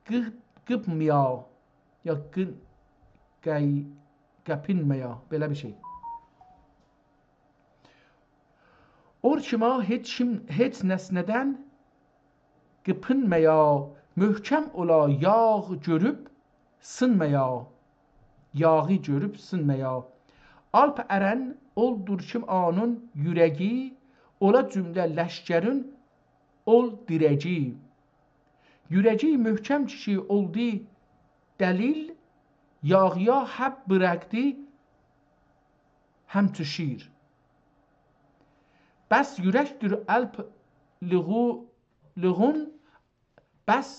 قی، قیپمایا، یا قی، قی، قپینمه‌یا، بئله بیر شئی. اور کیما هئچ کیم، هئچ نسنه‌دن قیپینمایا، محکم اولا، یاغ گؤروب سینمایا، یاغی گؤروب سینمایا. آلپ ارن اولدور کیم آنین یورگی، اولا جمله لشکرین اول دیرگی. یورگی محکم کیشی اولدو دلیل، یاغییا حب بوراخدی همچو شیر. بس یورکدیر آلپلیغو-، لیغون، بس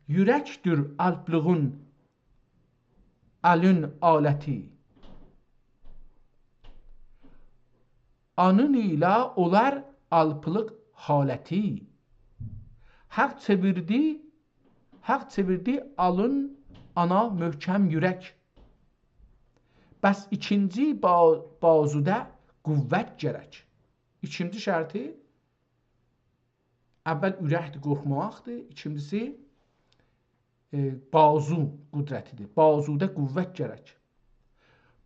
یورکدیر آلپلیغون الین آلتی. آنین ایله اولار آلپلیق حالتی. حاق چئویردی، حاق چئویردی آلین آنا محکم یورک. بس ایکینجی با-، بازودا قوت گرک. ایکینجی شرطی، اول اورکدیر، قورخماماقدیر. ایکینجیسی، ائ، بازو قدرتیدیر. بازودا قوت گرک.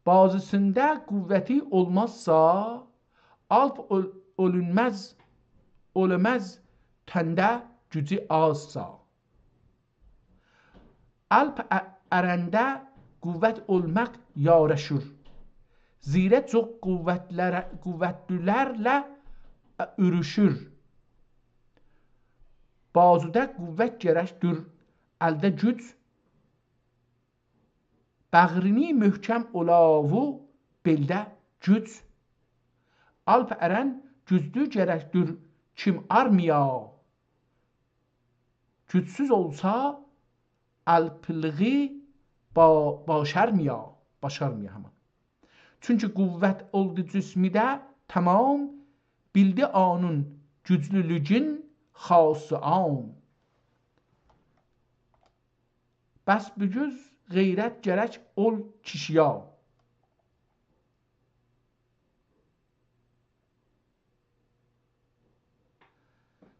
بازوسوندا قوتی اولمازسا، آلپ اؤل-، اؤلونمز، اؤلمز تنده گوجو آزسا. آلپ ا-، ارنده قوت اولماق یاراشیر. زیره چوخ قوتلره-، قوتلی‌لرله، ا، اؤروشور. بازودا قوت گرکدیر، الده گوج. باغرینی محکم اولاوو، بئلده گوج. آلپ ارن گوجلو گرکدیر کیم آرمیا. گوجسوز اولسا، آلپلیغی با-، باشارمیا، باشارمیا همان. چونکی قوت اولدو جسمیده تمام، بیلدی آنون گوجلولوگون خاص عام. بس بونوز غیرت گرک اول کیشییا.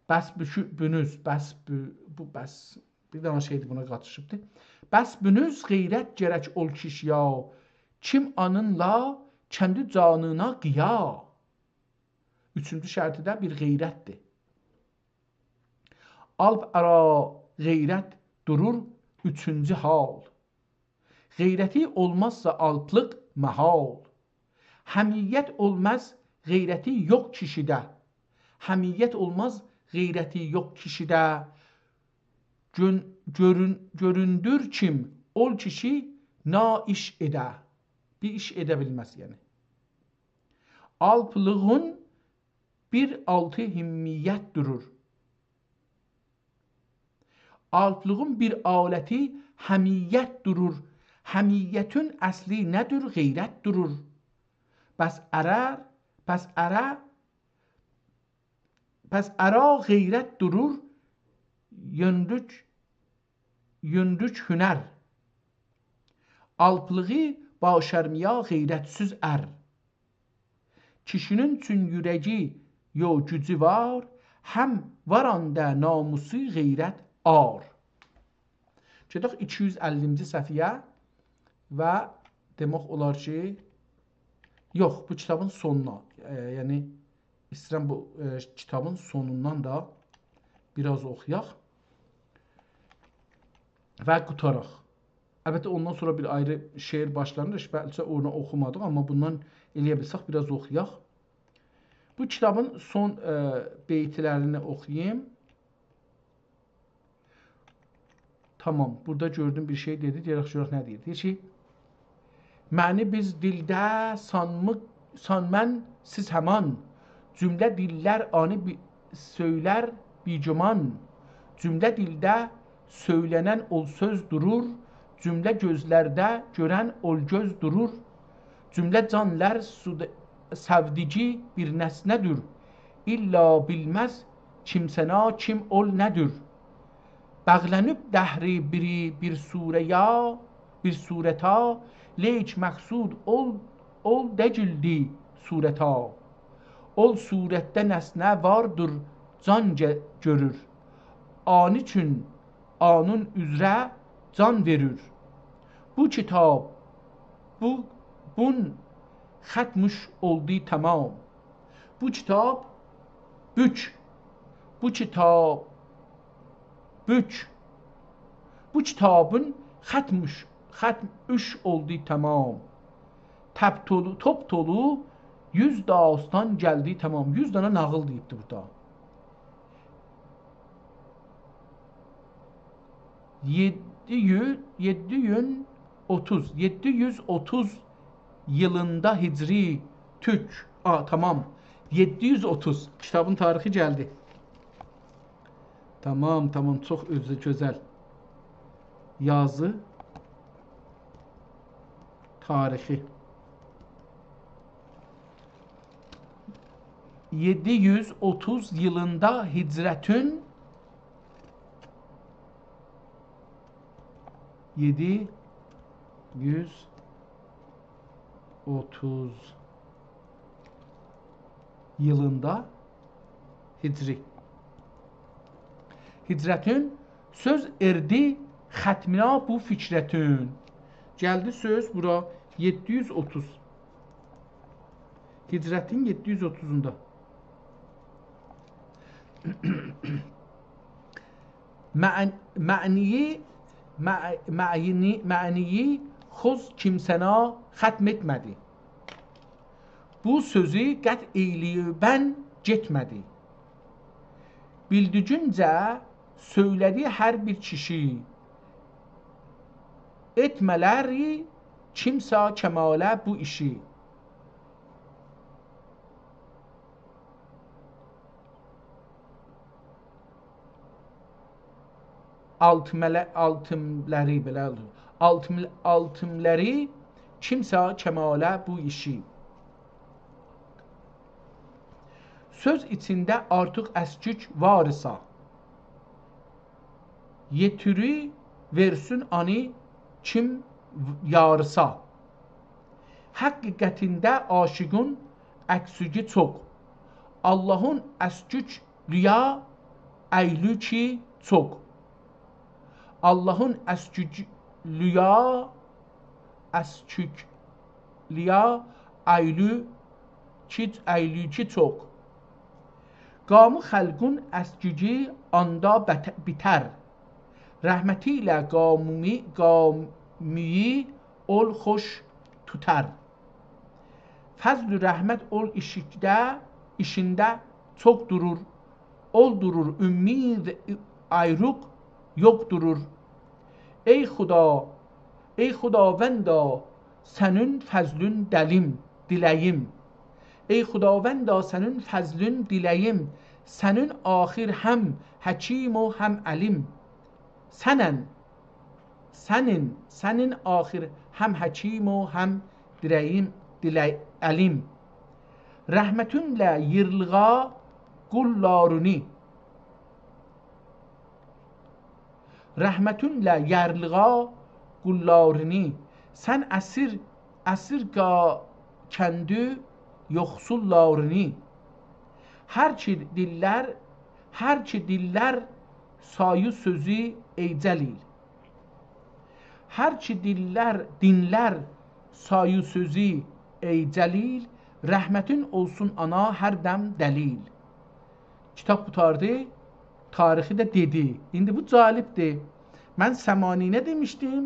بس بو-، بونوز، بس بو-، بو، بس بیر دنه شئیدیر، بونا قاتیشیبدیر. بس بونوز غیرت گرک اول کیشییا، کیم آنینلا کندی جانینا قییا. اوچونجو شرطی ده بیر غیرتدیر. آلپ ارا غیرت دورور، اوچونجو حال. غیرتی اولمازسا آلپلیق محال. حمیت اولماز غیرتی یوخ کیشیده. حمیت اولماز غیرتی یوخ کیشیده. گؤن-، گؤرون-، گؤروندور کیم اول کیشی نا ایش ائده. بیر ایش ائده بیلمز، یعنی. آلپلیغین بیر آلتی حمیت دورور. آلپلیغین بیر آلتی حمیت دورور. حمیتین اصلی نه‌دیر؟ غیرت دورور. بس ارر، بس اره، بس ارا غیرت دورور، یؤندوک، یؤندوک هنر. آلپلیغی باشارمیا غیرتسیز ار. کیشی‌نین چون یورگی یو گوجو وار، هم وار آندا ناموسو غیرت عار. گئدک ایکی یوز اللینجی صفحه‌یه و دئمک اولار کی، یوخ، بو کیتابین سونونا، ائ، یعنی ایسته‌ییرم بو، ائ، کیتابین سونوندان دا بیر آز اوخویاق و قوتاراق. البته، اوندان سونرا بیر آیری شعر باشلانیر. بلکه اونو اوخومادیق، آمما بوندان ائلیه بیلسک، بیر آز اوخویاق. بو کیتابین سون، ائ، بیت‌لرینی اوخویوم. تامام، بورادا گؤردوم بیر شئی دئدی، دئیک گؤرک نه دئییر. دئییر کی، «منی بیز دیلده سانمیق، سانمن سیز همان، جومله دیللر آنی بی-، سؤیلر بی‌گمان. جومله دیلده سؤیله‌نن اول سؤز دورور، جومله گؤزلرده گؤرن اول گؤز دورور. جومله جانلار سود-، سئودیگی بیر نسنه‌دیر، اللا بیلمز کیمسه‌نا کیم اول نه‌دیر. باغلانیب دهری بیری بیر صوره‌یه، بیر صورته، لیک مقصود اول، اول دئییلدی صورته. اول صورتده نسنه واردیر، جان گه-، گؤرور. آنی اوچون آنون اوزره جان وئریر. بو کیتاب، بو، بون ختمش اولدو تمام.» بو کیتاب بوک، بو کیتاب بوک، بو کیتابین ختمش، ختمش اولدو تمام. تپ تولو، توپ تولو یوز داستان گلدی تمام. یوز دنه ناغیل دئییبدی بورادا. یئددی یون، یئددی یون اوتوز، یئددی یوز اوتوز ییلیندا هجری تورک. آ، تامام. یئددی یوز اوتوز. کیتابین تاریخی گلدی. تامام، تامام. چوخ اؤزو گؤزل. یازی تاریخی. یئددی یوز اوتوز ییلیندا هجرتین، یئددی یوز اوتوز ییلیندا هجری. هجرتین سؤز ائردی ختمینه بو فکرتین. گلدی سؤز بورا، یئددی یوز اوتوز. هجرتین یئددی یوز اوتوزوندا. مع-، معنی‌یی، مع-، معنی-، معنی‌یی خوز کیمسه‌نه ختم ائتمه‌دی. بو سؤزو قطع ائیله‌ییبن گئتمه‌دی. بیلدیگینجه سؤیله‌دی هر بیر کیشی، ائتمه‌لری کیمسه کماله بو ایشی. آلتیمله-، آلتیملری، بئله اولور. آلتیم-، آلتیملری کیمسه کماله بو ایشی. سؤز ایچینده آرتیق اسکیک وار ایسا، یئتیری وئرسین آنی کیم یاریسا. حقیقتینده عاشیقین اسکیگی چوخ، آللاهین اسکیکلویا اییلوکی چوخ. آللاهین اسکیکلویا، اسکیکلویا اییلوکی، اییلوکی چوخ. قامی خلقین اسکیگی آندا بت-، بیتر، رحمتی ایله قامی-، قامی‌یی اول خوش توتار. فضل و رحمت اول ایشیکده، ایشینده چوخ دورور، اولدورور امید آیروق یوخ دورور. ای خدا، ای خداوندا، سنین فضلین دلیم، دیله‌ییم. ای خداوندا، سنین فضلین دیله‌ییم، سنین آخر هم حکیم و هم علیم. سنن، سنین، سنین آخر هم حکیم و هم دیله‌ییم، دیله-، علیم. رحمتینله یئرلیغا قوللارینی، رحمتینله یئرلیغا قوللارینی، سن اسیر، اسیر قا-، کندی یوخسوللارینی. هر کی دیللر، هر کی دیللر سایی سؤزو ای جلیل. هر کی دیللر، دینلر سایی سؤزو ای جلیل، رحمتین اولسون آنا هر دم دلیل. کیتاب قوتاردی، تاریخی ده دئدی. ایندی بو جالبدیر. من ثمانینه دئمیشدیم.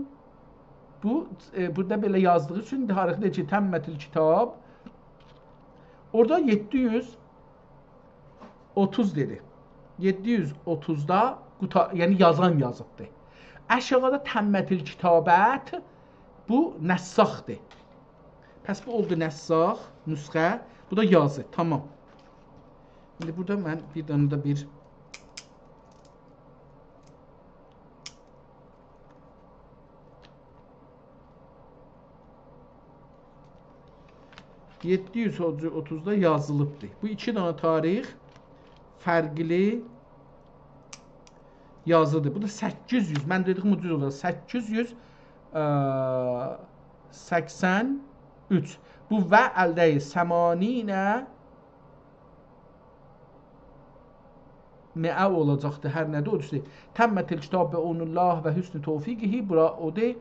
بو، ائ، بورادا بئله یازدیغی اوچون تاریخی ده کی، تمت الکتاب. اورادا یئددی یوز اوتوز دئدی. یئددی یوز اوتوزدا قوتا-، یعنی یازان یازیبدی. آشاغیدا تمت الکتابت، بو نساخدیر. پس بو اولدو نساخ، نسخه، بو دا یازی. تامام. ایندی بورادا من بیر دنه ده بیر یئددی یوز اوتوزدا یازیلیبدیر. بو ایکی دنه تاریخ فرقلی یازیدیر. بو دا سککیز یوز، من دئدیگیم اوجوز اولار. سککیز یوز، ا، سکسن اوچ. بو و الده‌ی ثمانین مئه اولاجاقدیر، هر نه‌دیر، او دوزدور. تمت الکتاب بعون الله و حسن توفیقه، بورا اودور.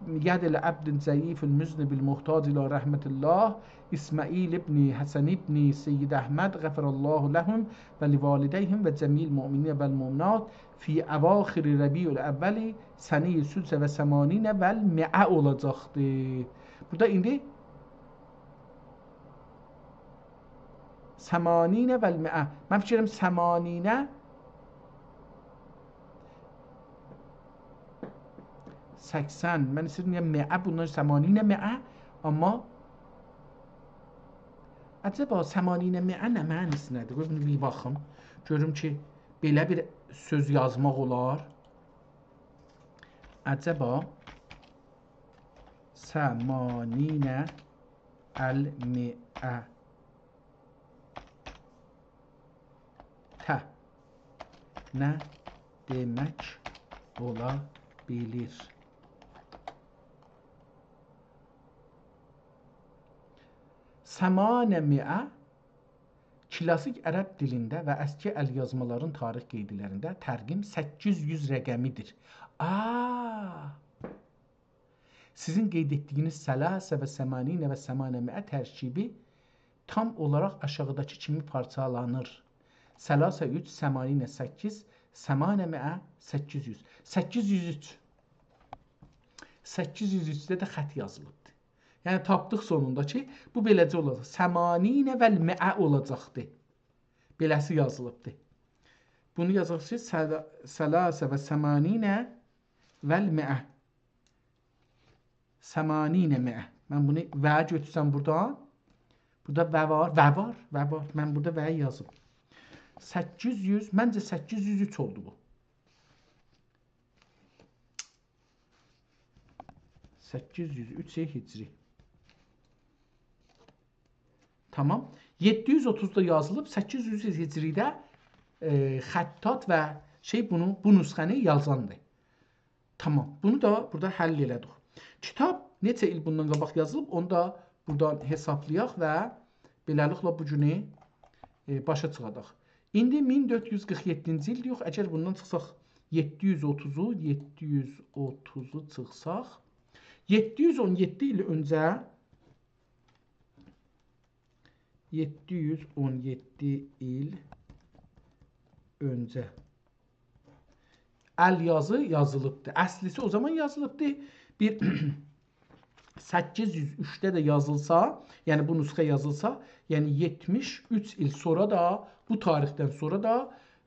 ید العبد الضعیف المذنب المحتاج الی رحمة الله، اسماعیل ابن حسن ابن سید احمد، غفر الله لهم و لوالدیهم و جمیع المؤمنین و المؤمنات، فی اواخر ربیع الاول سنه ثلث و ثمانین و المئه اولاجاقدیر. بورادا ایندی ثمانین و المئه. من فیکر ائدیرم ثمانین سکسن، من ایسته‌ییرم دئیم مئه، بوندان ثمانین مئه، آمما عجبا ثمانین مئه نه معناسی نه‌دیر؟ قوی بونو بیر باخیم. گؤروم کی، بئله بیر سؤز یازماق اولار. عجبا ثمانین المئه ته نه دئمک اولا بیلیر؟ ثمانمئه، کلاسیک عرب دیلینده و اسکی ال‌یازمالارین تاریخ قیدلرینده ترقیم سککیز یوز رقمی‌دیر. آ! سیزین قید ائتدیگینیز ثلاث و ثمانین و ثمانمئه ترکیبی تام اولاراق آشاغیداکی کیمی پارچالانیر. ثلاثه اوچ، ثمانین سککیز، ثمانمئه سککیز یوز. سککیز یوز اوچ. سککیز یوز اوچده ده خط یازیلیبدی. یعنی تاپدیق سونوندا کی، بو بئله‌جه اولاجاق. ثمانین و المئه اولاجاقدی. بئله‌سی یازیلیبدی. بونو یازاق کی، ثلا-، ثلاثه و ثمانین و المئه. ثمانین مئه. من بونو و گؤتورسم بوردان. بوردا و وار، و وار، و وار. من بوردا و یازیم. سککیز یوز، منجه سککیز یوز اوچ اولدو بو. سککیز یوز اوچ هجری. تامام. یئددی یوز اوتوزدا یازیلیب، سککیز یوز هجریده، ائ، خطاط و شئی بونو، بو نسخه‌نی یازاندی. تامام. بونو دا بوردا حل ائله‌دیک. کیتاب نئچه ایل بوندان قاباق یازیلیب، اونو دا بوردان حسابلایاق و بئله‌لیکله بو گونو، ائ، باشا چیخاداق. ایندی مین دؤرد یوز قیرخ یئددینجی ایلده‌ییک. اگر بوندان چیخساق، یئددی یوز اوتوزو، یئددی یوز اوتوزو چیخساق، یئددی یوز اون یئددی ایل اؤنجه، یئددی یوز اون یئددی ایل اؤنجه ال‌یازی یازیلیبدی. اصلی‌سی او زامان یازیلیبدی. بیر سککیز یوز اوچده ده یازیلسا، یعنی بو نسخه یازیلسا، یعنی یئتمیش اوچ ایل سونرا دا، بو تاریخدن سونرا دا،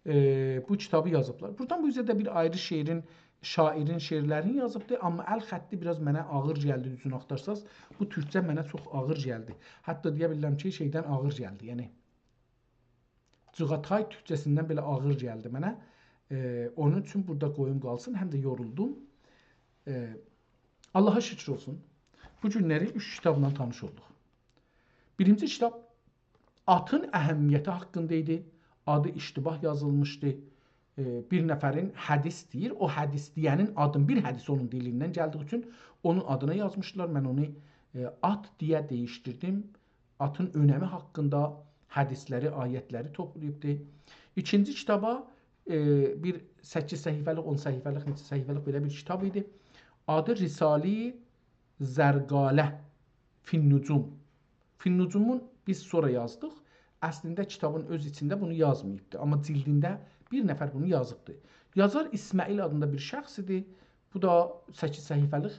ائ، بو کیتابی یازیبلار. بوردان بو اوزه ده بیر آیری شعرین، شاعرین شعرلرینی یازیبدی، آمما ال خطی بیر آز منه آغیر گلدی، دوزونو آختارساز. بو تورکجه منه چوخ آغیر گلدی. حتی دئیه بیلیرم کی، شئیدن آغیر گلدی، یعنی جیغاتای تورکجه‌سیندن بئله آغیر گلدی منه. ائ، اونون اوچون بوردا قویوم قالسین، هم ده یورولدوم. ائ، آللاها شوکور اولسون. بو گونلری اوچ کیتابلا تانیش اولدوق. بیرینجی کیتاب آتین اهمیتی حاقیندا ایدی. آدی اشتباه یازیلمیشدی. ائ، بیر نفرین حدیث دئییر، او حدیث دئینین آدین، بیر حدیث اونون دیلیندن گلدیگی اوچون اونون آدینا یازمیشدیلار. من اونو، ائ، آت دئیه دییشدیردیم. آتین اؤنمی حاقیندا حدیثلری، آیتلری توپلاییبدی. ایکینجی کیتابا، ائ، بیر سککیز صفحه‌لیک، اون صفحه‌لیک، نئچه صفحه‌لیک بئله بیر کیتاب ایدی. آدی رساله‌ی زرقاله فی النجوم. فی النجومون بیز سونرا یازدیق. اصلینده کیتابین اؤز ایچینده بونو یازماییبدی. آمما جیلدینده بیر نفر بونو یازیبدی. یازار اسماعیل آدیندا بیر شخص ایدی. بو دا سککیز صفحه‌لیک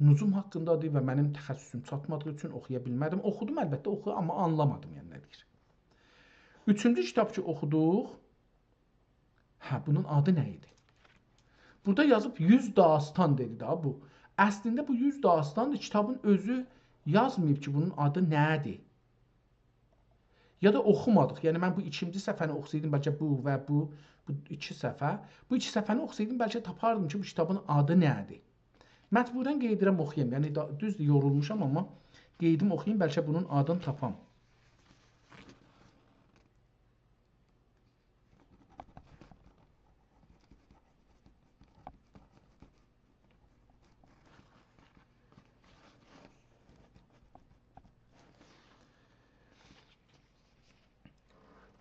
نجوم حاقیندادیر و منیم تخصصوم چاتمادیغی اوچون اوخویا بیلمه‌دیم. اوخودوم، البته اوخودوم، آمما آنلامادیم، یعنی نه دئییر. اوچونجو کیتاب کی اوخودوق، هه، بونون آدی نه ایدی؟ بوردا یازیب یوز داستان دئدی ده بو. اصلینده بو یوز داستاندیر، کیتابین اؤزو یازماییب کی، بونون آدی نه‌دیر. یا دا اوخومادیق. یعنی، من بو ایکینجی صفحه‌نی اوخوسایدیم، بلکه بو و بو، بو ایکی صفحه. بو ایکی صفحه‌نی اوخوسایدیم، بلکه تاپاردیم کی، بو کیتابین آدی نه‌دیر. مجبوراً قئییدیرم اوخویام. یعنی، دا-، دوزدور، یورولموشام، آمما قئییدیم اوخویوم، بلکه بونون آدینی تاپام.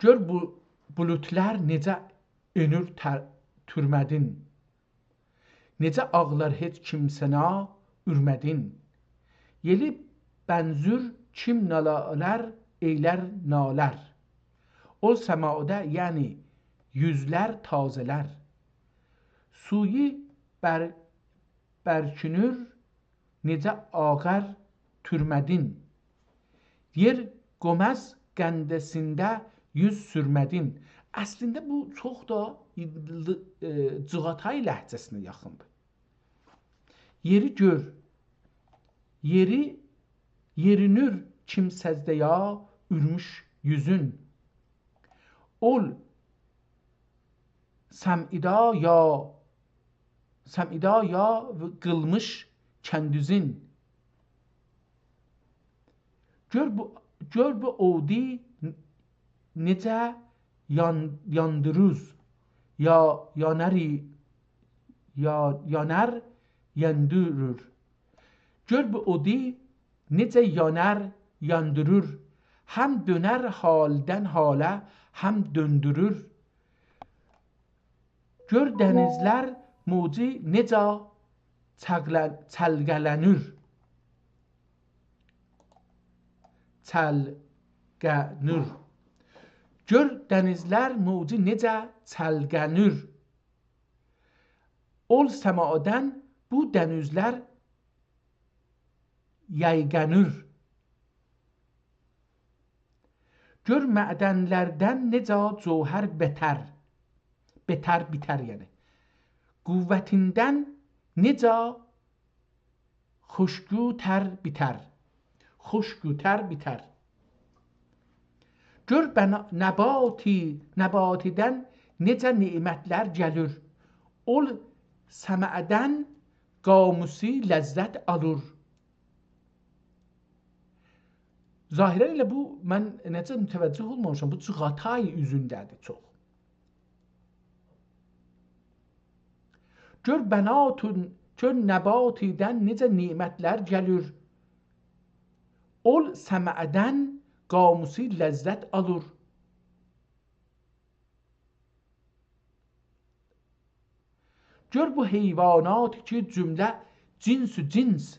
گؤر بو بولودلار نئجه اؤنور تر-، تورمه‌دین. نئجه آغلار هئچ کیم سنه اورمه‌دین. یئلی بنزور کیم نالالار، ائیلر نالر. او سمادا، یعنی یوزلر تازه‌لر. سویو بر-، برکینور، نئجه آغار تورمه‌دین. یئر گؤمز قنده‌سینده یوز سورمه‌دین. اصلینده بو چوخ دا، ائ، جیغاتای لهجه‌سینه یاخیندیر. یئری گؤر، یئری، یئرینیر کیم سجده‌یه اورموش یوزون. اول سمعدا یا، سمعدا یا قیلمیش کندوزون. گؤر بو، گؤر بو اودی نئجه یان-، یاندیرور، یا، یاناری، یا، یانار، یاندیریر. گؤر بو اودی نئجه یانار، یاندیریر، هم دؤنر حالدن حاله، هم دؤندورور. گؤر دنیزلر موجو نئجه چلقه-، چلقه‌لنیر. چلقه‌نیر. گؤر دنیزلر موجو نئجه چلقه‌نیر. اول سمادن بو دنیزلر یئیقه‌نیر. گؤر معدنلردن نئجه جوهر بتر، بتر بیتر، یعنی. قوتیندن نئجه خوشگوتر بیتر، خوشگوتر بیتر. گؤر بنا-، نباتی، نباتیدن نئجه نعمتلر گلیر. اول سمعدن قاموسی لذت آلیر. ظاهراً ائله بو، من نئجه متوجه اولمامیشام، بو چغاتای اوزونده‌دیر چوخ. گؤر بناتون، گؤر نباتیدن نئجه نعمتلر گلیر. اول سمعدن قاموسی لذت آلیر. گؤر بو حیوانات کی، جمله جنس و جنس،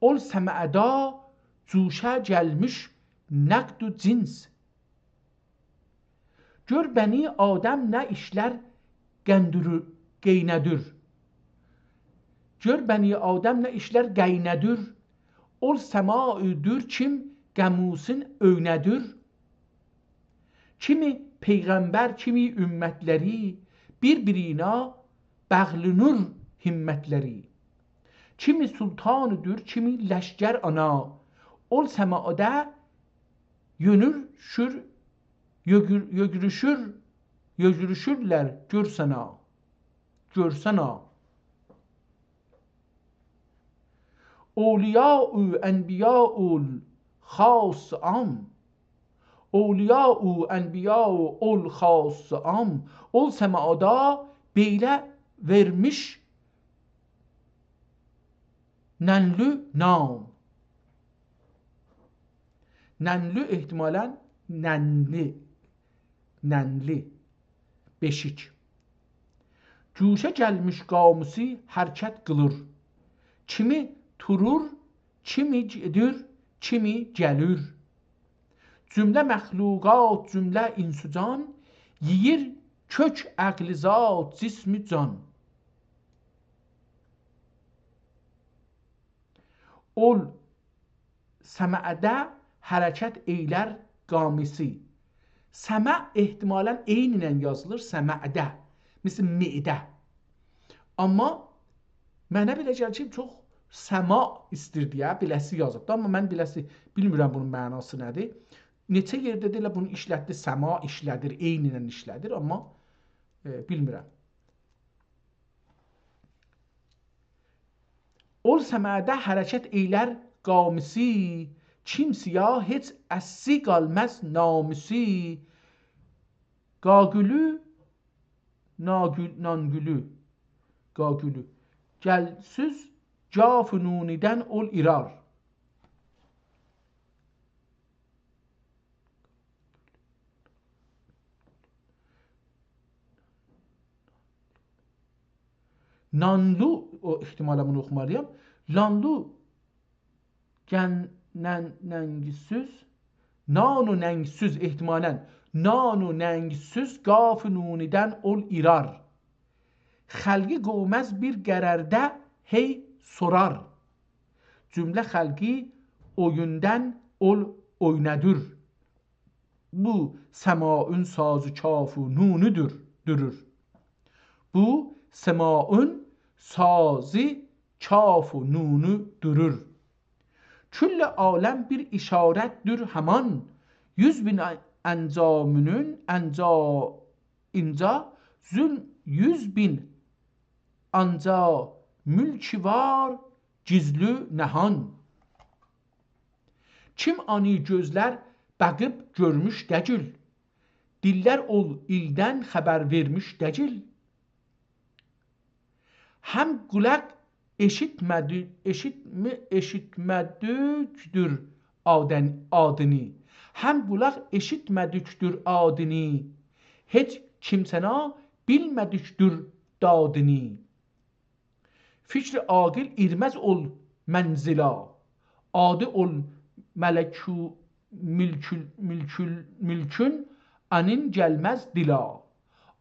اول سمعدا جوشه گلمیش نقد و جنس. گؤر بنی آدم نه ایشلر قندورور، قئینه‌دیر. گؤر بنی آدم نه ایشلر قئینه‌دیر. اول سماع دور کیم قاموسون اؤینه‌دیر. کیمی پیغمبر، کیمی امتلری، بیر-بیرینه باغلینیر همتلری. کیمی سلطان دور، کیمی لشکر آنا. اول سماعدا یؤنور، شور، یؤگور-، یؤگوروشور، یؤگوروشورلر، گؤرسنه، گؤرسنه. اولیاء و انبیاء و خاص عام. اولیاء و انبیاء و اول خاص عام. اول سماعدا بئله وئرمیش ننلو نام. ننلو احتمالاً ننلی، ننلی، بئشیک. جوشه گلمیش قاموسی حرکت قیلیر. کیمی تورور، کیمی گئدیر، کیمی گلیر. جمله مخلوقات، جمله انس و جان، یئییر کؤک عقل ذات، جسم و جان. اول سمعده حرکت ائیلر قاموسی. سمع احتمالاً عین ایله یازیلیر، سمعده. مثل معده. آمما منه بئله گلیر کی، چوخ سماع ایستیر دئیه بیله‌سی یازیبدی. آمما من بیله‌سی بیلمیرم بونون معناسی نه‌دیر. نئچه یئرده ده ائله بونو ایشلتدی، سماع ایشله‌دیر، عین ایله ایشله‌دیر، آمما، ائ، بیلمیرم. اول سمعده حرکت ائیلر قاموسی، کیمسه‌یه هئچ اصلی قالماز ناموسی. قاقولو، ناگول-، نانگولو، قاقولو. گلسوز، گاف و نونیدن اول ایرار. نانلو، او احتمالاً بونو اوخومالی‌یام. لانلو، گن-، نن-، ننگسوز، نان و ننگسوز احتمالاً. نان و ننگسوز، قاف و نونیدن اول ایرار. خلقی قووماز بیر قراردا هئی سورار. جمله خلقی اویوندان اول اوینادیر. بو سماعون سازی کاف و نونودور، دورور. بو سماعون سازی کاف و نونو دورور. کل عالم بیر اشارتدیر همان، یوز بین ا-، انجامینین انجا-، اینجا، زون یوز بین آنجا ملکی وار، گیزلی نهان. کیم آنی گؤزلر باخیب گؤرموش دئییل، دیللر اول ایلدن خبر وئرمیش دئییل. هم قولاق ائشیتمه‌دی-، ائشیتمه-، ائشیتمه‌دیکدیر آدن-، آدینی. هم قولاق ائشیتمه‌دیکدیر آدینی، هئچ کیمسه‌نه بیلمه‌دیکدیر دادینی. فکر عاقل ایرمز اول منزلا، آدی اول ملکو-، ملکول-، ملکول-، ملکون آنین گلمز دیلا.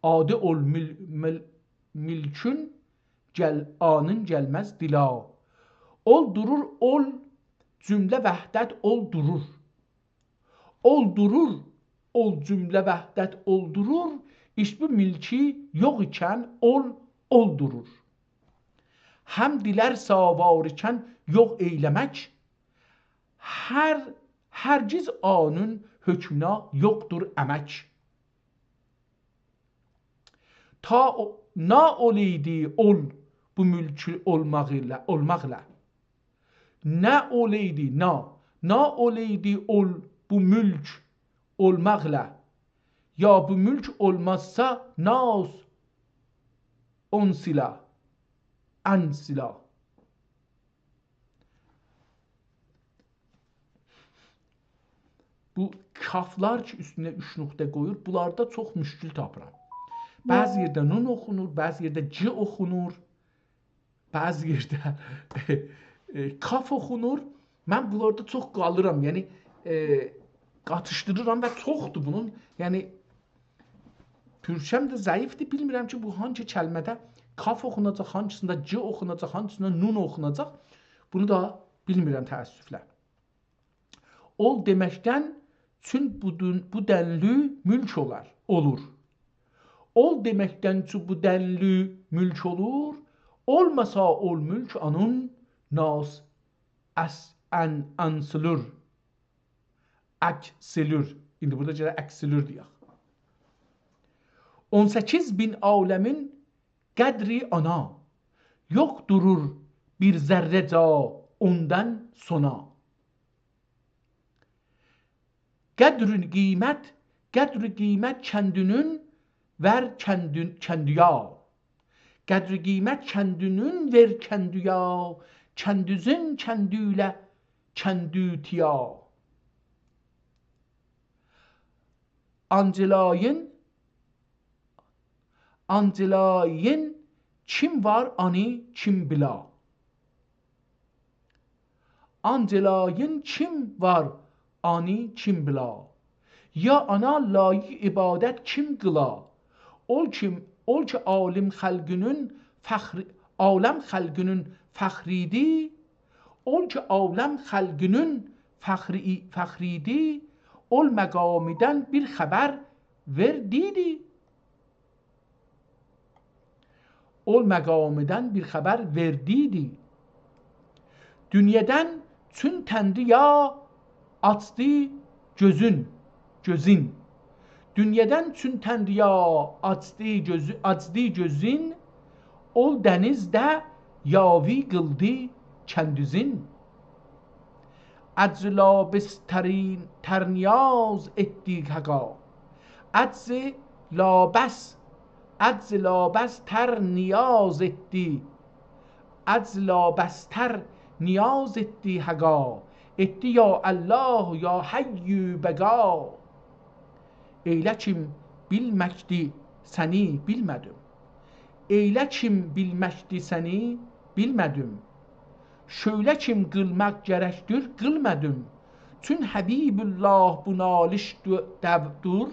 آدی اول مل-، مل-، ملکون گل-، آنین گلمز دیلا. اول دورور، اول جمله وحدت، اول دورور. اول دورور، اول جمله وحدت، اول دورور. هئچ بو ملکی یوخ ایکن، اول، اول دورور. هم دیلر ساوار ایکن یوخ ائیله‌مک، هر، هرگز آنین حکمونه یوخدور امک. تا او-، نا اولئیدی اول بو ملک اولماق ایله، اولماقلا. نه اولئیدی، نا، نا اولئیدی اول بو ملک اولماقلا. یا بو ملک اولمازسا، ناز اون سیلا، ان سیلا. بو کافلار کی، اوستونه اوچ نقطه قویور، بونلاردا چوخ مشکل تاپیرام. بعضی یئرده نون اوخونور، بعضی یئرده ج اوخونور، بعضی یئرده، ائ، کاف اوخونور. من بونلاردا چوخ قالیرام، یعنی، ائ، قاتیشدیریرام و چوخدور بونون. یعنی، تورکجه‌م ده ضعیفدیر، بیلمیرم کی، بو هانسی کلمه‌ده کاف اوخوناجاق، هانسیندا ج اوخوناجاق، هانسیندا نون اوخوناجاق. بونو دا بیلمیرم، تأسفله. اول دئمکدن چون بو دون-، بو دنلی ملک اولار، اولور. اول دئمکدن چون بو دنلی ملک اولور، اولماسا اول ملک آنین ناز اس-، ان-، انسیلور. اکسیلور. ایندی بورادا گرک اکسیلور دئیک. اون سککیز بین عالمین قدری آنا، یوخ دورور بیر ذره جا اوندان سونا. قدر و قیمت، قدر و قیمت کندینین وئر کندین-، کندویا. قدر و قیمت کندینین وئر کندویا، کندوزون کندویله کندوتویا. آنجلایین، آنجلایین کیم وار، آنی کیم بیلا؟ آنجلایین کیم وار، آنی کیم بیلا؟ یا آنا لایق عبادت کیم قیلا؟ اول کی، اول کی عالم خلقینین فخری، عالم خلقینین فخریدی، اول کی عالم خلقینین فخری، فخریدی، اول مقامیدن بیر خبر وئردیدی. اول مقامیدن بیر خبر وئردیدی. دونیادان چون تنرییا آچدی گؤزون، گؤزون. دونیادان چون تنرییا آچدی گؤزو-، آچدی گؤزون، اول دنیزده یاوی قیلدی کندوزون. عجز لابسترین تر نیاز ائتدی حقا. عجز لابس، عجز لابستر نیاز ائتدی. عجز لابستر نیاز ائتدی حقا. ائتدی یا الله، یا حی بقا. ائیله کیم بیلمکدی سنی بیلمه‌دیم. ائیله کیم بیلمکدی سنی بیلمه‌دیم. شؤیله کیم قیلماق گرکدیر، قیلمادیم. چون حبیب‌الله بو نالیشده دور،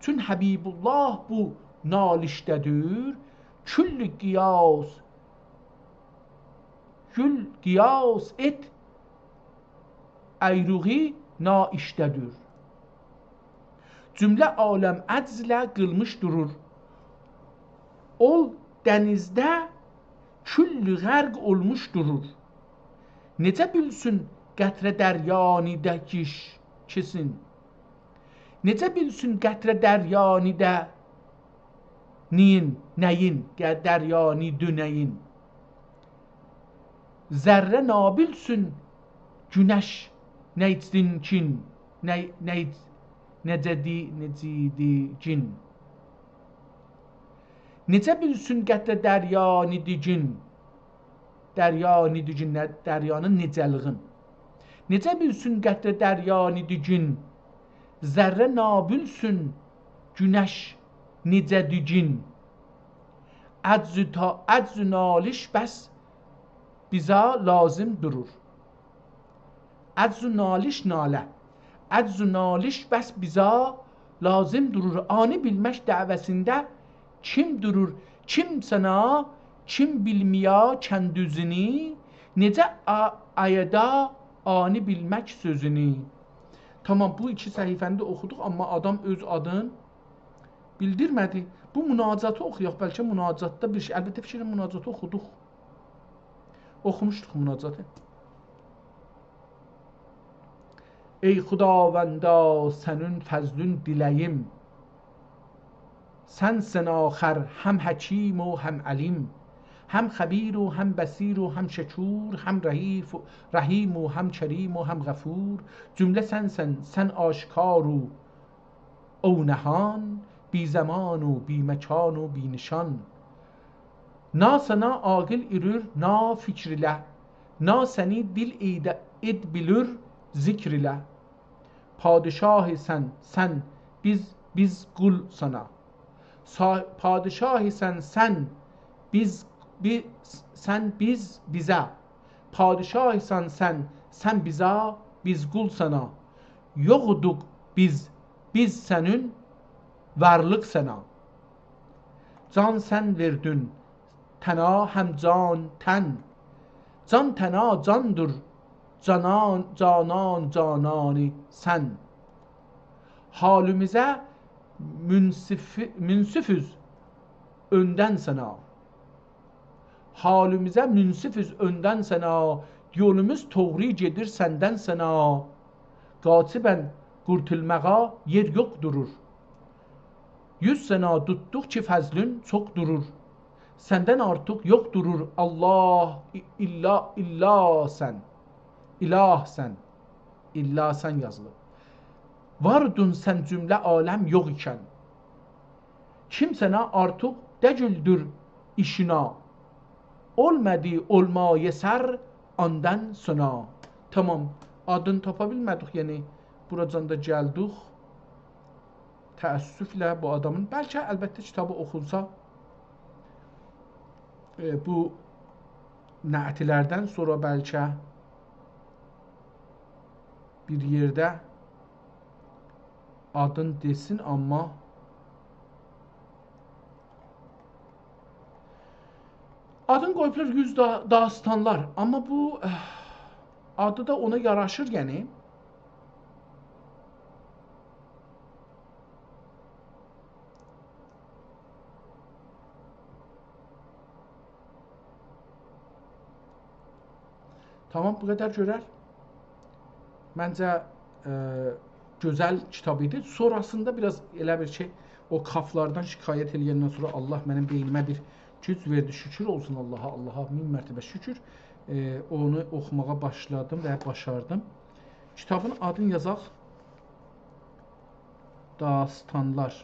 چون حبیب‌الله بو نالیشده‌دیر، کل قیاس، کل قیاس ائت، ایروغی ناایشده‌دیر. جمله عالم عجزله قیلمیش دورور. اول دنیزده کلّی غرق اولموش دورور. نئجه بیلسین قطره دریانی ده کیش-، کیسین؟ نئجه بیلسین قطره دریانی ده نئیین، نه‌یین، ق-، دریانی دؤنه‌یین؟ ذره نابیلسین گونش نئجدین کین، نه-، نئج-، نئجه‌دی-، نئجیدی گین؟ نئجه بیلسین قطره دریانی دیگین؟ دریانی دیگین، نه-، دریانین نئجه‌لیگین. نئجه بیلسین قطره دریانی دیگین؟ ذره نابیلسین گونش نئجه دیگین؟ عجز و تا-، عجز و نالیش بس بیزه لازیم دورور. عجز و نالیش، ناله. عجز و نالیش بس بیزه لازیم دورور. آنی بیلمک دعوه‌سینده کیم دورور؟ کیم سنه، کیم بیلمه‌یه کندی اؤزونو؟ نئجه آ-، آیادا آنی بیلمک سؤزونو؟ تامام، بو ایکی صفحه‌نی ده اوخودوق، آمما آدام اؤز آدین بیلدیرمه‌دی. بو مناجاتی اوخویاق، بلکه مناجاتدا بیر شئی. البته، فیکر ائلیرم، مناجاتی اوخودوق. اوخوموشدوق مناجاتی. ای خداوندا، سنین فضلین دیله‌ییم. سنسن آخر هم حکیم و هم علیم، هم خبیر و هم بصیر و هم شکور، هم رحیف-، رحیم و هم کریم و هم غفور. جمله سنسن، سن آشکار و او نهان، بی‌زمان و بی‌مکان و بی‌نشان. نا سنه عاقل ایرور، نا فیکر ایله، نا سنی دیل ایده-، ائد بیلیر ذکر ایله. پادشاهیسان سن، بیز، بیز قول سنه. سا-، پادشاهیسان سن، بیز، بی-، سن بیز، بیزه. پادشاهیسان سن، سن بیزه، بیز قول سنه. یوخدوق بیز، بیز سنین، وارلیق سنه. جان سن وئردین تنه، هم جان تن. جان تنه جاندیر، جانان، جانان، جانانی سن. حالیمیزه منصف-، منصفوز اؤندن سنه. حالیمیزه منصفوز اؤندن سنه، یولوموز دوغرو گئدیر سندن سنه. قاچیبان قورتولماغا یئر یوخ دورور. یوز سنه توتدوق کی فضلین چوخ دورور. سندن آرتیق یوخ دورور الله، ای-، الا، الا سن. اله سن. الا سن یازیلیب. واردین سن جمله عالم یوخ ایکن. کیمسنه آرتیق دئییلدیر ایشینه. اولمادی اولمایا سر آندان سونرا. تامام، آدینی تاپا بیلمه‌دیک، یعنی بوراجان دا گلدیک. تأسفله بو آدامین، بلکه البته کیتابی اوخونسا، ائ، بو نعتلردن سونرا بلکه بیر یئرده آدین دئسین، آمما آدین قویوبلار یوز دا-، داستانلار. آمما بو، اه، آدی دا اونا یاراشیر، یعنی. تامام، بو قدر گؤرر. منجه، ائ، گؤزل کیتاب ایدی. سونراسیندا بیر آز ائله بیل کی، او کافلاردان شکایت ائله‌یندن سونرا الله منیم بئینیمه بیر گوج وئردی. شوکور اولسون آللاها، آللاها مین مرتبه شوکور. ائ، اونو اوخوماغا باشلادیم و باشاردیم. کیتابین آدینی یازاق. داستانلار.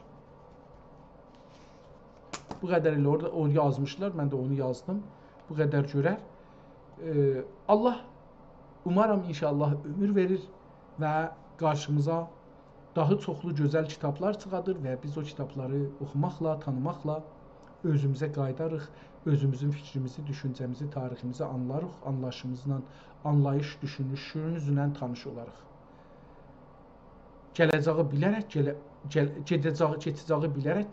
بو قدر ائله اورادا اونو یازمیشلار، من ده اونو یازدیم. بو قدر گؤرر. ائ، الله، اومارام ان‌شاءالله عؤمور وئریر و قارشیمیزا داها چوخلو گؤزل کیتابلار چیخادیر و بیز او کیتابلاری اوخوماقلا، تانیماقلا اؤزوموزه قاییداریق، اؤزوموزون فیکریمیزی، دوشونجه‌میزی، تاریخیمیزی آنلاریق، آنلاییشیمیزلا، آنلاییش دوشونوشوموزله تانیش اولاریق. گله‌جه‌یی بیله‌رک، گله-، گل-، گئده‌جه‌یی، کئچه‌جه‌یی بیله‌رک